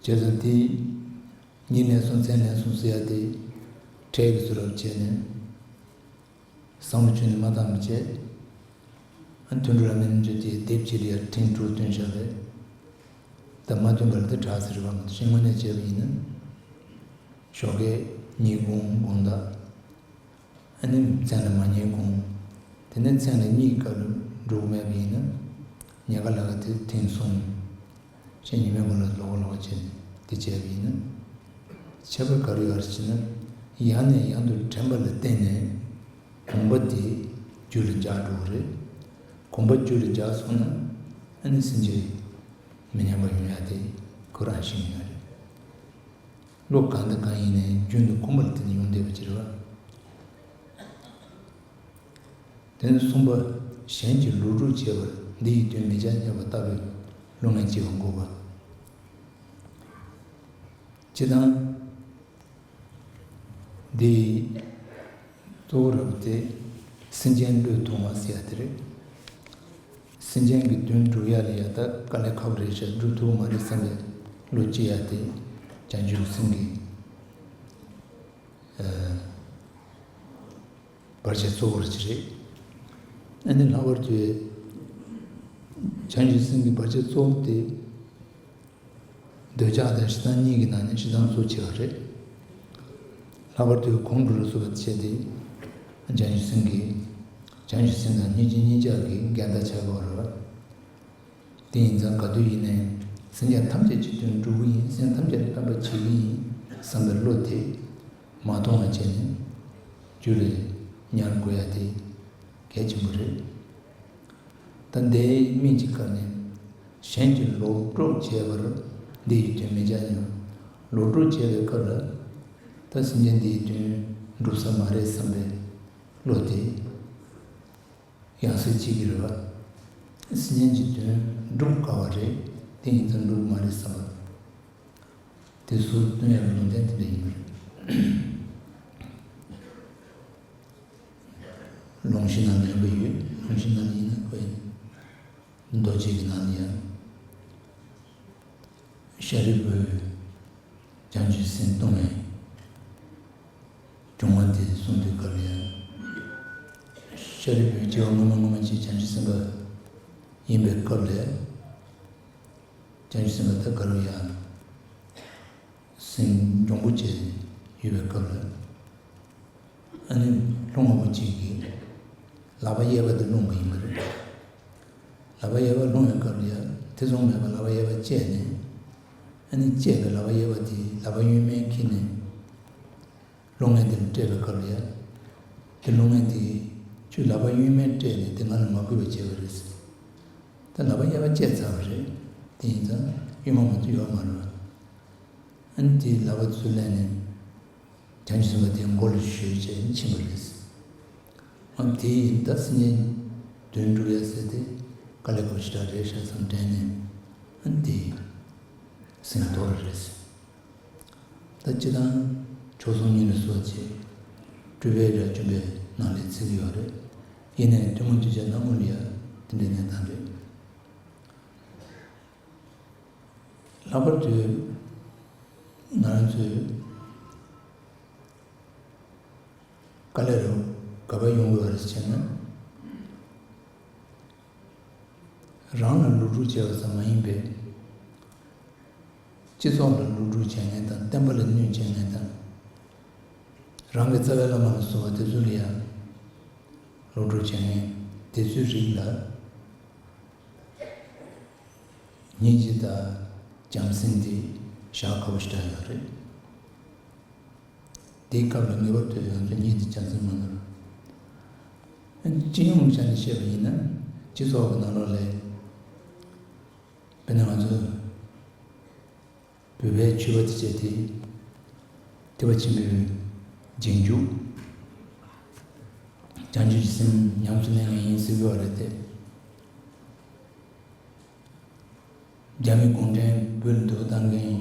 བྱས་ཙང་དེ་ཉིན་ལན་གསུམ་མཚན་ལན་གསུམ་ཟེར་ཡ་དེ་འཕྲལ་གྱི་བཟོ་འདྲ་བྱས་ནས་བསམ་བློ་བཅུག་ནས་མ་བཏང་བ་བྱས། ཨ་དོན་གྲུབ་བླ་མའི་རྣལ་འབྱོར་དེ་དེབ་ཅིག་ལ་ཡར་ཐེངས་དྲུག་བཏོན་བཞག་རེད། ད་མ་བཏོན་པ་ལ་དེ་དྲག་ཟེར་བ་མ་གཏོགས་ཤིང་དངོས་གནས་བྱས་པ་ཡིན་ན། ཞོགས་ཀས་གཉིད་ཁུག་དགོང་དག་ཨ་ནི་མཚན་ལ་མ་ཉལ་གོང་། དེ་ནས་མཚན་ལ་གཉིད་སྐབས་ལ་འགྲོ་གི་མེད་པ་ཡིན་ན། ཉལ་ཁ་ལ་ཁ་དེ་ཐེངས་གསུམ། ཅེས་ཉི་མའི་གུང་ལ་ལོག་ལོག་བྱས་ནས་དེ་བྱས་པ་ཡིན་ན། ཁྱད་པར་ག་རེ་ཡོད་རེད་ཟེར་ན། ཡང་ནས་ཡང་དུ་དྲན་པ་ལ་བརྟེན་ནས་གོམས་པ་དེ་རྒྱུད་ལ་འཇགས་འགྲོ་གི་རེད། གོམས་པ་རྒྱུད་ལ་འཇགས་སོང་ན་ཨ་ནི་སེམས་ཅན་མི་ཉམས་པ་ཡོང་ཡ་དེ་ཁོ་རང་བཞིན་ཡིན་ན་རེད། བློ་གང་དང་གང་ཡིན་ནའི་རྒྱུན་དུ་གོམས་པ་ལ་བརྟེན་ནས་ཡོང་བསྡད་པ་ཅིག་རེད་བ། དེ་ནས་གསུམ་པ། གཞན་གྱི་ལོག་སྒྲུབ་བྱེད་པར་འདི་ཡི་དོན་མི་བྱ་སྙམ་པ་ལྟ་བུའི་བློ་ངན་སྐྱེ་བ་འགོག་པ། སྤྱིར་བཏང་འདི་གཙོ་བོ་རབ་སྟེ་སེམས་ཅན་བློས་ཐོངས་པ་ཟེར་ཡ་དེ་རེད། སེམས་ཅན་གྱི་དོན་སྒྲུབ་ཡ་ལ་ཡ་ད་དཀའ་ལས་ཁག་པོ་རེད་ཤག་སྒྲུབ་ཐུབ་མ་རེད་བསམ་པའི་བློ་སྐྱེ་ཡ་དེ་བྱང་ཆུབ་སེམས་ཀྱི་ཨ་བར་ཆད་གཙོ་བོ་རེད་ཅི་རེད། ཨ་ནི་ལྷག་པར་དུ་བྱང་ཆུབ་སེམས་ཀྱི་བར་ཆད་གཙོ་བོ་དེ། འདོད་ཆགས་དང་ཞེ་སྡང་གཉིས་ཀྱི་ནང་ནས་ཞེ་སྡང་གཙོ་ཆེ་བ་རེད། ལྷག་པར་དུ་གོང་དུ་ལ་སོགས་པ་བྱས་ཏེ། བྱང་ཆུབ་སེམས་ཀྱི། བྱང་ཆུབ་སེམས་དང་སྙིང་རྗེ་གཉིས་ཆར་གྱི་འགལ་ཟླ་ཆགས་པ་རེད་བ། དེ་ཡིན་ཙང་ག་དུས་ཡིན་ནའི་སེམས་ཅན་ཐམས་ཅད་ཀྱི་དོན་སྒྲུབ་ཀྱི་ཡིན། སེམས་ཐམས་ཅད་ལ་ཕན་པ་བྱེད་ཀྱི་ཡིན་བསམ་པའི་བློ་དེ་མ་གཏོང་བ་བྱས་ནས་རྒྱུད་ལ་ཉར་དགོས་ཡ་དེ་གལ་ཆེན་པོ་རེད། ད་འདིའི་སྨིན་གྱི་སྐབས་ནས་གཞན་གྱི་ལོག་སྒྲུབ་བྱས་པར་འདི་ཡི་དོན་མི་བྱ་སྙམ། ལོག་སྒྲུབ་བྱས་པའི་སྐབས་ལ་ད་སེམས་ཅན་འདི་ཡི་དོན་སྒྲུབ་ས་མ་རེད་བསམ་པའི་བློ་དེ་ཡང་སེ་གཅིག་གི་རེད་བ། སེམས་ཅན་གྱི་དོན་སྒྲུབ་དཀའ་བ་རེད། དེ་ཡིན་ཙང་སྒྲུབ་མ་རེད་བསམ་པ། དེ་ཚོ་སྟོན་ཡག་གི་ལུང་བསྟན་དེ་འདྲ་ཡིན་པ་རེད། ལུང་གཞི་ནང་ལ་ཡོད་པ་ཡོད། ལུང་གཞི་ནང་ལ་ཡིན་ན་ཁོ་ཡིན། མདོ་རྒྱུད་ཀྱི་ནང་ལ་ཡང་། ཤཱ་རིའི་བུས་བྱང་ཆུབ་སེམས་གཏོང་བའི་སྦྱོང་བ་འདི་གསུངས་དུས་སྐབས་ལ་ཡང་། ཤཱ་རིའི་བུའི་སྐྱེ་བ་སྔོན་མ་སྔོན་མ་ཅིག་བྱང་ཆུབ་སེམས་དཔའ་ཡིན་པའི་སྐབས་ལ། བྱང་ཆུབ་སེམས་དཔའ་དེ་ག་རུ་ཡང་སེམས་གྱོང་པོ་བྱས་ཡོད་པའི་སྐབས་ལ། ཨ་ནི་སློང་བ་པོ་གཅིག་གིས་ལག་པ་གཡས་པ་དེ་སློང་བ་ཡིན་པ་རེད། ལག་པ་གཡས་པ་སློང་བའི་སྐབས་ལ་ཡང་ཐེ་ཚོམ་མེད་པར་ལག་པ་གཡས་པ་བཅད་ནས། ཨ་ནི་བཅད་པའི་ལག་པ་གཡས་པ་དེ་ལག་པ་གཡོན་མའི་འཁྱེར་ནས། སློང་མཁན་དེ་ལ་སྤྲད་པའི་སྐབས་ལ་ཡང་། དེ་སློང་མཁན་དེས་ཁྱོད་ལག་པ་གཡོན་མས་སྤྲད་ནས་དེ་ང་ལ་མ་གུས་པ་བྱས་པ་རེད་ཟེར། ད་ལག་པ་གཡས་པ་བཅད་ཚར་བ་རེད། དེ་ཡིན་ཙང་གཡོན་མ་མ་གཏོགས་ཡོད་མ་རེད། ཨ་ནི་དེའི་ལག་པ་ཚུར་ལེན་ནས་བྱང་ཆུབ་སེམས་དཔའ་དེའི་མགོ་ལ་གཞུས་བྱས་ཕྱིན་པ་རེད། ཨ་དེ་ཡིན་ད་སེམས་ཅན་དོན་སྒྲུབ་ཡ་ཟེར་དེ་དཀའ་ལས་ཁག་པོ་ཞེ་དྲག་རེད་ཤག་བསམ་དྲན་ནས་ཨ་ནི་དེ་སེམས་དོར་བ་རེད། ད་སྤྱིར་བཏང་ཆོས་སྲུང་གཉེར་ལ་སོགས་བྱས། སྤྲུལ་པའི་རབ་བྱུང་པའི་ནང་ལས་ཚིག་ཡོད་རེད། ཡིན་ནའི་ཐུན་མོང་གདུལ་བྱ་སྣ་མང་ལ་ཡང་དེ་འདྲའི་གནས་སྟངས་རེད། ལྷག་པར་དུ་ང་རང་ཚོའི་དཀའ་ལས་རུ་ག་པར་ཡོང་དགོས་པ་རེད་ཟེར་ན། རང་ལ་ལོག་སྒྲུབ་བྱས་པ་ཙམ་མ་ཡིན་པའི། སྤྱི་ཚོགས་ལ་ལོག་སྒྲུབ་བྱེད་མཁན་དང་བསྟན་པ་ལ་གནོད་བྱེད་མཁན་དང་། རང་གི་རྩ་བའི་བླ་མ་ལ་སོགས་པ་དེ་ཚོ་ལ་ཡང་ལོག་སྒྲུབ་བྱེད་མཁན་དེ་ཚོའི་རིགས་ལ། སྙིང་རྗེ་དང་བྱམས་སེམས་དེ་བཞག་དགོས་པ་ཞིག་ཆགས་ཡོད་རེད། དེའི་སྐབས་ལ་ངེས་པར་དུ་ཡང་ཚོས་སྙིང་རྗེ་བྱམས་སེམས་མ་ནོར། སྤྱི་ཡོངས་ཆ་ནས་བཤད་པ་ཡིན་ན། སྤྱི་ཚོགས་ཀྱི་ནང་ལོགས་ལ་དཔེར་ན་ང་ཚོ་བོད་པའི་ཆོས་པ་དེ་བྱས་ཏེ། ཐེག་པ་ཆེན་པོའི་རྗེས་འཇུག་བྱང་ཆུབ་ཀྱི་སེམས་ཉམས་སུ་ལེན་མཁན་ཡིན་ཟེར་གྱི་ཡོད་རེད་དེ། རྒྱ་མི་གུང་ཁྲན་བོད་ལ་འདུ་བ་བཏང་མཁན་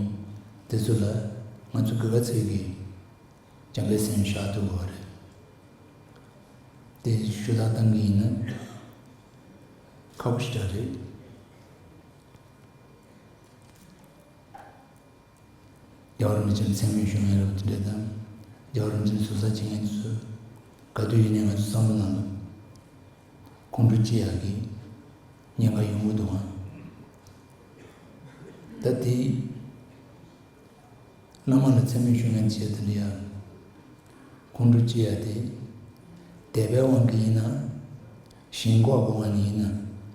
དེ་ཚོ་ལ་ང་ཚོ་དགེ་བ་ཚིག་གིས་བྱམས་པའི་སེམས་བཞག་ཐུབ་དགོས་པ་རེད། དེ་ཞུ་དག་བཏང་གི་ཡིན་ན་ཁག་པོ་ཞེ་དྲག་རེད། རྒྱལ་བ་རིན་པོ་ཆེ་མཚན་སྨད་ཞུ་མཁན་རེད་པ་དེ་འདྲ་དང་། རྒྱལ་བ་རིན་པོ་ཆེ་ཟུར་ཟ་བྱེད་མཁན་དེ་ཚོ་ག་དུས་ཡིན་ནའི་ང་ཚོ་བསམ་བློ་ནང་ལ་ཁོང་ཁྲོ་སྐྱེ་ཡག་གི་ཉེན་ཁ་ཡོང་གི་འདུག་ཨང་། ད་དེ་བླ་མ་ལ་མཚན་སྨད་ཞུ་མཁན་བྱས་དེ་འདྲ་ཡང་ཁོང་ཁྲོ་སྐྱེ་ཡག་དེ་དད་པའི་དབང་གིས་ཡིན་ན། ཞེན་ཁོག་གི་དབང་གིས་ཡིན་ན་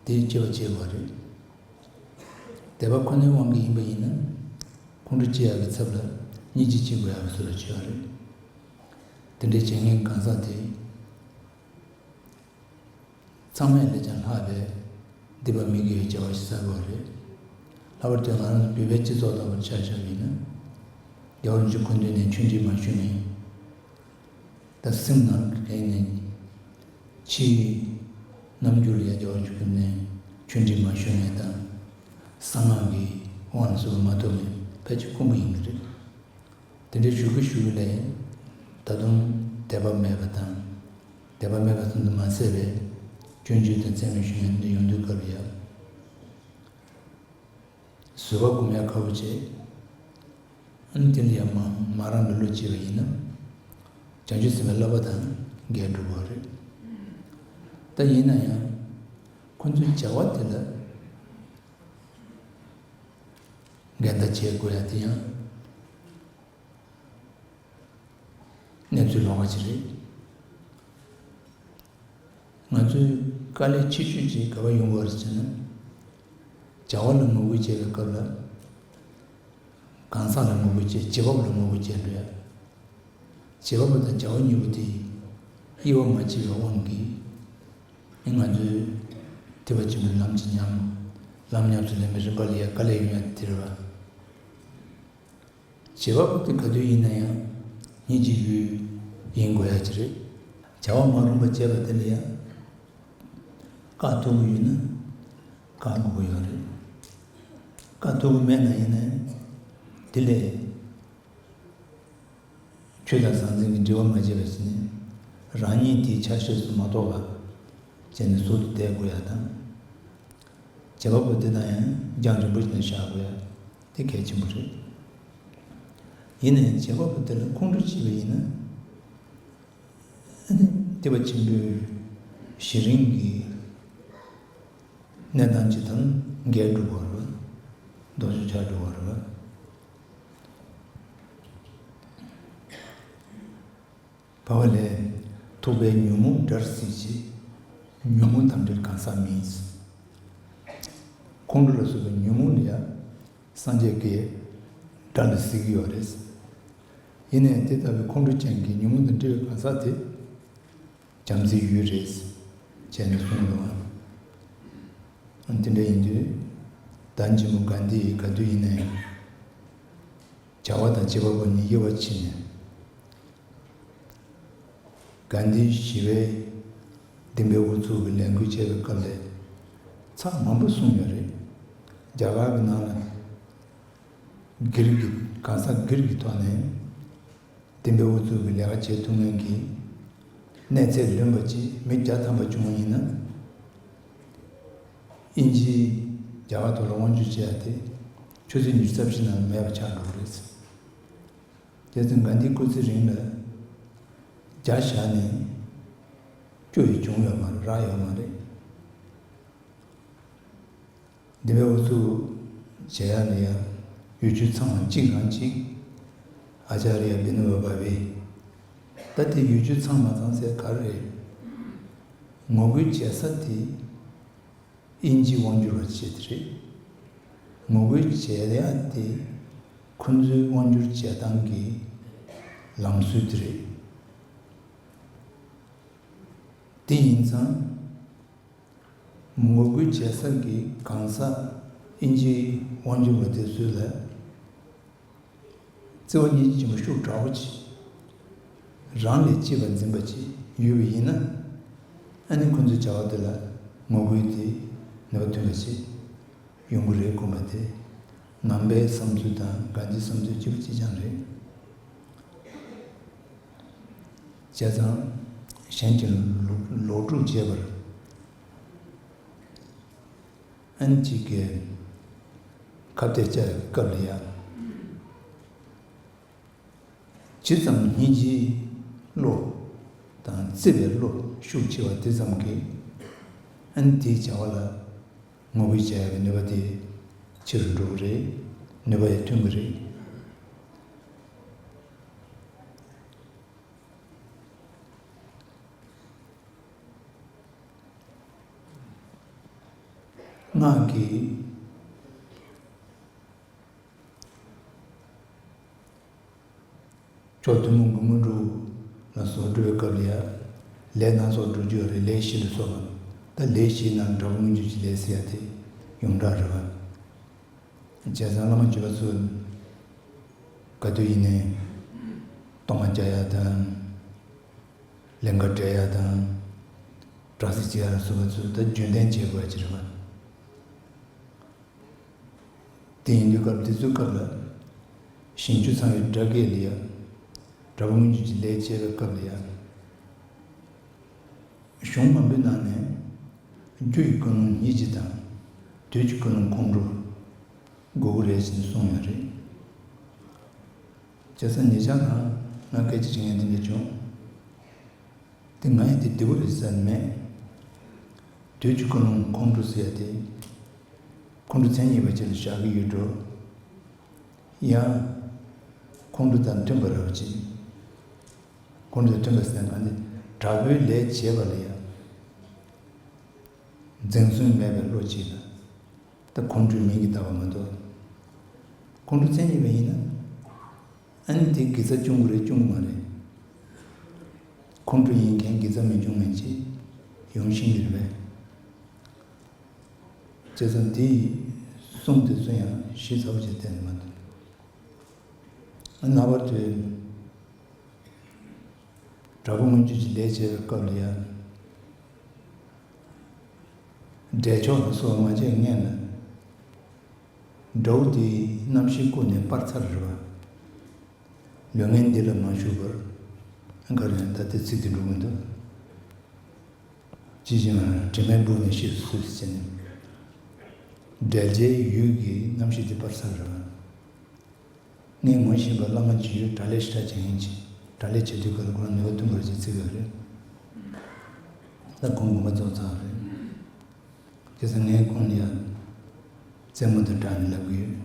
དེ་སྐྱེ་བ་སྐྱེ་དགོས་རེད། དད་པ་ཁོ་ནའི་དབང་གིས་ཡིན་པ་ཡིན་ན། ཁོང་ཁྲོ་སྐྱེ་ཡག་གི་ཚབ་ལ་སྙིང་རྗེ་སྐྱེ་དགོས་ཡག་གི་བཟོ་འདྲ་ཆགས་རེད། དེ་འདྲའི་བྱེད་མཁན་གང་ཟག་དེ་ཚང་མས་ལས་ཀྱང་ལྷག་པའི་སྡིག་པ་མི་དགེ་བའི་བྱ་བ་ཞིག་བསགས་པ་རེད། ལྷག་པར་དུ་ང་རང་ཚོ་བོད་པའི་སྤྱི་ཚོགས་ལྟ་བུར་ཆ་བཞག་པ་ཡིན་ན། རྒྱལ་བ་རིན་པོ་ཆེའི་སྐུ་མདུན་ནས་ཆོས་འབྲེལ་མ་ཞུས་ནས། ད་སེམས་ནང་གི་ནས་ཕྱིའི་རྣམ་འགྱུར་ལ་ཡ་རྒྱལ་བ་རིན་པོ་ཆེ་ནས་ཆོས་འབྲེལ་མ་ཞུས་ནས་དང་། གསང་སྔགས་ཀྱི་དབང་ལ་སོགས་པ་མ་ཐོབ་ནས་ཕལ་ཆེར་སྐུ་འབུམ་ཡིན་གྱི་རེད། དེ་འདྲའི་ཞུ་གི་ཞུ་གི་ལས། ད་དུང་དད་པ་མེད་པ་དང་། དད་པ་མེད་པ་ཙམ་དུ་མ་ཟད་པའི་སྐྱོན་བརྗོད་དང་མཚན་སྨད་ཞུ་མཁན་འདི་ཡོང་དུས་སྐབས་ལ་ཡ། བཟོད་པ་སྒོམ་ཡག་ཁག་པོ་བྱས། ཨ་ནི་དེ་ལ་ཡང་མ་མ་རང་ལ་བློ་སྐྱེས་པ་ཡིན་ན། བྱང་ཆུབ་སེམས་དཔའི་བསླབ་པ་དང་འགལ་འགྲོ་གི་རེད། ད་ཡིན་ན་ཡང་ཁོ་ཚོའི་བྱ་བ་དེ་ལ་འགལ་ཟླ་བྱེད་དགོས་ཡ་དེ་ཡང་གནས་ཚུལ་ལོགས་ཀ་ཅིག་རེད། ང་ཚོའི་དཀའ་ལས་ཆེ་ཤོས་ཅིག་ག་པར་ཡོང་གི་ཡོད་རེད་ཟེར་ན། བྱ་བ་ལ་ངོ་རྒོལ་བྱེད་པའི་སྐབས་ལ། གང་ཟག་ལ་ངོ་རྒོལ་བྱེད། བྱེད་པ་པོ་ལ་ངོ་རྒོལ་བྱེད་འགྲོ་ཡ། བྱེད་པ་པོ་དང་བྱ་བ་གཉིས་པོ་དེ་དབྱེ་བ་མ་ཕྱེ་བའི་དབང་གིས། ཨེ་ང་ཚོའི་ཐེག་པ་ཆེན་པོའི་ལམ་གྱི་ཉམས། ལམ་ཉམས་སུ་ལེན་པའི་རིམ་པ་ལ་ཡ་དཀའ་ལས་ཡོང་ཡ་དེ་རེད་བ། བྱེད་པ་པོ་དེ་ག་དུས་ཡིན་ན་ཡང་སྙིང་རྗེ་ཡུལ་ཡིན་དགོས་ཡ་ཅིག་རེད། བྱ་བ་མ་རུངས་པ་བྱས་པ་དེ་ལ་ཡང་བཀག་ཐུབ་ཀྱི་ཡོད་ན་བཀག་དགོས་ཀྱི་ཡོད་རེད། བཀག་ཐུབ་ཀྱི་མེད་ན་ཡིན་ན་ཡང་དེ་ལས་ཆོས་དང་ཟང་ཟིང་གི་འབྲེལ་བ་མ་བྱས་པ་ཞིག་ནས་རང་ཉིད་དེའི་ཆ་ཤས་སུ་མ་གཏོགས་པ་བྱས་ནས་ཟུར་དུ་བསྡད་དགོས་ཡ་དང་། བྱེད་པ་པོ་དེ་དང་ཡང་རྒྱང་རིང་པོ་ཞིག་ནས་བཞག་དགོས་ཡ་དེ་གལ་ཆེན་པོ་རེད། ཡིན་ནའི་བྱེད་པ་པོ་དེ་ལ་ཁོང་ཁྲོ་སྐྱེས་པ་ཡིན་ན། ཐེག་པ་ཆེན་པོའི་གཞི་རིམ་གྱི་གནས་སྟངས་ཅིག་དང་འགལ་འགྲོ་བ་རེད་བ། ལྡོག་ཕྱོགས་ཆགས་འགྲོ་བ་རེད་བ། བ་བ་ལས། ཐུབ་པས་ཉོན་མོངས་དགྲར་གཟིགས་བྱེད། ཉོན་མོངས་དང་བྲལ་གང་ཟག་མིན། ཁོང་ཁྲོ་ལ་སོགས་པའི་ཉོན་མོངས་ལ་ཡང་སངས་རྒྱས་ཀྱིས་དགྲ་ལ་གཟིགས་ཀྱི་ཡོད་རེད། ཡིན་ནའི་དེ་ལྟ་བུའི་ཁོང་ཁྲོ་ཅན་གྱི་ཉོན་མོངས་དང་བྲལ་བའི་གང་ཟག་དེ་བྱམས་བརྩེའི་ཡུལ་རེད་ཅེས་ནས་གསུངས་འདུག་ཨང་། དེ་འདྲ་ཡིན་དུས་ད་ཆེན་པོ་གྷན་དྷི་ཡིས་ག་དུས་ཡིན་ནའི་བྱ་བ་དང་བྱེད་པ་པོ་གཉིས་དབྱེ་བ་ཕྱེ་ནས། གྷན་དྷི་ཞི་བའི་བདེན་པའི་ཨུ་ཚུགས་ཀྱི་ལས་འགུལ་བྱས་པའི་སྐབས་ལ་ཚབས་མང་པོ་གསུངས་ཡོད་རེད། རྒྱ་གར་གྱི་ནང་ལ་སྒེར་གྱི་གང་ཟག་སྒེར་གྱི་ཐོག་ནས་བདེན་པའི་ཨུ་ཚུགས་ཀྱི་ལས་ཀ་བྱེད་ཐུབ་མཁན་གྱི་གནས་ཚད་ལོན་པ་ཅིག་མི་བརྒྱ་ཐམ་པ་བྱུང་བ་ཡིན་ན། དབྱིན་ཇིས་རྒྱ་གར་ཐོག་ལ་དབང་བསྒྱུར་བྱས་ཏེ་ཆུ་ཚོད་ཉི་ཤུ་རྩ་བཞི་ནང་མེད་པ་ཆགས་འགྲོ་གི་རེད། རྒྱལ་བཙུན་གྷན་དྷིའི་སྐུ་ཚེ་རིང་ལ་བརྒྱ་བཞག་ནས་བཅུ་ཡིས་བྱུང་ཡོད་མ་རེད། རག་ཡོད་མ་རེད། བདེན་པའི་ཨུ་ཚུགས་བྱེད་ཡ་ལ་ཡང་ཡུལ་ཆོས་ཚང་བ་གཅིག་རང་གཅིག་ཨ་ཅཱ་རི་ཡ་བི་ནོ་བ་བྷ་བྷེ། ད་དེ་ཡུལ་ཆོས་ཚང་མ་ཚང་ཟེར་ག་རེ་རེད། ངོ་རྒོལ་བྱེད་ས་དེ། དབྱིན་ཇིའི་དབང་སྒྱུར་བ་བྱས་ཏེ་རེད། ངོ་རྒོལ་བྱེད་ཡ་དེ་ཁོ་ཚོའི་དབང་སྒྱུར་བྱེད་སྟངས་ཀྱི་ལམ་སྲོལ་དེ་རེད། དེ་ཡིན་ཙང་། ངོ་རྒོལ་བྱེད་ས་གི་གང་ཟག་ཨིན་ཇིའི་དབང་སྒྱུར་བ་དེ་ཚོ་ལ་བརྩེ་བ་སྙིང་རྗེ་ཆེན་པོ་ཤུགས་དྲག་པོ་ཅིག་རང་ལས་གཅེས་པར་འཛིན་པ་ཅིག་ཡོད་པ་ཡིན་ན། ཨ་ནི་ཁོ་ཚོའི་བྱ་བ་དེ་ལ་ངོ་རྒོལ་དེ་ནུས་པ་ཐོན་པ་ཞིག་ཡོང་གི་རེད་དགོངས་པ་དེ་ངང་པའི་བསམ་ཚུལ་དང་གང་ཅིའི་བསམ་ཚུལ་གཅིག་པ་གཅིག་རྐྱང་རེད། བྱས་ཙང་གཞན་གྱི་ལོག་ལོག་སྒྲུབ་བྱེད་པར་ཨན་གཅིག་གིས་ཁ་གཏད་བཅག་པའི་སྐབས་ལ་ཡང་། ཇི་ཙམ་སྙིང་རྗེའི་བློ་དང་བརྩེ་བའི་བློ་ཤུགས་ཆེ་བ་དེ་ཙམ་གྱིས་ཨན་དེའི་བྱ་བ་ལ་ངོ་རྒོལ་བྱ་ཡག་གི་ནུས་པ་དེ་ཆེ་རུ་འགྲོ་གི་རེད། ནུས་པ་ཡང་ཐོན་གྱི་རེད། སྔགས་ཀྱི་མཆོག་ཐུན་མོང་གི་དངོས་གྲུབ་ལ་སོགས་སྒྲུབ་པའི་སྐབས་ལ་ཡང་ལས་སྣ་ཚོགས་སྒྲུབ་རྒྱུ་རེད། ལས་བཞི་ལ་སོགས་པ། ད་ལས་བཞིའི་ནང་དྲག་པོ་མངོན་གྱུར་གྱི་ལས་ཟེར་ཡ་དེ་ཡོངས་གྲགས་རེད་པ། བྱས་ཙང་བླ་མ་བརྒྱུད་པ་ཚོས་ག་དུས་ཡིན་ནའི་གཏོར་མ་རྒྱག་ཡ་དང་། ལིང་ག་སྦྲེལ་ཡ་དང་། དྲག་སྐྱེད་བྱེད་ཡ་ལ་སོགས་པ་ཚོ་ད་རྒྱུན་ལྡན་བྱེད་དགོས་ཡ་ཅིག་རེད་པ། དེ་ཡིན་དུས་སྐབས་དེ་ཚོའི་སྐབས་ལ་ཞིང་བཅུ་ཚང་བའི་སྒྲ་སྐད་ལ་ཡ། དྲག་པོ་མངོན་གྱུར་གྱི་ལས་བྱེད་པའི་སྐབས་ལ་ཡ། གཞུང་མང་པོའི་ནང་ནས་རྒྱུ་ཡི་ཀུན་སློང་སྙིང་རྗེ་དང་། དུས་ཀྱི་ཀུན་སློང་ཁོང་ཁྲོ་དགོས་ཀྱི་རེད་ཅེས་གསུངས་ཡོད་རེད། བྱས་ཙང་ཉེ་ཆར་ནང་ང་སྐད་ཆ་དྲི་མཁན་དེ་འདྲ་བྱུང་། དེ་ང་ཡི་དེ་བདེ་པོ་རེད་ཟེར་ནས་མེད། དུས་ཀྱི་ཀུན་སློང་ཁོང་ཁྲོ་ཟེར་ཡ་དེ། ཁོང་ཁྲོ་མཚན་ཉིད་པ་ཅིག་ལ་བཞག་གི་ཡོད་འགྲོ། ཡང་། ཁོང་ཁྲོ་དང་མཐུན་པ་རེད་པ་ཅིག་ཁོང་ཁྲོ་དང་མཐུན་པ་ཟེར་ན་ང་འདི་དྲག་པོའི་ལས་བྱེད་པ་ལ་ཡང་། འཛེམ་ཟོན་མེད་པའི་བློ་གཅིག་ལ། ད་ཁོང་ཁྲོའི་མིང་གིས་བཏགས་པ་མ་གཏོགས། ཁོང་ཁྲོ་མཚན་ཉིད་པ་ཡིན་ན། ཨ་ནི་དེ་དགེ་རྩ་སྐྱོང་གི་རེད་སྐྱོང་གི་མ་རེད། ཁོང་ཁྲོ་ཡིན་མཁན་དགེ་རྩ་མི་སྐྱོང་མཁན་ཅིག་ཡོང་བཞིན་གྱི་རེད་པས། བྱས་ཙང་དེ་ཡི་གསུང་དེ་ཚོ་ཡང་ཞིབ་ཚགས་པོ་ཅིག་བསྟན་མ་འདུག་ཨ་ནི་ལྷག་པར་དུ། དྲག་པོ་མངོན་གྱུར་གྱི་ལས་བྱེད་པའི་སྐབས་ལ་ཡང་། འབྲས་ཆོག་ལ་སོགས་མ་བྱས་སྔོན་ལ། དགྲ་བོ་དེའི་རྣམ་ཤེས་ཀུན་ནས་སྤར་ཚར་རེད་པ། ལུས་ངན་འདི་ལ་མ་ཞུགས་པར། ག་རེ་ཡང་ད་ལྟའི་ཚིག་དེ་འགྲོ་གི་འདུག་ཅི་བྱུང་དྲི་མའི་སྦུབས་ནས་ཤེས་སུ་གསོལ་ཟེར་ནས། འབྲལ་བྱའི་ཡུལ་གྱི་རྣམ་ཤེས་དེ་སྤར་ཚར་རེད་པ། ངས་ངོ་ཤེས་པ་བླ་མ་ཇི་ཡོད་དགྲ་ལན་ཞེ་དྲག་བྱེད་མཁན་ཅིག་དགྲ་ལན་བྱེད་དུས་སྐབས་ལ་ཁོ་རང་ནུས་པ་ཐོན་པར་བྱེད་ཚིག་ཡོད་རེད། ད་ཁོང་དགོངས་པ་རྫོགས་ཚར་རེད། བྱས་ཙང་ངས་ཁོང་ལ་ཡང་རྩེད་མོ་དང་སྦྲགས་ནས་ལབ་ཀྱི་ཡོད།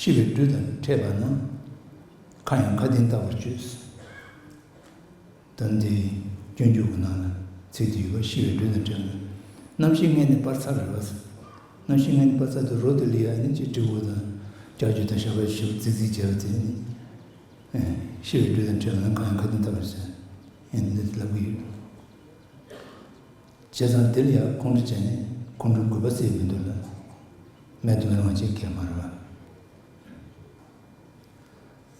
ཤི་བའི་སྦྲུལ་དང་འཕྲད་པ་ན། ཁ་ཡང་ཁ་གདེངས་ལྟ་བུར་བཅོས། དོན་དེ་སྤྱོད་འཇུག་གི་ནང་ལ་ཚིག་དེ་ཡོད་པ། ཤི་བའི་སྦྲུལ་དང་འཕྲད་པ་ན། རྣམ་ཤེས་སྔོན་ནས་སྤར་ཚར་རེད་པ། རྣམ་ཤེས་སྔོན་ནས་སྤར་ཚར་དུས་རོ་དེ་ལ་ཡ་ནི་ཅིག་དྲིལ་བུ་དང་ལྕགས་ཀྱུ་དང་ཞབས་པ་ཞིབ་རྫིག་རྫིག་བྱས་པ་དེ་ནི། ཤི་བའི་སྦྲུལ་དང་འཕྲད་པ་ན་ཁ་ཡང་ཁ་གདེངས་ལྟ་བུར་བཅོས། ཡིན་འདི་ལབ་ཀྱི་ཡོད། བྱས་ཙང་དེ་ལ་ཡང་ཁོང་ཁྲོ་བྱས་ནས་ཁོང་ཁྲོའི་དགོས་པ་སེལ་མི་འདུག་ལ། མེད་དུ་མི་རུང་བ་ཅིག་གས་མ་རེད་པ།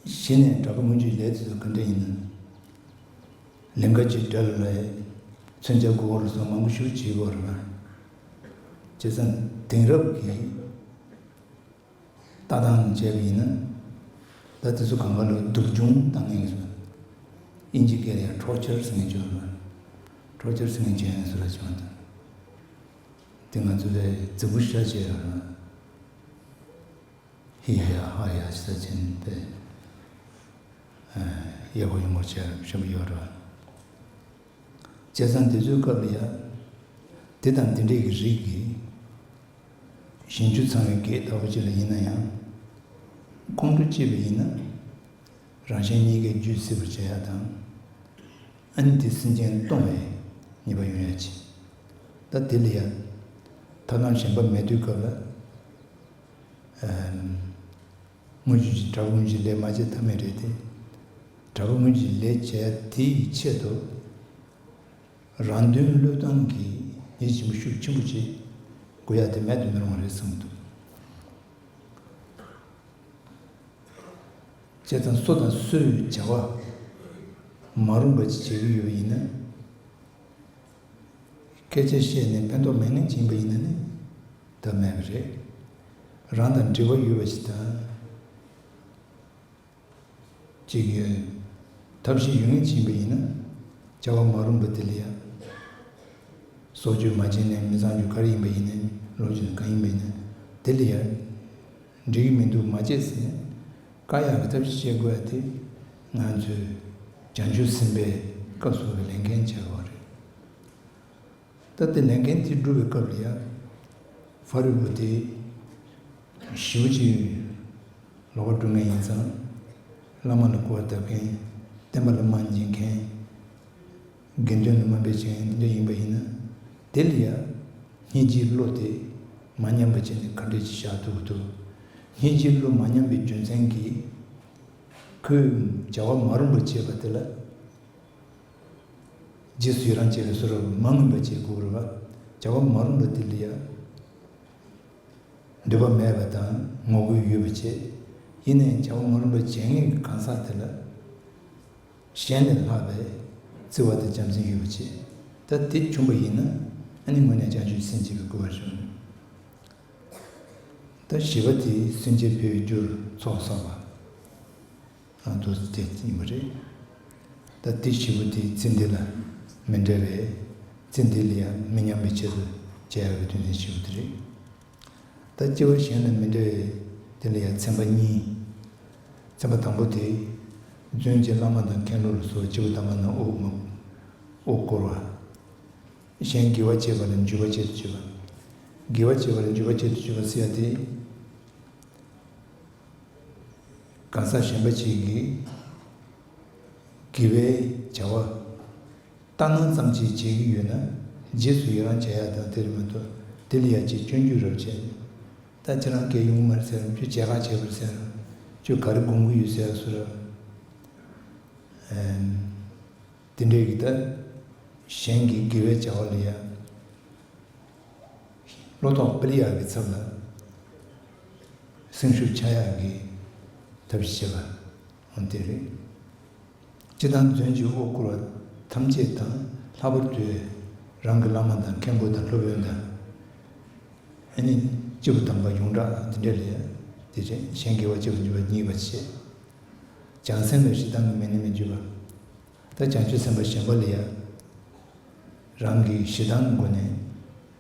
གཞི་ནས་དྲག་པོ་མངོན་གྱུར་ལས་དེ་ཚོ་ག་འདྲ་ཡིན་ན། ལིང་ག་གཅིག་སྦྲེལ་ལ་ཡ། མཚོན་ཆ་དགུ་པོ་ལ་སོགས་མང་པོ་ཞིག་བྱེད་དགོས་རེད་པ། བྱས་ཙང་དེང་རབས་ཀྱི་ལྟ་སྟངས་བྱས་པ་ཡིན་ན། ད་དེ་ཚོ་གང་ག་ལ་སྡུག་སྦྱོང་བཏང་མཁན་ཡིན་ཟེར། ཨིན་ཇི་སྐད་ལ་ཡང་ཊོར་ཅར་ཟེར་མཁན་ཅིག་ཡོད་རེད། ཊོར་ཅར་ཟེར་མཁན་བྱས་ཡིན་ཟེར་ལ་བྱུང་བ་དང་། དེ་ང་ཚོ་ལ་རྫིག་པོ་ཞེ་དྲག་བྱས་ཡོད་རེད། ཧི་ཡ་ཧ་ཡ་ཞེ་དྲག་བྱས་ནས་དཔེ་ཡག་པོ་ཡོང་བ་བྱས་ཞེ་པོ་ཡོད་རེད། བྱས་ཙང་དེ་ཚོའི་སྐབས་ལ་ཡ། དེ་དང་དེ་འདྲས་ཀྱི་རིགས་ཀྱི་ཞིང་བཅུ་ཚང་བའི་བགེགས་ལྟ་བུ་ཅིག་ལ་ཡིན་ན་ཡང་། ཁོང་ཁྲོ་སྐྱེས་པ་ཡིན་ན། རང་གཞན་གཉིས་ཀའི་རྒྱུད་སྲིད་པར་བྱེད་ཡ་དང་། ཨ་ནི་དེ་སེམས་ཅན་གཏོང་བའི་ནུས་པ་ཡོང་ཡ་ཅིག་ད་དེ་ལ་ཡ། ཐབས་ལམ་གཞན་པ་མེད་དུས་སྐབས་ལ། ཨམ། དངོས་གཞི་དྲག་དངོས་གཞི་ལས་མ་བྱེད་ཐབས་མེད་རེད་དེ། དྲག་པོའི་སྔོན་གྱི་ལས་བྱས་དེའི་ཆེད་དུ། རང་དོན་བློས་བཏང་གིས་ཡིད་ཆེས་པ་ཤུགས་ཆེན་པོ་ཅིག་དགོས་ཡ་དེ་མེད་དུ་མི་རུང་བ་རེད་བསམ་གྱི་འདུག་བྱས་ཙང་སུ་དང་སུས་བྱ་བ་མ་རུངས་པ་ཅིག་བྱེད་ཀྱི་ཡོད་པ་ཡིན་ན། སྐད་ཆ་བཤད་ནས་ཕན་ཐོགས་མེད་མཁན་ཅིག་ཡིན་པ་ཡིན་ན་ནི་ད་མེད་པ་རེད། རང་དང་འབྲེལ་བ་ཡོད་པ་ཞིག་དང་། ཅིག་ཡོད། ཐབས་ཤེས་ཡོད་མཁན་ཅིག་ཡིན་པ་ཡིན་ན། བྱ་བ་མ་རུངས་པ་དེ་ལ་ཡང་། སྲོག་གཅོད་མ་བྱས་ནས་མི་ཚངས་རྒྱུ་ག་རེ་ཡིན་པ་ཡིན་ན། ལོ་རྒྱུས་གང་ཡིན་པ་ཡིན་ན། དེ་ལ་ཡང་། འགྲིག་གི་མི་འདུག་མ་བྱེད་ཟེར་ནས། བཀག་ཡག་གི་ཐབས་ཤེས་བྱེད་དགོས་ཡ་དེ། ང་ཚོས་བྱང་ཆུབ་སེམས་དཔའི་སྐབས་སུ་ལས་འགན་བྱེད་དགོས་རེད། ད་ལྟའི་ལས་འགན་དེ་སྒྲུབ་པའི་སྐབས་ལ་ཡང་། ཕ་རོལ་པོ་དེ་ཞེ་པོ་ཅིག་ལོག་པ་སྒྲུབ་མཁན་ཡིན་ཙང་། བླ་མ་ལ་གུས་པ་བཏབ་མཁན། བསྟན་པ་ལ་དམའ་འབེབས་བྱེད་མཁན། དགེ་འདུན་ལ་དམའ་འབེབས་བྱེད་མཁན་དེ་འདྲ་ཡིན་པ་ཡིན་ན། དེ་ལ་ཡང་སྙིང་རྗེའི་བློ་དེ་མ་ཉམས་པ་བྱས་ནས་ག་འདྲས་ཅིག་བཞག་ཐུབ་ཀྱི་འདུག་སྙིང་རྗེའི་བློ་མ་ཉམས་པའི་རྒྱུ་མཚན་གྱིས། ཁོས་བྱ་བ་མ་རུངས་པ་བྱས་པ་དེ་ལ། རྗེས་སུ་ཡི་རང་བྱེད་པའི་བཟོ་འདྲ་མ་ངོམས་པ་བྱེད་དགོས་རེད་པ། བྱ་བ་མ་རུངས་པ་དེ་ལ་ཡང་འདོད་པ་མེད་པ་དང་ངོ་རྒོལ་ཡོད་པ་བྱེད། ཡིན་ནའི་བྱ་བ་མ་རུངས་པ་བྱེད་མཁན་གྱི་གང་ཟག་དེ་ལ་གཞན་ལས་ལྷག་པའི་བརྩེ་བ་དང་བྱམས་སེམས་ཡོད་པ་བྱེད། ད་དེ་བྱུང་བ་ཡིན་ན་ཨ་ནི་དངོས་གནས་བྱང་ཆུབ་སེམས་བསྐྱེད་པའི་དགོས་པ་བྱུང་། ད་བཞི་པ་དེ་སེམས་ཅན་ཕལ་རྒྱུར་ཚོགས་བསགས་པ། ཨ་དོ་དེ་ཡིན་པ་རེད། ད་དེ་བཞི་པོ་དེ་ཚེ་འདི་ལ་མི་འབྲལ་བས། ཚེ་འདི་ལ་ཡང་མི་ཉམས་པའི་ཆེད་དུ་བྱ་ཡག་གི་དོན་ཚན་བཞི་པོ་དེ་རེད། ད་སྐྱེ་བ་གཞན་ལ་མི་འབྲལ་བའི་དེ་ལ་ཡང་ཚན་པ་གཉིས། ཚན་པ་དང་པོ་དེ། རྫུན་གྱི་བླ་མ་དང་མཁན་སློབ་ལ་སོགས་སྐྱེས་བུ་དམ་པ་རྣམས་དབུ་མ། དབུ་བསྐོར་བ། གཞན་དགེ་བ་བྱེད་པ་ལ་འཇུག་པ་བྱེད་དུ་བཅུག་པ། དགེ་བ་བྱེད་པ་ལ་འཇུག་པ་བྱེད་དུ་བཅུག་པ་ཟེར་ཡ་དེ། གང་ཟག་གཞན་པ་ཅིག་གིས་དགེ་བའི་བྱ་བ་ལྟ་སྣང་ཙམ་ཅིག་བྱེད་ཀྱི་ཡོད་ན། རྗེས་སུ་ཡི་རང་བྱེད་ཡག་དང་དེ་རེད་མ་གཏོགས་དེ་ལ་ཡ་ཅིག་སྐྱོན་བརྗོད་རབ་བྱས། ད་ཁྱེད་རང་སྐད་ཡོང་མ་རེད་ཟེར་རམ། ཁྱོད་བྱེད་ག་བྱེད་པར་ཟེར་རམ། ཁྱོད་ག་རེ་སྒོམ་གྱི་ཡོད་ཟེར་སུ་ར། ཨེམ། དེ་འདྲའི་གི་ད་གཞན་གྱི་དགེ་བའི་བྱ་བ་ལ་ཡ་བློ་ཐོག་སྤེལ་ཡག་གི་ཚབ་ལ་སེམས་ཤུགས་ཆག་ཡག་གི་ཐབས་ཤེས་བྱེད་པ་འོ་དེ་རེད། སྤྱིར་བཏང་རྫུན་གྱི་དབུ་བསྐོར་བ་ཐམས་ཅད་དང་ལྷག་པར་དུ་རང་གི་བླ་མ་དང་མཁན་པོ་དང་སློབ་དཔོན་དང་། ཨ་ནི་སྐྱེས་བུ་དམ་པ་ཡོངས་གྲགས་དེ་འདྲ་ལ་ཡ་དེ་རེད། གཞན་དགེ་བ་བྱེད་པར་འཇུག་པ་གཉིས་པ་བྱེད། བྱང་སེམས་ལ་ཞེ་སྡང་གི་མི་ནུས་པར་འཇུག་པ། ད་བྱང་ཆུབ་སེམས་དཔའ་གཞན་པ་ལ་ཡང་། རང་གི་ཞེ་སྡང་གི་སྒོ་ནས།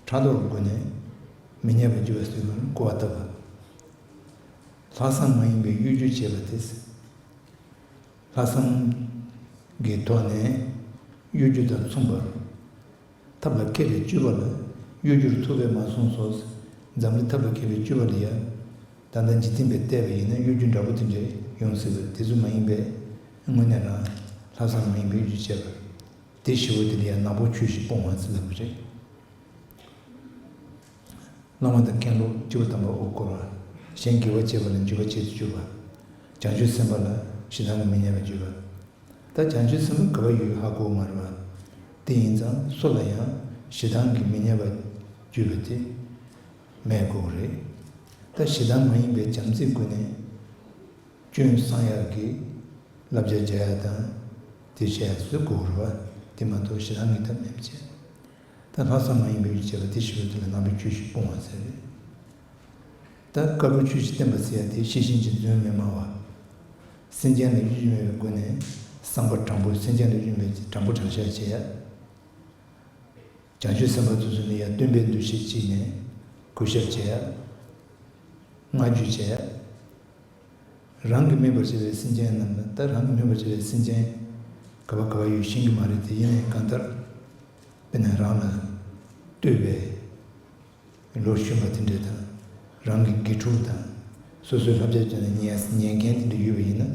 ཕྲག་དོག་གི་སྒོ་ནས། མི་མཉེས་པར་འགྱུར་བ་སོགས་ལ་གོ་བ་བཏབ་པ། ལྷག་བསམ་མ་ཡིན་པའི་གཡོ་སྒྱུ་བྱེད་པ་སྟེ། ལྷག་བསམ་གྱི་ཐོག་ནས་གཡོ་སྒྱུ་དང་མཚུངས་པར། ཐབས་ལ་མཁས་པའི་སྤྱོད་པ་ལ་གཡོ་སྒྱུར་ཐུབ་པས་མ་གསུངས་སོ། འཛམ་གླིང་ཐབས་ལ་མཁས་པའི་སྤྱོད་པ་ལ་ཡང་། ད་ལྟ་འཇིག་རྟེན་པས་བལྟས་པ་ཡིན་ན་གཡོ་སྒྱུ་འདྲ་པོ་དེ་འདྲ་ཡོང་སྲིད་པ་དེ་ཚོ་མ་ཡིན་པས། དངོས་གནས་རང་ལྷག་བསམ་མ་ཡིན་པའི་གཡོ་སྒྱུ་བྱས་པ། དེ་ཞེ་པོ་དེ་ལ་ཡང་ནག་པོ་ཆོས་བཞིན་སྤོང་བ་ཟེར་ལབ་པ་རེད། བླ་མ་དང་མཁན་སློབ་སྐྱེས་བུ་དམ་པ་དབུ་བསྐོར་བ། གཞན་དགེ་བ་བྱེད་པ་ལ་འཇུག་པ་བྱེད་དུ་བཅུག་པ། བྱང་ཆུབ་སེམས་དཔའ་ལ་ཞེ་སྡང་གི་མི་མཉེས་པར་འཇུག་པ། ད་བྱང་ཆུབ་སེམས་དཔའ་ག་པར་ཡོད་ཧ་གོ་མ་རེད་པ། དེ་ཡིན་ཙང་སུ་ལ་ཡང་ཞེ་སྡང་གི་མི་མཉེས་པར་འཇུག་པ་དེ་མེད་དགོས་རེད། ད་ཞེ་སྡང་མ་ཡིན་པའི་བྱམས་བརྩེའི་སྒོ་ནས། སྐྱོན་སངས་ཡག་གི་བསླབ་བྱ་རྒྱག་ཡག་དང་། དེ་བྱས་བཟོད་དགོས་རེད་པ། དེ་མ་གཏོགས་ཞེ་སྡང་གི་ཐབས་མེད་པ་བྱས། ད་ལྷག་བསམ་མ་ཡིན་པའི་གཡོ་སྒྱུ་བྱེད་པ་དེ་ཞེ་པོ་དེ་ལ་ནག་པོའི་ཆོས་བཞིན་སྤོང་བ་ཟེར་རེད། ད་དཀར་པོའི་ཆོས་བཞིན་བསྟན་པ་ཟེར་ཡག་དེ་ཤེས་བཞིན་གྱིས་རྫུན་མི་སྨྲ་བ། སེམས་ཅན་ལ་གཡོ་སྒྱུ་མེད་པའི་སྒོ་ནས་བསམ་པ་དྲང་པོ། སེམས་ཅན་ལ་གཡོ་སྒྱུ་མེད་པའི་དྲང་པོ་དྲང་བཞག་བྱེད་ཡག་བྱང་ཆུབ་སེམས་དཔའ་དེ་ཚོ་ལ་ཡང་སྟོན་པའི་འདུ་ཤེས་བྱས་ནས་གུས་ཞབས་བྱེད་ཡ། བསྔགས་བརྗོད་བྱེད་ཡ། རང་གིས་སྨིན་པར་བྱ་བའི་སེམས་ཅན་རྣམས་ལ། ད་རང་གིས་སྨིན་པར་བྱ་བའི་སེམས་ཅན་ག་པར་ག་པར་ཡོད་ཤེས་ཀྱི་མ་རེད་དེ། ཡིན་ནའི་གང་ལྟར་དཔེར་ན་རང་ལ་ལྟོས་པའི་ལོ་གཞོན་པ་དེ་འདྲ་དང་། རང་གི་དགེ་ཕྲུག་དང་། སོ་སོའི་བསླབ་བྱ་བྱས་ནས་ཉན་ཉན་མཁན་དེ་འདྲ་ཡོད་པ་ཡིན་ན།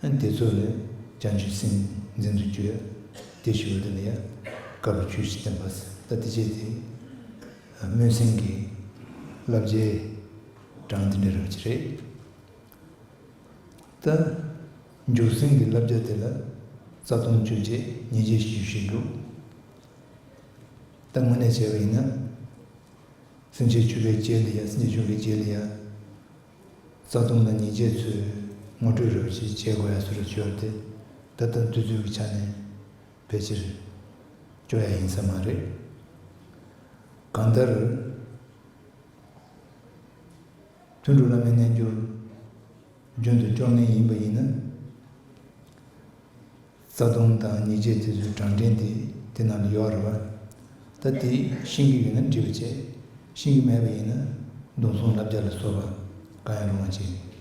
ཨ་དེ་ཚོ་ལ་བྱང་ཆུབ་སེམས་འཛིན་དུ་བཅུག་ཡ། དེ་ཞུ་བ་དེ་ལ་ཡ་དཀར་པོའི་ཆོས་བཞིན་བསྟན་པ་ཟེར། ད་དེ་བྱས་ཏེ་སྨོན་སེམས་ཀྱི་བསླབ་བྱའི་གྲངས་དེ་འདྲ་རང་ཅིག་རེད། ད་ འཇུག་སེམས་ཀྱི་བསླབ་བྱ་དེ་ལ་རྩ་ལྟུང་བཅོ་བརྒྱད་ཉེས་བྱས་བཞི་བཞི་འདུག་ད་དངོས་གནས་བྱས་པ་ཡིན་ན། སེམས་ཅན་འཆི་བའི་རྗེས་ལ་ཡ། སེམས་ཅན་འཆི་བའི་རྗེས་ལ་ཡ། རྩ་ལྟུང་དང་ཉེས་བྱས་ཚོའི་ངོ་སྤྲོད་རོབ་ཅིག་བྱེད་དགོས་ཡ་བཟོ་འདྲ་ཅིག་ཡོད་རེད་དེ། ད་ལྟ་དུས་ཚོད་ཀྱི་ཆ་ནས་ཕལ་ཆེར་སྐྱོ་ཡ་ཡིན་ས་མ་རེད། གང་ལྟར། དུད་འགྲོ་བླ་མའི་རྣལ་འབྱོར་རྒྱུན་དུ་སྐྱོར་མཁན་ཡིན་པ་ཡིན་ན། རྩ་ལྟུང་དང་ཉེས་བྱས་དེ་ཚོའི་གྲངས་འདྲེན་དེ་དེ་ནང་ལ་ཡོད་རེད་བ། ད་དེ་ཤེས་ཀྱི་ཡོད་ན་འགྲིག་པ་བྱས། ཤེས་ཀྱི་མེད་པ་ཡིན་ན་མདུང་སྲུང་བསླབ་བྱ་ལ་སོགས་པ་གང་ཡང་རུང་བ་བྱེད།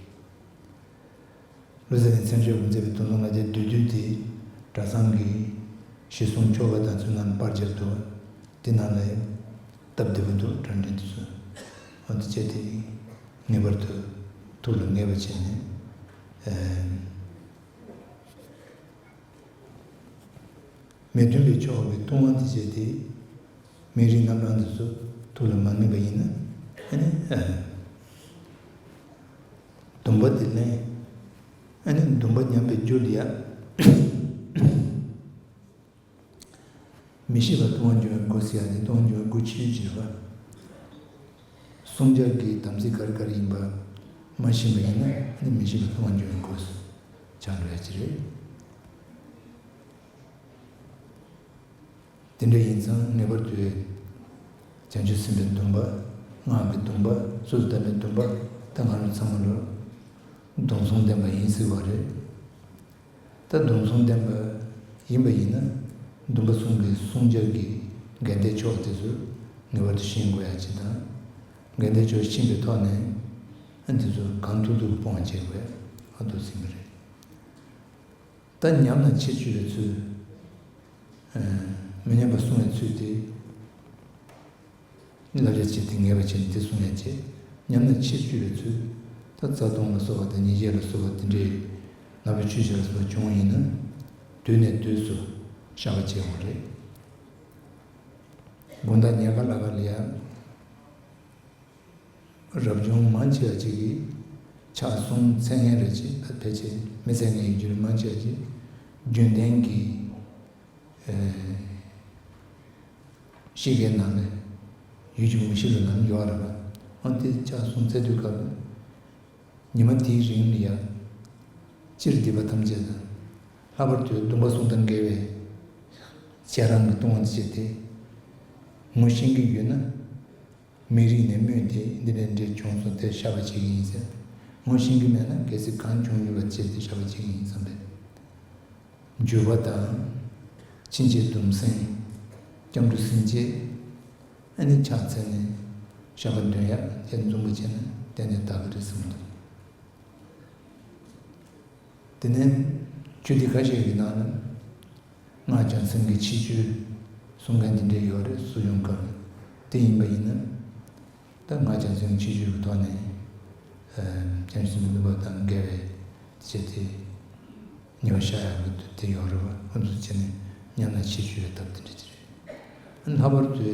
ལུས་ཟིན་ནས་མཚན་བརྗོད་དགོས་མཛད་པའི་མདུང་སྲུང་བསླབ་བྱ་བསྡུས་བསྡུས་དེ་གྲྭ་ཚང་གི་གཞི་བཟུང་ཆོ་ག་དང་ཚུལ་རྣམ་པར་ཁྱབ་འདུག་དེ་ནང་ལ་སྟབས་བདེ་པོ་འདུག་གྲངས་འདྲེན་དེ་ཚོ། འོ་དེ་བྱས་ཏེ་ངེས་པར་དུ་ཐུགས་ལ་ངེས་པ་བྱས་ནས། ཨེམ། མི་མཐུན་པའི་ཕྱོགས་ཀྱི་ལྟུང་བ་དེ་བྱས་ཏེ། མི་རིགས་རྣམ་གྲངས་དེ་ཚོ་ཐུགས་ལ་མ་ངེས་པ་ཡིན་ན། ཨ་ནི། ཨ། སྡོམ་པ་དེ་ལེན། ཨ་ནི་སྡོམ་པ་ཉམས་པའི་རྒྱུ་ལ་ཡ། མི་ཤེས་པ་ལྟུང་བ་འབྱུང་བའི་སྒོ་ཟེར་ཡ་དེ་ལྟུང་བ་འབྱུང་བའི་སྒོ་ཆེ་ཤོས་ཅིག་རེད་པ། བསྲུང་བྱ་གི་དམ་ཚིག་ག་རེ་ག་རེ་ཡིན་པ་མ་ཤེས་པ་ཡིན་ན། ཨ་ནི་མི་ཤེས་པ་ལྟུང་བ་འབྱུང་བའི་སྒོ་ཆགས་འགྲོ་ཡ་ཅིག་རེད། དེ་འདྲ་ཡིན་ཙང་ངེས་པར་དུ་བྱང་ཆུབ་སེམས་དཔའི་སྡོམ་པ། སྔགས་ཀྱི་སྡོམ་པ། གསོལ་གདབ་པའི་སྡོམ་པ། ད་ང་རང་ཚང་མ་ལོ་སྡོམ་བཟུང་ལྡན་པ་ཡིན་ཟེར་བ་རེད། ད་སྡོམ་བཟུང་ལྡན་པ་ཡིན་པ་ཡིན་ན། སྡོམ་པ་གསུམ་གྱི་བསྲུང་བྱ་གི་འགལ་ཟླའི་ཕྱོགས་དེ་ཚོ་ངེས་པར་དུ་ཤེས་དགོས་ཡ་ཅིག་དང་། འགལ་ཟླའི་ཕྱོགས་ཤེས་པའི་ཐོག་ནས་ཨ་འདི་ཚོ་གང་ཐུབ་ཐུབ་སྤོང་བྱེད་དགོས་ཡ་ཨ་འདུག་ཟིན་པ་རེད། ད་ཉམས་ལ་ཆེར་སྤྱོད་པའི་ཚུལ། ཨ། མི་ཉམས་པར་བསྲུང་བའི་ཚུལ་དེ། བསླབ་བྱ་བྱས་ཏེ་ངེས་པ་བྱས་ནས་དེ་གསུང་ཡ་བྱས། ཉམས་ལ་ཆེར་སྤྱོད་པའི་ཚུལ། ད་རྩ་ལྟུང་ལ་སོགས་པ་དང་ཉེས་བྱས་ལ་སོགས་པ་དེ་འདྲའི་ནག་པོའི་ཆོས་བྱས་ལ་སོགས་པ་བྱུང་བ་ཡིན་ན། དུས་ནས་དུས་སུ་བཤགས་པ་བྱེད་དགོས་རེད། དགོང་དག་ཉལ་ཁ་ལ་ཁ་ལ་ཡ། རབ་བྱུང་མང་ཆེ་བ་ཅིག་གིས་ཕྱག་གསུམ་འཚལ་མཁན་རེད་ཅེས། ད་ཕལ་ཆེར་མི་འཚལ་མཁན་ཡོད་རྒྱུ་རེད། མང་ཆེ་བ་ཅིག་རྒྱུན་ལྡན་གྱི་ཨེ་གཤིས་ཀའི་ནང་ནས་ཡུལ་གྱི་མུ་བཞི་ལ་ནང་ཡོད་རེད་པ། འོན་ཏེ་ཕྱག་གསུམ་འཚལ་དུས་སྐབས་ཉི་མ་དེའི་རིང་ལ་ཡང་སྤྱིར་སྡིག་པ་ཐམས་ཅད་དང་། ལྷག་པར་དུ་སྡོམ་པ་གསུམ་དང་འགལ་བའི་བྱས་རང་གི་ལྟུང་བ་བྱས་ཏེ་ངོ་ཤེས་ཀྱི་ཡོད་ན། མི་རིགས་ནས་སྨོས་ཏེ་འདི་འདྲ་འདྲ་བྱུང་སོང་དེ་བཤགས་པ་བྱེད་ཀྱི་ཡིན་ཟེར། ངོ་ཤེས་ཀྱི་མེད་ན་གལ་སྲིད་གང་བྱུང་ཡོད་པ་བྱས་ཏེ་བཤགས་པ་བྱེད་ཀྱི་ཡིན་བསམ་པས། འཇུག་པ་དང་། ཕྱིན་ཆད་སྡོམ་སེམས། སྐྱབས་འགྲོ་སེམས་བསྐྱེད། ཨ་ནི་ཕྱག་འཚལ་ནས་བཤགས་པ་འདོན་ཡ་དེ་འཛོམས་པོ་བྱས་ན་ཏན་ཏན་དག་གི་རེད་བསམ་འདུག་དེ་ནས་ཆོས་སྡེ་ཁ་ཤས་ཀྱི་ནང་ན་སྔགས་བྱང་སེམས་ཀྱི་ཆེ་བརྗོད་གསུང་མཁན་དེ་འདྲ་ཡོད་རེད། སུ་ཡོང་སྐབས་དེ་ཡིན་པ་ཡིན་ན། ད་སྔགས་བྱང་སེམས་ཆེ་བརྗོད་ཀྱི་ཐོག་ནས་བྱང་སེམས་ནུས་པ་དང་འགལ་བའི་ཆེད་དེ་ཉེས་པ་བཤགས་ཡག་གི་དེ་ཡོད་རེད་བ། ཨ་འདུ་བྱས་ནས་ཉམས་ལ་ཆེ་བརྗོད་ཀྱི་ཐབས་དེ་འདྲ་དེ་རེད། ལྷག་པར་དུ་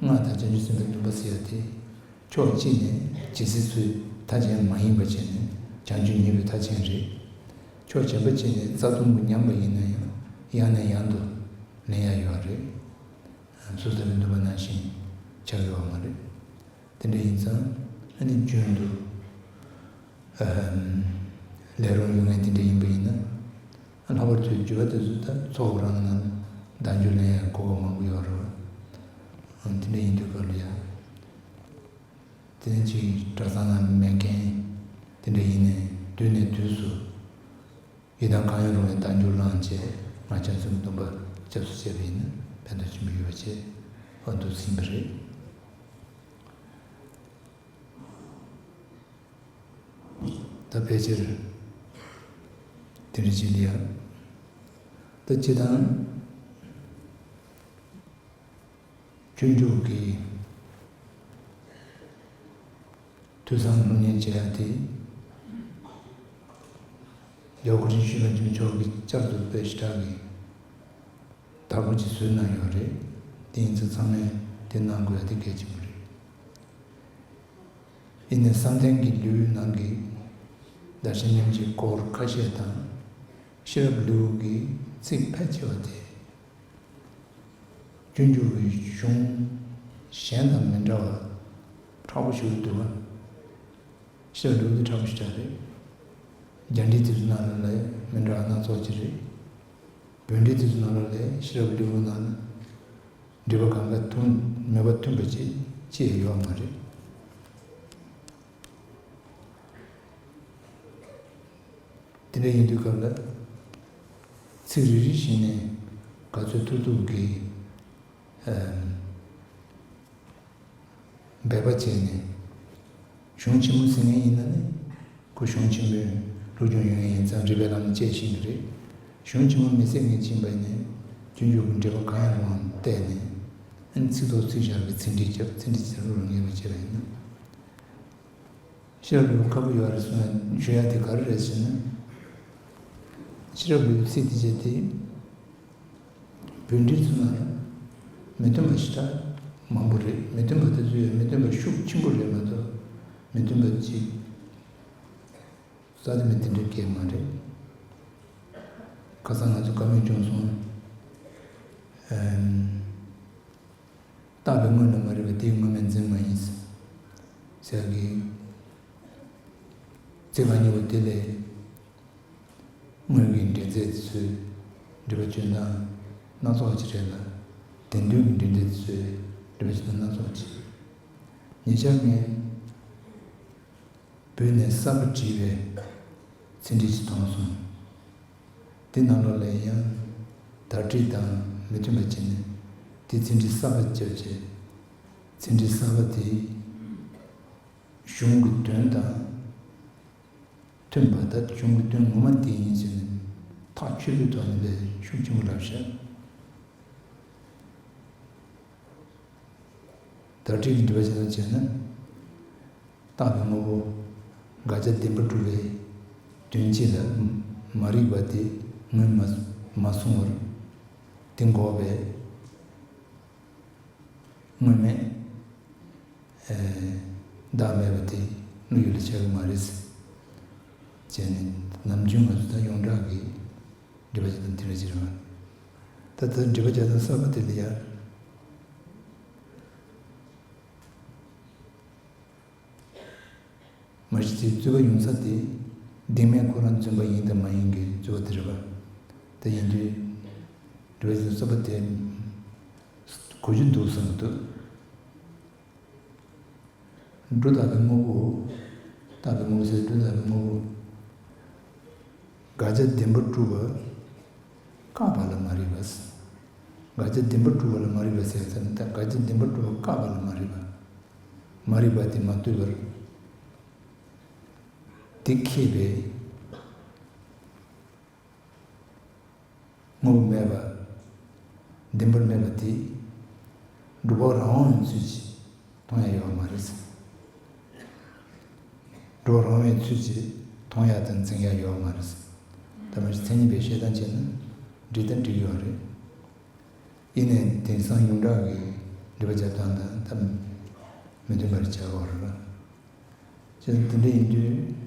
སྔགས་དང་བྱང་ཆུབ་སེམས་དཔའི་སྡོམ་པ་ཟེར་ཡ་དེ། ཕྱོགས་གཅིག་ནས་ཇི་སྲིད་འཚོའི་མཐའ་ཅན་མ་ཡིན་པ་བྱས་ནས་བྱང་ཆུབ་ཉེ་བའི་མཐའ་ཅན་རེད། ཕྱོགས་གཞན་པ་གཅིག་ནས་རྩ་ལྟུང་དུ་ཉམས་པ་ཡིན་ན་ཡང་ཡང་ནས་ཡང་དུ་ལེན་ཡ་ཡོད་རེད། སོ་སོ་ལ་འདུན་པ་ནང་བཞིན་ཆགས་ཡོད་པ་མ་རེད། དེ་འདྲ་ཡིན་ཙང་ཨ་ནི་རྒྱུན་དུ་ལས་རུང་ཡོང་མཁན་དེ་འདྲ་ཡིན་པ་ཡིན་ན། ལྷག་པར་དུ་འགྱུར་བ་དེ་ཚོ་ད་ཚོགས་རང་ནང་བདག་འགྱུར་ལེན་ཡང་གོ་བ་མང་པོ་ཡོད་རེད། དེ་འདྲ་ཡིན་དུས་སྐབས་ལ་ཡང་དེ་ནས་ཅིག་གྲྭ་ཚང་ནང་མེད་མཁན་དེ་འདྲ་ཡིན་ནའི་དུས་ནས་དུས་སུ་ཡི་དམ་གང་ཡང་རུང་བའི་བདག་འགྱུར་བླངས་བྱས་སྔགས་བྱང་སེམས་སྡོམ་པ་སྐྱབས་སུ་བྱས་པ་ཡིན་ན་ཕན་ཐོགས་ཆེན་པོ་ཡོད་པ་བཅས་འོ་འདུག་ཟིན་པ་རེད། ད་ཕལ་ཆེར་དེ་འདྲ་ཅིག་ལ་ཡ། ད་སྤྱིར་བཏང་སྤྱོད་འཇུག་གི་ཐོས་བསམ་སློབ་གཉེར་བྱེད་ཡ་དེ་རྒྱལ་བ་སྐུ་ཕྲེང་བཅུ་བཞི་པ་འཇུ་མི་མཆོག་གིས་བསྐྱར་དུ་དཔེ་ཞེ་དྲག་གི་དར་པོ་ཅིག་བཟོས་གནང་ཡོད་རེད། དེ་ཡིན་ཙང་ཚང་མས་དེ་གནང་དགོས་ཡ་དེ་གལ་ཆེན་པོ་རེད། ཡིན་ནའི་བསམ་གཏན་གྱི་ལེའུའི་ནང་གི་བདག་གཞན་མཉམ་བརྗེའི་སྐོར་ཁ་ཤས་དང་ ཤེས་རབ་ལེའུ་གི་ཚིག་ཕལ་ཆེ་བ་དེ། སྤྱོད་འཇུག་གི་གཞུང་གཞན་དང་མི་འདྲ་བ་མཁྲེགས་པོ་ཞིག་འདུག་པ། ཤེས་རབ་ལེའུ་དེ་མཁྲེགས་པོ་ཞིག་རེད། རྒྱ་འགྲེལ་དེ་ཚོའི་ནང་ལ་ལས་མི་འདྲ་བ་སྣ་ཚོགས་ཅིག་རེད། བོད་འགྲེལ་དེ་ཚོའི་ནང་ལ་ལས་ཤེས་རབ་ལེའུ་ནང་ལ་འགྲེལ་པ་གང་ག་མཐུན་མོས་པ་མཐུན་པ་ཅིག་ཅི་ཡང་ཡོད་མ་རེད། དེ་འདྲ་ཡིན་དུས་སྐབས་ལ། ཚིག་རེ་རེ་བཞིན་ནས་ག་ཚོད་ཐུབ་ཐུབ་ཀྱིས་འབད་པ་བྱས་ནས། གཞུང་ཆེན་མོ་གཟིགས་མཁན་ཡིན་ན་ནི། ཁོ་གཞུང་ཆེན་མོའི་སློབ་སྦྱོང་ཡོད་མཁན་ཡིན་ཙང་རིགས་པའི་ལམ་ནས་དཔྱད་ཤེས་ཀྱི་རེད། གཞུང་ཆེན་མོ་མི་གཟིགས་མཁན་ཅིག་ཡིན་པ་ཡིན་ན། སྤྱོད་འཇུག་གི་འགྲེལ་པ་གང་ཡང་རུང་བ་བལྟས་ནས། ཨ་ནི་ཚིག་ཐོག་ཚིག་བཞག་གི་ཚིག་འགྲེལ་རྒྱབ། ཚིག་འགྲེལ་བྱས་ནས་བློ་ལ་ངེས་པ་བྱས་པ་ཡིན་ན། ཤེས་རབ་ལེའུ་ཁག་པོ་ཡོད་རེད་གསུངས་ན་ཞུ་ཡ་དེ་ག་རེ་རེད་ཟེར་ན། ཤེས་རབ་ལེའུའི་ཚིག་དེ་བྱས་ཏེ། བོད་འགྲེལ་ཚོ་ནང་ལ་མི་མཐུན་པ་ཞེ་དྲག་མང་པོ་རེད། མི་མཐུན་པ་དེ་ཚོ་ཡང་མི་མཐུན་པ་ཤུགས་ཆེན་པོ་རེད་མ་གཏོགས། མི་མཐུན་པ་ཅིག་རྩ་དེ་མི་དེ་འདྲ་སྐད་མ་རེད། ཁ་སང་ང་ཚོ་བཀའ་མོལ་བྱུང་སོང་། ཨམ། བཏགས་པའི་དངོས་ལ་མ་རིག་པ་དེའི་དངོས་མེད་འཛིན་མ་ཡིན་ཟེར་གི། ཚིག་རྐང་གཉིས་པོ་དེ་ལས། དངོས་ཀྱི་འདྲེན་ཚད་ཚོས་འགྲེལ་པ་བྱེད་སྟངས་སྣ་ཚོགས་ཅིག་རེད་ལ། དོན་བསྡུས་ཀྱི་འདྲེན་ཚད་ཚོས་འགྲེལ་པ་བྱེད་སྟངས་སྣ་ཚོགས་ཅིག་ཉེ་ཆར་ངས་བོད་ནས་གསར་པ་བྲིས་པའི་ཚིག་འགྲེལ་ཅིག་མཐོང་སོང་། དེ་ནང་ལོགས་ལ་ཡང་དར་ཊིཀ་དང་མི་མཐུན་པ་བྱས་ནས། དེ་ཚིག་འགྲེལ་གསར་པ་བརྒྱབ་བྱས། ཚིག་འགྲེལ་གསར་པ་དེ་གཞུང་གི་དོན་དང་མཐུན་པ། ད་གཞུང་གི་དོན་ངོ་མ་དེ་ཡིན་ཟེར་ནས་ཐག་ཆོད་པའི་ཐོག་ནས་ལས་ཤུགས་ཆེན་པོ་རྒྱབ་བཞག་དར་ཊིཀ་གི་འགྲེལ་པ་བྱས་ན་བྱས་ན། བཏགས་པའི་དངོས་པོ་དགག་བྱ་བདེན་པར་གྲུབ་པའི་དོན་སྤྱི་ལ་མ་རིག་པ་དེ་ངོས་མ་མ་བཟུང་བར། དེ་འགོག་པའི་དངོས་མེད་བདག་མེད་པ་དེ་དངོས་ཡུལ་ལ་ཆགས་ཀྱི་མ་རེད་ཟེར། བྱས་ནས་ནམ་རྒྱུན་ང་ཚོ་ད་ཡོངས་གྲགས་ཀྱི་འགྲེལ་པ་བྱེད་སྟངས་དེ་འདྲ་ཅིག་རེད་པ། ད་ལྟ་འགྲེལ་པ་བྱེད་སྟངས་གསར་པ་དེ་ལ་ཡང་། མ་གཞི་དེ་རྩོད་པ་ཡོང་ས་དེ་བདེན་མེད་ཁོ་རང་རྫུན་པ་ཡིན་དང་མ་ཡིན་གྱི་རྩོད་པ་དེ་རེད་པ། དེ་ཡིན་དུས་འགྲེལ་པ་བྱེད་སྟངས་གསར་པ་དེ་གོ་རྒྱུ་འདུག་བསམ་གྱི་འདུག་སྒྲོ་བཏགས་པའི་དངོས་པོ། བཏགས་པའི་དངོས་པོ་ཟེར། སྒྲོ་བཏགས་པའི་དངོས་པོ། དགག་བྱ་བདེན་པར་གྲུབ་པ་བཀག་པ་ལ་མ་རིག་པ། དགག་བྱ་བདེན་པར་གྲུབ་པ་ལ་མ་རིག་པ་ཟེར་ཙམ་ད་དགག་བྱ་བདེན་པར་གྲུབ་པ་བཀག་པ་ལ་མ་རིག་པ། མ་རིག་པ་དེ་མ་ལྟོས་པར་དེ་ཁེགས་པའི་དངོས་པོ་མེད་པ། བདེན་པར་མེད་པ་དེ་སྒྲུབ་པ་རང་དབང་བའི་ཚུལ་གྱིས་མཐོང་ཡ་ཡོད་མ་རེད། སྒྲུབ་པ་རང་དབང་བའི་ཚུལ་གྱིས་མཐོང་ཡ་དང་འཛིན་ཡ་ཡོད་མ་རེད། ད་མ་གཞི་མཚན་ཉིད་པའི་བཤད་སྟངས་བྱས་ན་འགྲིག་དང་འགྲིག་ཡོད་རེད། ཡིན་ནའི་དེང་སང་ཡོངས་གྲགས་ཀྱི་འགྲེལ་པ་རྒྱབ་སྟངས་དང་ད་མི་མཐུན་པར་བྱ་དགོས་རེད་པ། བྱས་ཙང་དེ་འདྲ་ཡིན་དུས།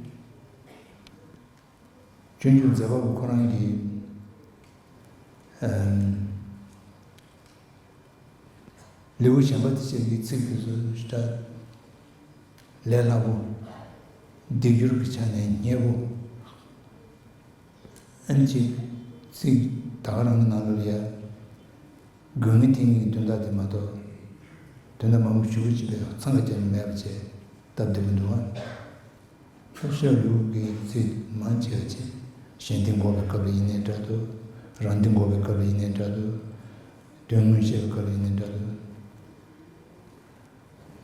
སྤྱོད་འཇུག་མཛད་པ་པོ་ཁོ་རང་གིས། ཨམ། ལེའུ་གཞན་པ་དེ་བཅས་ཀྱི་ཚིག་དེ་ཚོ་ཞེ་དྲག་ལས་སླ་པོ། སྡེབ་སྦྱོར་གྱི་ཆ་ནས་སྙན་པོ། ཨ་ནི་ཅིག་ཚིག་ད་ག་རང་གི་ནང་ལོགས་ལ་ཡ། དགོས་ངེས་དེ་གཉིས་ཀྱི་དོན་དག་དེ་མ་གཏོགས། དོན་དག་མང་པོ་ཞེ་པོ་ཅིག་པའི་འཚང་ཁ་བརྒྱབ་ནས་མེད་པ་བྱས་སྟབས་བདེ་པོ་འདུག་ཨ། ཤེས་རབ་ལེའུ་གི་ཚིག་མང་ཆེ་བ་ཅིག་གཞན་དོན་འགོག་པའི་སྐབས་ལ་ཡིན་ནའི་འདྲ་འདུག་རང་དོན་འགོག་པའི་སྐབས་ལ་ཡིན་ནའི་འདྲ་འདུག་དོན་དངོས་བཤད་པའི་སྐབས་ལ་ཡིན་ནའི་འདྲ་འདུག་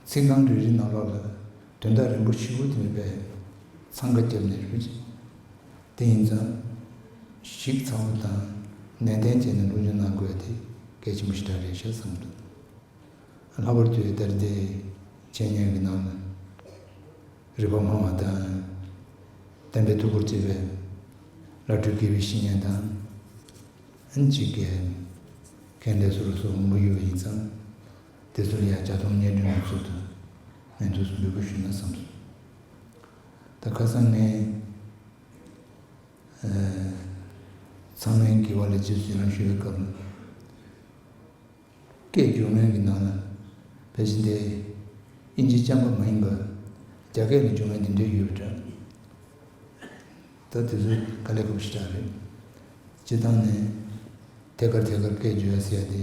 ཚིག་རྐང་རེ་རེའི་ནང་ལོགས་ལ་དོན་དག་རིམ་པ་ཞིབ་པོ་དེ་མེད་པས་འཚང་ཁ་བརྒྱབ་ནས་རེད་པ་ཅིག་དེ་ཡིན་ཙང་ཞིབ་ཚགས་པོ་དང་ནན་ཏན་བྱས་ནས་སློབ་སྦྱོང་གནང་དགོས་ཡ་དེ་གལ་ཆེན་པོ་ཞེ་དྲག་རེད་ཤག་བསམ་འདུག་ལྷག་པར་དུ་ད་རེས་དེ་འཆད་ཉན་གྱི་ནང་ལ་རིག་པ་སྨྲ་བ་དང་། བསྟན་པའི་ཐུགས་ཁུར་བྱེད་པའི་བླ་སྤྲུལ་དགེ་བའི་བཤེས་གཉེན་དང་། ཨན་ཅིག་གི་མཁན་སློབ་ཟུར་སོགས་མང་པོ་ཡོད་པ་ཡིན་ཙང་། དེ་ཚོར་ཡང་རྒྱ་མཐོང་སྙན་སྒྲོན་གྱི་ཚུལ་དུ་སྙན་ཐོས་སུ་འབོད་སྐུལ་ཞུས་ན་བསམ་སོང་། ད་ཁ་སང་ངས། ཨ། ཚང་མའི་དགེ་བ་ལ་རྗེས་སུ་ཡི་རང་ཞུ་བའི་སྐབས་ལ། སྐད་སྒྱུར་མཁན་གྱི་ནང་ལ་ཕལ་ཆེར་དེ་དབྱིན་ཇིའི་རྐྱང་པ་མ་ཡིན་པར་རྒྱ་སྐད་ལ་སྒྱུར་མཁན་དེ་འདྲ་ཡོད་པ་འདྲ། ད་དེ་ཚོ་དཀའ་ལས་ཁག་པོ་ཞེ་དྲག་རེད། སྤྱིར་བཏང་ནས་ཐད་ཀར་ཐད་ཀར་སྐད་སྒྱུར་ཡ་ཟེར་ཡ་དེ་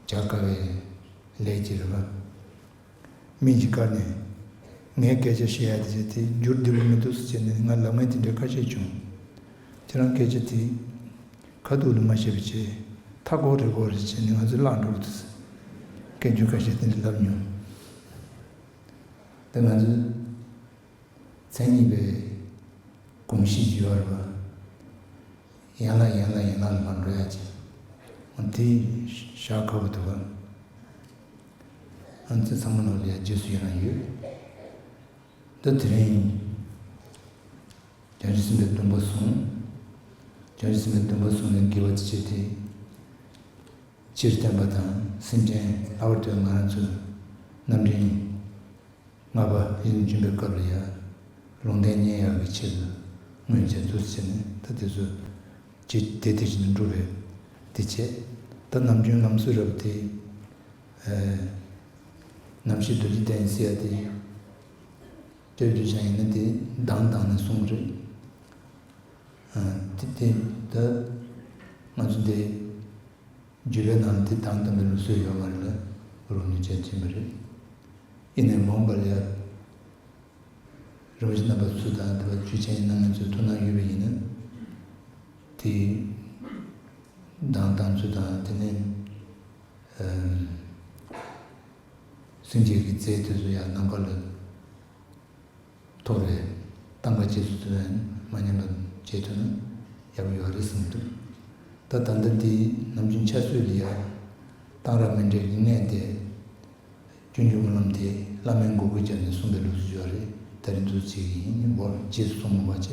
བྱ་དཀའ་བའི་ལས་ཅིག་རེད་པ། མི་གཅིག་བཀར་ནས་ངས་སྐད་ཆ་བཤད་ཡ་དེ་བྱས་ཏེ་སྒྱུར་བདེ་པོ་མི་འདུག་ཟེར་བྱས་ནས་ང་ལབ་མཁན་དེ་འདྲ་ཁ་ཤས་བྱུང་། ཁྱེད་རང་སྐད་ཆ་དེ་ཁ་ཐུག་ལ་མ་བཤད་པ་བྱས། མཐའ་འཁོར་རི་འཁོར་རེ་བྱས་ནས་ང་ཚོ་བརླག་འགྲོ་གི་འདུག་ཟེར། སྐད་སྒྱུར་ཁ་ཤས་དེ་འདྲ་ལབ་མྱོང་། དེ་ང་ཚོའི་མཚན་ཉིད་པའི་གོམས་གཤིས་ཀྱི་ཡོད་རེད་པ། ཡན་ལག་ཡན་ལག་ཡན་ལག་ལ་མར་འགྲོ་ཡ་ཅིག་འོ་དེ་བཞག་ཁག་པོ་འདུག་ག་ང་ཚོ་ཚང་མ་ལོག་ལ་ཡ་རྗེས་སུ་ཡི་རང་ཡོད། ད་དེ་རིང་བྱང་ཆུབ་སེམས་དཔའི་སྡོམ་པ་བཟུང་། བྱང་ཆུབ་སེམས་དཔའི་སྡོམ་པ་བཟུང་ནས་དགེ་བ་ཅི་བྱེད་དེ། སྤྱིར་བསྟན་པ་དང་སེམས་ཅན་ལྷག་པར་དུ་ང་རང་ཚོ་རྣམ་འདྲེན་ལྔ་པ་ཡིན་བྱོན་པའི་སྐབས་ལ་ཡ། ལུང་བསྟན་ཉན་ཡག་གི་ཆེད་དུ་སྔོན་ཆད་འདུག་ཟེར་ནས་ད་དེ་ཚོ་ཇི་དེ་དེ་བཞིན་དུ་འགྲུབ་པའི་དེ་བྱས། ད་ནམ་རྒྱུན་ལམ་སྲོལ་རབ་དེ། ཨ། རྣམ་བཤད་རྡོ་རྗེ་གདན་ཟེར་ཡ་དེ། སྐྱབས་རྗེ་ཆེན་ཡིན་ན་དེ་གདངས་བཏང་ནས་གསུངས་རེད། ཨ། དེ་དེ་ད་ང་ཚོ་དེ། བརྒྱུད་པའི་ནང་དེ་དང་དམ་པའི་ལུགས་སྲོལ་ཡོད་མ་རེད་ལ། རོགས་ནི་བྱས་ཀྱིན་པ་རེད། ཡིན་ནའི་མོན་གྷ་ལ་ཡ། རིན་པོ་ཆེ་རྣམ་པ་ཚོ་དང་དེ་བ་བརྒྱུད་བྱས་གནང་མཁན་ཚོས་ཐུགས་སྣང་ཡོད་པ་ཡིན་ན། དེ་དང་དམ་ཚོ་དང་དེ་ནས་ཨམ། སེམས་བསྐྱེད་ཀྱི་རྫས་དེ་ཚོ་ཡང་ནམ་མཁའ་ལ། ཐོག་ལས་གཏང་ག་རྗེས་སུ་བརྩོན་མ་ཉམས་པ་བྱེད་ཐུབ་ན་ཡག་པོ་ཡོད་རེད་བསམ་འདུག་ད་ད་ལྟ་འདི་ནམ་རྒྱུན་ཕྱག་སྲོལ་ལ་ཡ། གཏང་རག་མཎྜལ་གྱི་གནས་དེ། སྤྱོད་འཇུག་སྨོན་ལམ་དེ་བླ་མའི་མགོ་སྐོར་བརྒྱབ་ནས་གསུངས་པའི་ལུགས་སུ་ཡོད་རེད། ད་རིང་ཚོ་ཅིག་ཡིན་བོར་རྗེས་སུ་གསུངས་མ་བྱས།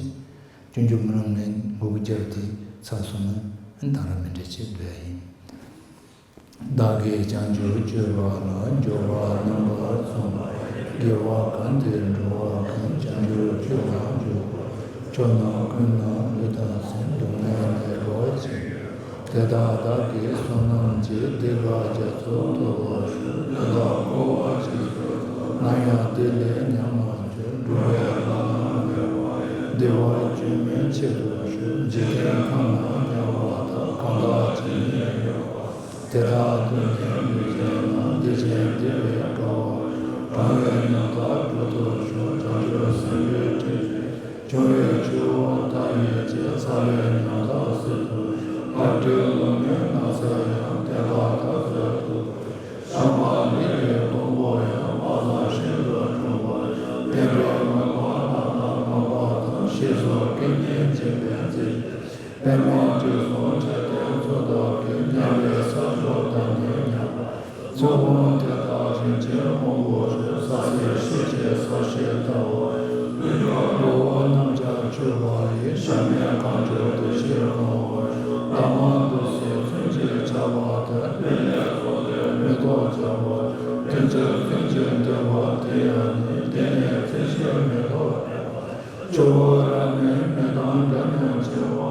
སྤྱོད་འཇུག་སྨོན་ལམ་ནས་མགོ་སྐོར་བརྒྱབ་དེ་ཚར་སོང་ན་གཏང་རག་མཎྜལ་བྱེད་འདོད་ཡ་ཡིན། བདག་གིས་བྱང་ཆུབ་སྤྱོད་པ་ལ། འབྱོར་པ་རྣམ་པར་མཚོན་པ། དགེ་བ་གང་དེས་འགྲོ་བ་ཀུན། བྱང་ཆུབ་སྤྱོད་པར་འཇུག་པ། ཕྱོགས་རྣམས་ཀུན་ན་ལུས་དང་སེམས། སྡུག་བསྔལ་མེད་པར་བྱེད། དེ་དག་བདག་གིས་བསོད་ནམས་ཀྱིས། སྡིག་པ་བརྒྱ་ཚོགས་ཐོབ་པར་ཤོག །དེ་དག་འཁོར་བ་འཇིག་པར་ཐོག །ནམ་ཡང་དེ་ལས་ཉམས་མ་བྱུང་། འགྲོ་བའི་ལམ་རྣམས་བདེ་བ་ཡི། བདེ་བ་བཅོས་མིན་ཆེད་དུ་ཤོག །འཇིག་རྟེན་ཁམས་ན་དམྱལ་བ་དག །གང་དག་ཇི་སྙེད་ཡོད་པ། དེ་དག་ཏུ་ནི་ལུས་བྱས་ན། བདེ་ཆེན་བདེ་བའི་དགའ་བ། གྲང་བའི་ཉམ་ཐག་སྒྲོལ་དུ་ཤོག །བྱང་ཆུབ་སེམས་དཔའི་ཁྲིད་ཀྱིས། བྱུང་བའི་ཆུ་བོ་མཐའ་ཡས་ཀྱི། ཚ་བའི་ཉམ་ཐག་སེལ་དུ་ཤོག །ལྷ་འདྲེ་ཀླུ་མོའི་ནགས་ཚལ་ཡང་། དེ་དག་ཐག་ཚད་ཐུབ་པར་ཤོག །བྱམས་པ་ལས་ཀྱི་སྡོང་པོ་ཡང་། དཔག་བསམ་ཤིན་ཏུ་གྲུབ་པ་ཡང་། བསྟན་པའི་མོས་པ་རྣམ་དག་ནོར་བ་དང་། ཞེས་སོགས་སྐད་སྙན་འཇིགས་པའི་མཛེས་བརྗོད། པདྨོ་འཇིགས་གསུམ་འཕྲད་དེ་མཚོ་ཐོག་གི། མཉམ་པའི་ས་ཕྱོགས་དང་ནི་མཉམ་པ། མཚོ་ཀུན་དེ་དག་རིན་ཆེན་ཕུང་པོ་ཆེ། ས་གསེར་ཤེལ་ཆེ་ས་གཞི་ལྟ་བུ། ལུས་ཀྱི་ངོ་བོ་རྣམས་ཀྱང་ཆུ་བ་ཡི། གཤམ་ནས་གངས་ཆུ་དེ་བཞིན་གང་བར་ཤོག །ལྷག་མ་དུ་སོགས་ཚོན་གྱིས་ཁྱབ་པ་དག །དེ་ལས་ཚོགས་ལས་མེ་ཏོག་བརྒྱ་པོ། དེ་ཕྱིར་ཚོན་གྱིས་འདོད་པ་དེ་ཡང་ནི། དེ་ནས་ཚེ་ཕྱི་མེ་ཏོག་ཕེབས་པ། ཆུ་བོ་ར་ནི་མེ་དང་འདྲ་མཉམ་བྱེད་པ།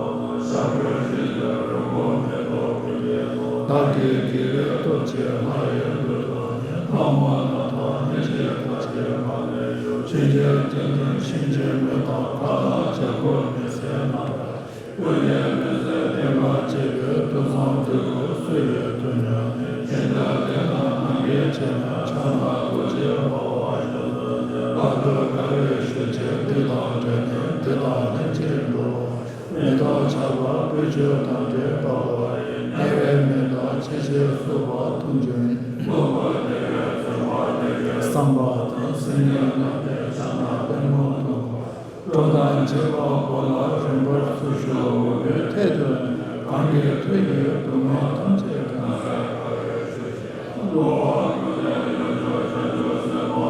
ས་རྒོད་ཤིན་ཏུ་རིང་པོ་མེ་ཏོག་ཀུན་ལྡན་པ། བདག་གི་དགེ་བའི་སྟོབས་ཀྱིས་ལྷ་ཡི་མདུན་དུ་ནི། ལྷ་མོ་རྣམས་དང་ལྷན་ཅིག་ཐབས་མཆོག་མ་ལུས་ཤོག །ཆོས་འབྱོར་ཏིང་ངེ་འཛིན་ཤིང་གི་མེ་ཏོག །མཁའ་ལ་བྱ་རྒོད་མི་བསད་རྣམས་འདྲ། ཀུན་ནས་མི་བཟད་བསྟན་པ་གཅིག་པའི། ཐུགས་བསམ་དེ་ཀུན་སུ་ཡིས་ཐུབ་མྱོང་ནས། ཡོན་ཏན་ལྡན་དང་རྣམ་དགེ་ཆེ་ན། ཕྱག་ན་རྡོ་རྗེ་འབར་བ་བཞིན་དུ། བར་དུ་དགའ་བའི་ཤུགས་ཀྱིས། སྡིག་དང་བྲལ་ནས་དེ་དག་ལྷན་ཅིག་འགྲོ་བར་ཤོག །མེ་ཏོག་ཆར་པ་སྤོས་ཆུ་དང་འདྲེས་པ་པོ། དམྱལ་བའི་མེ་ཏོག་ཆེ་ཆེར་གསོལ་བ་དུང་ཕྱུར་ནི། བསམ་པ་དང་སེམས་ཉིད་རྣམས་ཏེ། ཕྱག་ན་པདྨོ་མཐོང་བར་ཤོག །གྲོགས་དང་བཅས་པ་པོ་ལ་རིམ་པར་ཚུར་ཤོག །འོ་བུའི་ཐད་དུ་ནི། གང་གི་མཐུ་ཡིས་སྡུག་བསྔལ་ཐམས་ཅད་ཀུན་བསལ་བར་ཤོག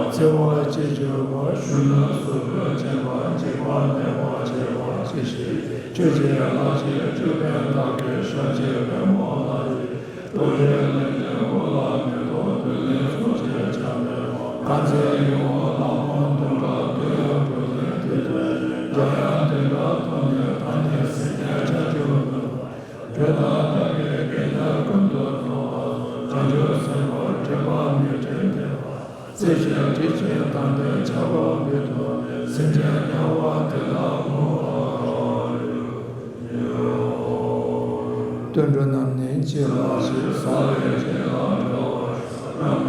།ཚེ་དབང་སྐྱེས་གྱུར་པ་གཞོན་ནུ་གཟུགས་པོས་བརྒྱན་པ། འཇིགས་པ་མེད་པར་བྱེད་པ་ཅི་ཞིག །ཆོས་ཀྱི་ལྷ་ཆེན་ཅོད་པན་དག་གི། ཞབས་ཀྱི་པདྨོ་ལ་ཡི། རྡོ་རྗེ་གླིང་གི་དབུ་ལ་མེ་ཏོག་བདུད་ཀླུང་ཚོགས་ཀྱིས་ཁྱབ་པའི། དཀར་མཛེས་ཡིད་འོང་ལྷ་ཁང་བདུན་ཕྲག་བདུན་ཡོད་པོ་ཡི། དེ་དུས་འཇམ་དབྱངས་བདུན་ཕྲག་ཐོག་ནས། བདག་ནི་སེམས་ཉིད་ཆར་ཆུ་འབུད། བརྩེ་ཞིང་དྲི་ཞིང་དམ་པའི་ཆར་པ་འབུལ་དུ། སེམས་ཅན་དམྱལ་བ་དེ་ལ་བསྔོ་བ་ཡོད། དུད་འགྲོ་རྣམས་ནི་འཇིགས་པར་བྱེད། ཟ་བའི་རྗེས་ལ་འབྲལ་བར་ཤོག།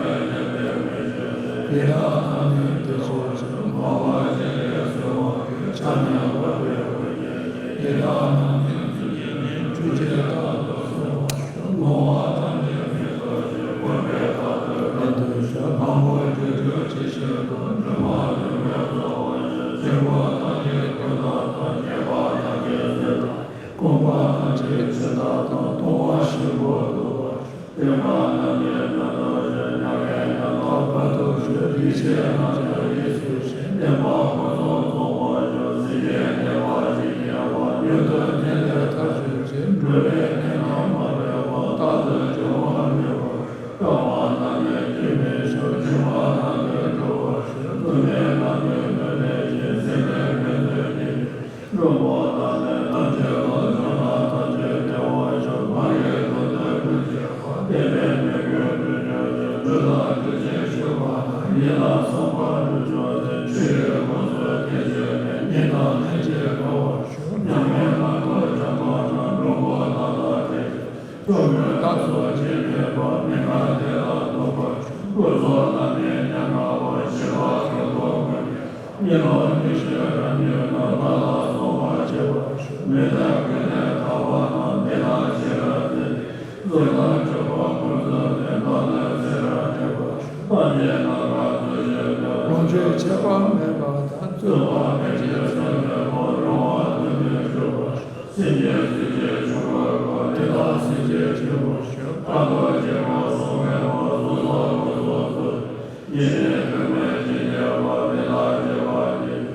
ཡི་དྭགས་རྣམས་ནི་བདེ་བྱེད་ཅིང་། མང་བ་ཅན་ལས་སུ་འོང་གི། ཆ་མཉམ་པ་སྤྲུལ་སྐུ་ཉིད་ཀྱིས། ཡི་དྭགས་རྣམས་ནི་འཇིགས་ནི་འཁྲུག་ཅིང་རྟག་ཏུ་བསྲུང་བར་ཤོག། མང་བ་ཐམས་ཅད་མི་ཟ་ཞིང་། དཀོན་པའི་ཐབས་ལ་མི་ལྟོས་ཤིང་། ལྷ་མོ་སྤྲུལ་སྐུ་ཇི་བཞིན་དུ། སྒྲོལ་མ་སྟོན་པས་གསོལ་བ་བྱོན། སྲིན་པོ་ཐམས་ཅད་ཀུན་དག་དང་། ཉེས་པ་ཐམས་ཅད་ཚེ་དང་། རྐང་པ་ཐམས་ཅད་ཚེ་དག་དང་། ལྟུང་བ་ཞིམ་པོ་ཐོབ་པར་ཤོག། སྡིག་པ་ཐམས་ཅད་ཉམས་སུ་ཞིང་། མྱ་ངན་ལས་འདའ་བར་ཐོབ་ཤོག། ཡེ་ཤེས་རྣམས་ཀྱང་རིས་སུ་ཆད། བདེན་པ་ཀུན་རྫོབ་རྫོགས་པར་ཤོག། སྲིད་པའི་གནས་པ་ཇི་སྙེད་པ། མྱུར་དུ་ནད་ལས་ཐར་གྱུར་ཅིག། འགྲོ་བའི་ནད་རྣམས་མ་བྱེད་པ། རྟག་ཏུ་འབྱུང་བ་མེད་པར་ཤོག། སྐྲག་པ་ཐམས་ཅད་སྐྱེ་མེད་ཤོག། འཆིང་བ་ཐམས་ཅད་སྐྱོབ་པར་ཤོག། རྩུབ་མོའི་ལྷ་མོས་མོས་ལེགས་ཤིང་། སྲིད་པའི་མེ་མཛོད་ཉིད་ཀྱིས། འགྲོ་མགོན་དང་ནི་ཐམས་ཅད་ལ། སྐྱོན་རྣམས་ཐམས་ཅད་བདེ་བར་གཤེགས། མ་གིའི་དུག་ནད་ཀུན་བཅས་པ། བདེ་བའི་མོས་གུས་འགྲུབ་གྱུར་ཅིག། ལུས་དང་གྲིབ་བྱེད་འཁྲུ་བ་དང་། ཡིད་དང་བསམ་པ་འགྲུབ་གྱུར་ཅིག། ཆུ་ཡི་ཁོངས་སུ་དེ་སྐྱེས་ནས། ཉིན་དང་ལྷན་ཅིག་དགའ་བར་ཤོག། མྱ་ངན་ལས་འདའ་བྱང་ཆུབ་ཀྱང་། འགྲོ་མགོན་དག་དང་ཐེག་མཆོག། སྐྱོ་མོས་ལྟ་སོགས་བྱེད་མེད་པར། མི་ཁ་བདེ་ལ་སྡུག་པར་ཤོག། ཀུན་རྫོབ་ལྷ་མིའི་མྱ་ངན་ལས། ཤི་བ་ཁེ་ལོ་ཀུན་ཉོན། གཉིད་ལོག་ཉི་ཤུ་ར་ཉོན་ནོ། ལྷ་ལ་སོགས་པ་བྱེད་པར་ཤོག། མི་ལྡན་ཀུན་ནས་ཐར་བ་དང་། མི་ལ་ཤེས་རབ་བརྩེ་ནས། གཟུགས་དང་སྤྱོད་པ་ཀུན་རྫོགས་ནས། ལྷ་ལས་སེམས་རབ་འདྲེན་པར་ཤོག། ཐམས་ཅད་རྣམ་པར་རྫོགས་བྱེད་པའི། ལོངས་སྤྱོད་ཆད་པ་མེད་པ་དང་། རྩོལ་བ་མེད་ཅིང་ཟད་མེད་པ། རུང་བ་དུ་མས་གྲུབ་པར་ཤོག། སེམས་ཅན་སྲིད་ཞིའི་འཁྲུག་པ་ཀུན། དེ་དག་སེལ་བྱེད་མཆོད་པར་ཤོག། ཕ་རོལ་ཕྱིན་པ་སོགས་མེད་པར། སོ་སོར་ཀུན་སོ་སོར། ཡེ་ནས་དྲི་མ་ཇི་སྙེད་པ། དེ་དག་སྐྱེ་བ་ཉིད་ཀྱིས།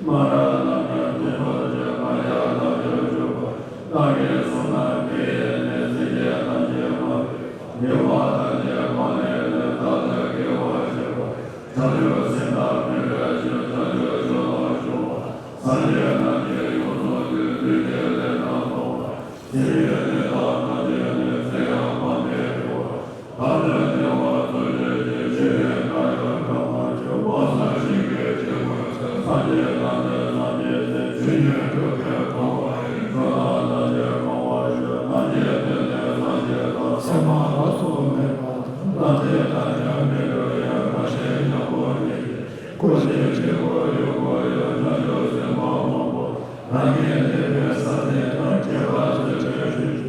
མ་རིག་རྣམ་སྨིན་ཀུན་འཇོམས་ཤིང་། ང་རྒྱལ་ཐམས་ཅད་འཇོམས་པར། བདག་གིས་བསམས་ན་དེ་ཡི་གནས། སེམས་ཅན་ཐམས་ཅད་མ་ལུས་པ། མི་འཕགས་ཐམས་ཅད་གང་ལས་ལོད། རྟག་ཏུ་དགེ་བ་བྱེད་པ། བྱང་ཆུབ་སེམས་དང་མི་འབྲལ་ཞིང་། བྱང་ཆུབ་སྤྱོད་ལ་ཞུགས་པ། སངས་རྒྱས་རྣམས་ཀྱིས་ཡོངས་སུ་བསྡུས། ལུས་ཀྱི་ལས་རྣམས་སྟོང་པར། སྲིད་པའི་ནད་དང་ཐམས་ཅད་ནས། ཚེ་ཡང་མ་འདས་རིང་བར། ཐམས་ཅད་བདེ་བར་སྩོལ་བྱེད་ཅིང་། ཞི་བའི་རྣམ་གྲངས་སྒྲོན་མ་ཆེ། དཔག་བསམ་ཤིང་གི་རྗེ་མོས་ཚལ། སངས་རྒྱས་དང་ནི་སངས་རྒྱས་སྲས། ཆོས་ཉིད་སྒྲུབ་པའི་གོ་འཕང་ཡིན། འགྲོ་རྣམས་ཐམས་ཅད་གང་བར་ཤོག། ཐམས་ཅད་དོན་ལྡན་སངས་རྒྱས་དང་། མཚན་མ་ལ་སོགས་མེད་པ་དང་། ལྷ་འདྲེ་དང་ཡང་མི་འགྲོ་ཡང་། ཁ་ཞེ་གཉགས་པོ་ཉིད་ཀྱིས། ཀུན་ཤེས་ཆེན་པོ་ཡོད་དགོས་ཡང་། བྱང་ཆུབ་སེམས་དཔའ་མང་པོ། རང་གི་ལེགས་པའི་ས་དེ་དང་། ཁྱད་པར་ཚུལ་ཁྲིམས་ཞུ་ཞུ་ཞིང་།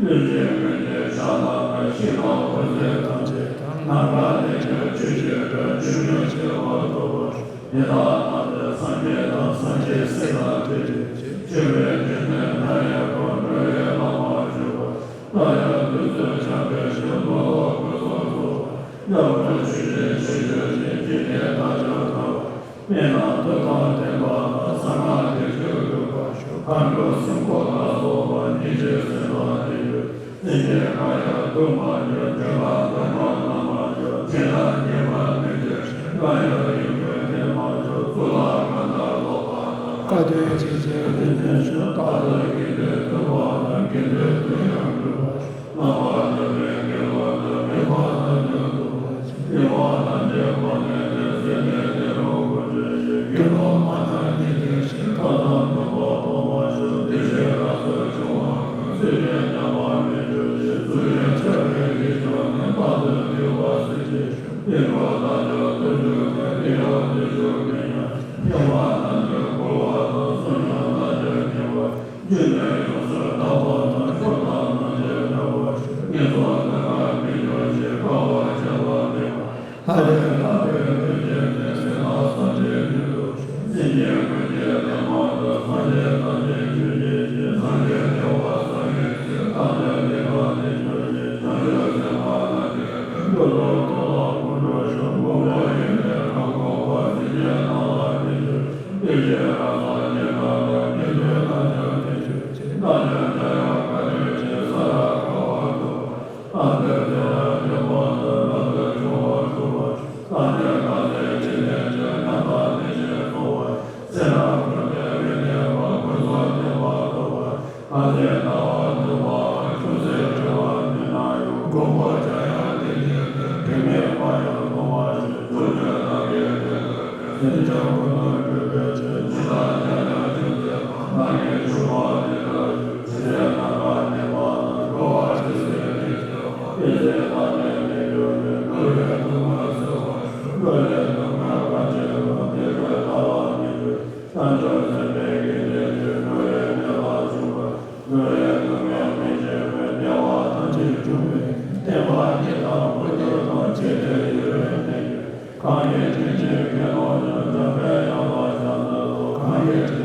ལུས་ཅན་ཀུན་གྱི་ཕྱག་ན་བཞེས། ཤིང་དང་བུ་ཚ་ཐམས་ཅད་དང་། ནམ་མཁའ་ལས་ཀྱང་ཆུ་སྐྱེས་འདྲ། ཆུ་མིན་ཆད་པ་ཐོབ་པར་ཤོག། དེ་དག་ཐམས་ཅད་སངས་རྒྱས་དང་། སངས་རྒྱས་སྲས་དང་འཕྲད་བྱེད་ཅིང་། འཆི་བའི་དུས་ནས་མཐའ་ཡས་པ། འགྲོ་བའི་ལམ་མ་ཞུགས་པ། རྟག་ཡང་དུས་གསུམ་འཁྱམས་པའི་ཕྱིར། ནོར་ལོངས་ཀུན་སོང་རྫོགས་པ། སྐྱབས་འགྲོ་ཆོས་ཅན་ཞེས་བརྗོད་ཅིང་། འཇིག་རྟེན་དག་ཀྱང་ཐར་བར། དམན་ལ་མཐུ་དང་ལྡན་པ་དང་། གསང་སྔགས་བདེ་སྤྱོད་འགྲུབ་པར་ཤོག། མཁའ་འགྲོ་སྲིན་པོ་ལ་སོགས་པ། སྙིང་རྗེའི་སེམས་དང་ལྡན་ཡོད། སེམས་ཅན་གང་ཡང་སྡུག་མ་གྱུར། འཇིགས་པ་སྡུག་བསྔལ་རྣམས་མ་གྱུར། ཚེ་དང་ཉེས་པ་མི་འབྱུང་ཞིང་། གང་ཡང་ཡིད་ཀུན་དེ་མ་བྱུང་། གཙུག་ལག་ཁང་དག་ལོག་པ་དང་། བཀའ་དྲིན་ཆེ་ཞིང་དྲིན་ཅན་ཞིང་། རྟག་ཏུ་དགེ་འདུན་མཐུན་པ་དང་། དགེ་འདུན་མཐུན་ཡང་འགྲུབ་པར་ཤོག། རྣམ་པར་གྲོལ་བའི་དགེ་སློང་དག། མི་ཕམ་རྣལ་འབྱོར་རྫོགས་པར་སྤྱད། སྐྱེ་བ་ཐམས་ཅད་གོང་ནས་འདས། སྲིད་པའི་གནས་ལུགས་ཀུན་བརྗོད་ཅིང་། དགེ་སློང་མ་རྣམས་ཉིད་བསྟེན་ཞིང་། མཐའ་དང་ནུབ་པ་སྤང་བར་ཤོག། འདུ་བྱེད་རབ་ཏུ་འབྱུང་བ་ཀུན། སྲིད་པའི་མྱ་ངན་མི་འབྱུང་ཞིང་། གཙུག་གི་ཕྱག་རྒྱའི་ཡིད་བྱུང་ནས། རྟག་ཏུ་འདུལ་བར་གཟིགས་ཤིག། བསྙེན་བཀུར་དམ་ཆོས་དུར་ཁྲོད་ཀུན། དེ་ཡང་བདེ་མཆོག་ཀུན་ཡང་ཞིང་། དམྱལ་བ་རྣམས་ཀྱང་བསྐོར་བ་དང་། སྲུང་སྐྱོང་རྣམས་ཀྱང་ཉེ་བར། རྒྱུ་ནོར་ཡོངས་སུ་དག་པ་དང་། འབྱོར་པ་རྣམས་ཀྱང་འཕེལ་བར་ཤོག། ངན་སོང་ལུས་ངག་མི་འབྱུང་ཞིང་། དཀའ་བ་སྤྱད་པ་མེད་པར། ལྷ་རེ་ལྷ་པའི་ལུས་བསྟན་ནས། སེམས་ལ་སངས་རྒྱས་ཉིད་དུ་ཤོག། སེམས་ཅན་ཀུན་གྱི་ལྷ་མོ་དང་། སངས་རྒྱས་ཐམས་ཅད་ཆོས་བརྒྱད་ཀྱི། སངས་རྒྱས་བདེ་བ་གསང་བའི་ཚུལ། ཐམས་ཅད་ལེགས་པར་ལེགས་གྱུར་ཅིག། བྱང་ཆུབ་སེམས་དཔའ་རྣམས་ཀྱི་སྐུ། འགྲོ་དྲུག་ཐོབ་ལ་ཀུན་གྲོལ་ཤོག། མགོན་པོ་ཡུམ་ནས་གང་གོ་བར། སེམས་ཅན་རྣམས་ལ་ཕན་གྱུར་ཅིག། གང་གིས་ཕྱིན་ཅི་དགེ་སློང་ཡང་། འཇམ་དཔལ་དབྱངས་ལ་ཕྱག་འཚལ་ལོ། གང་གིས་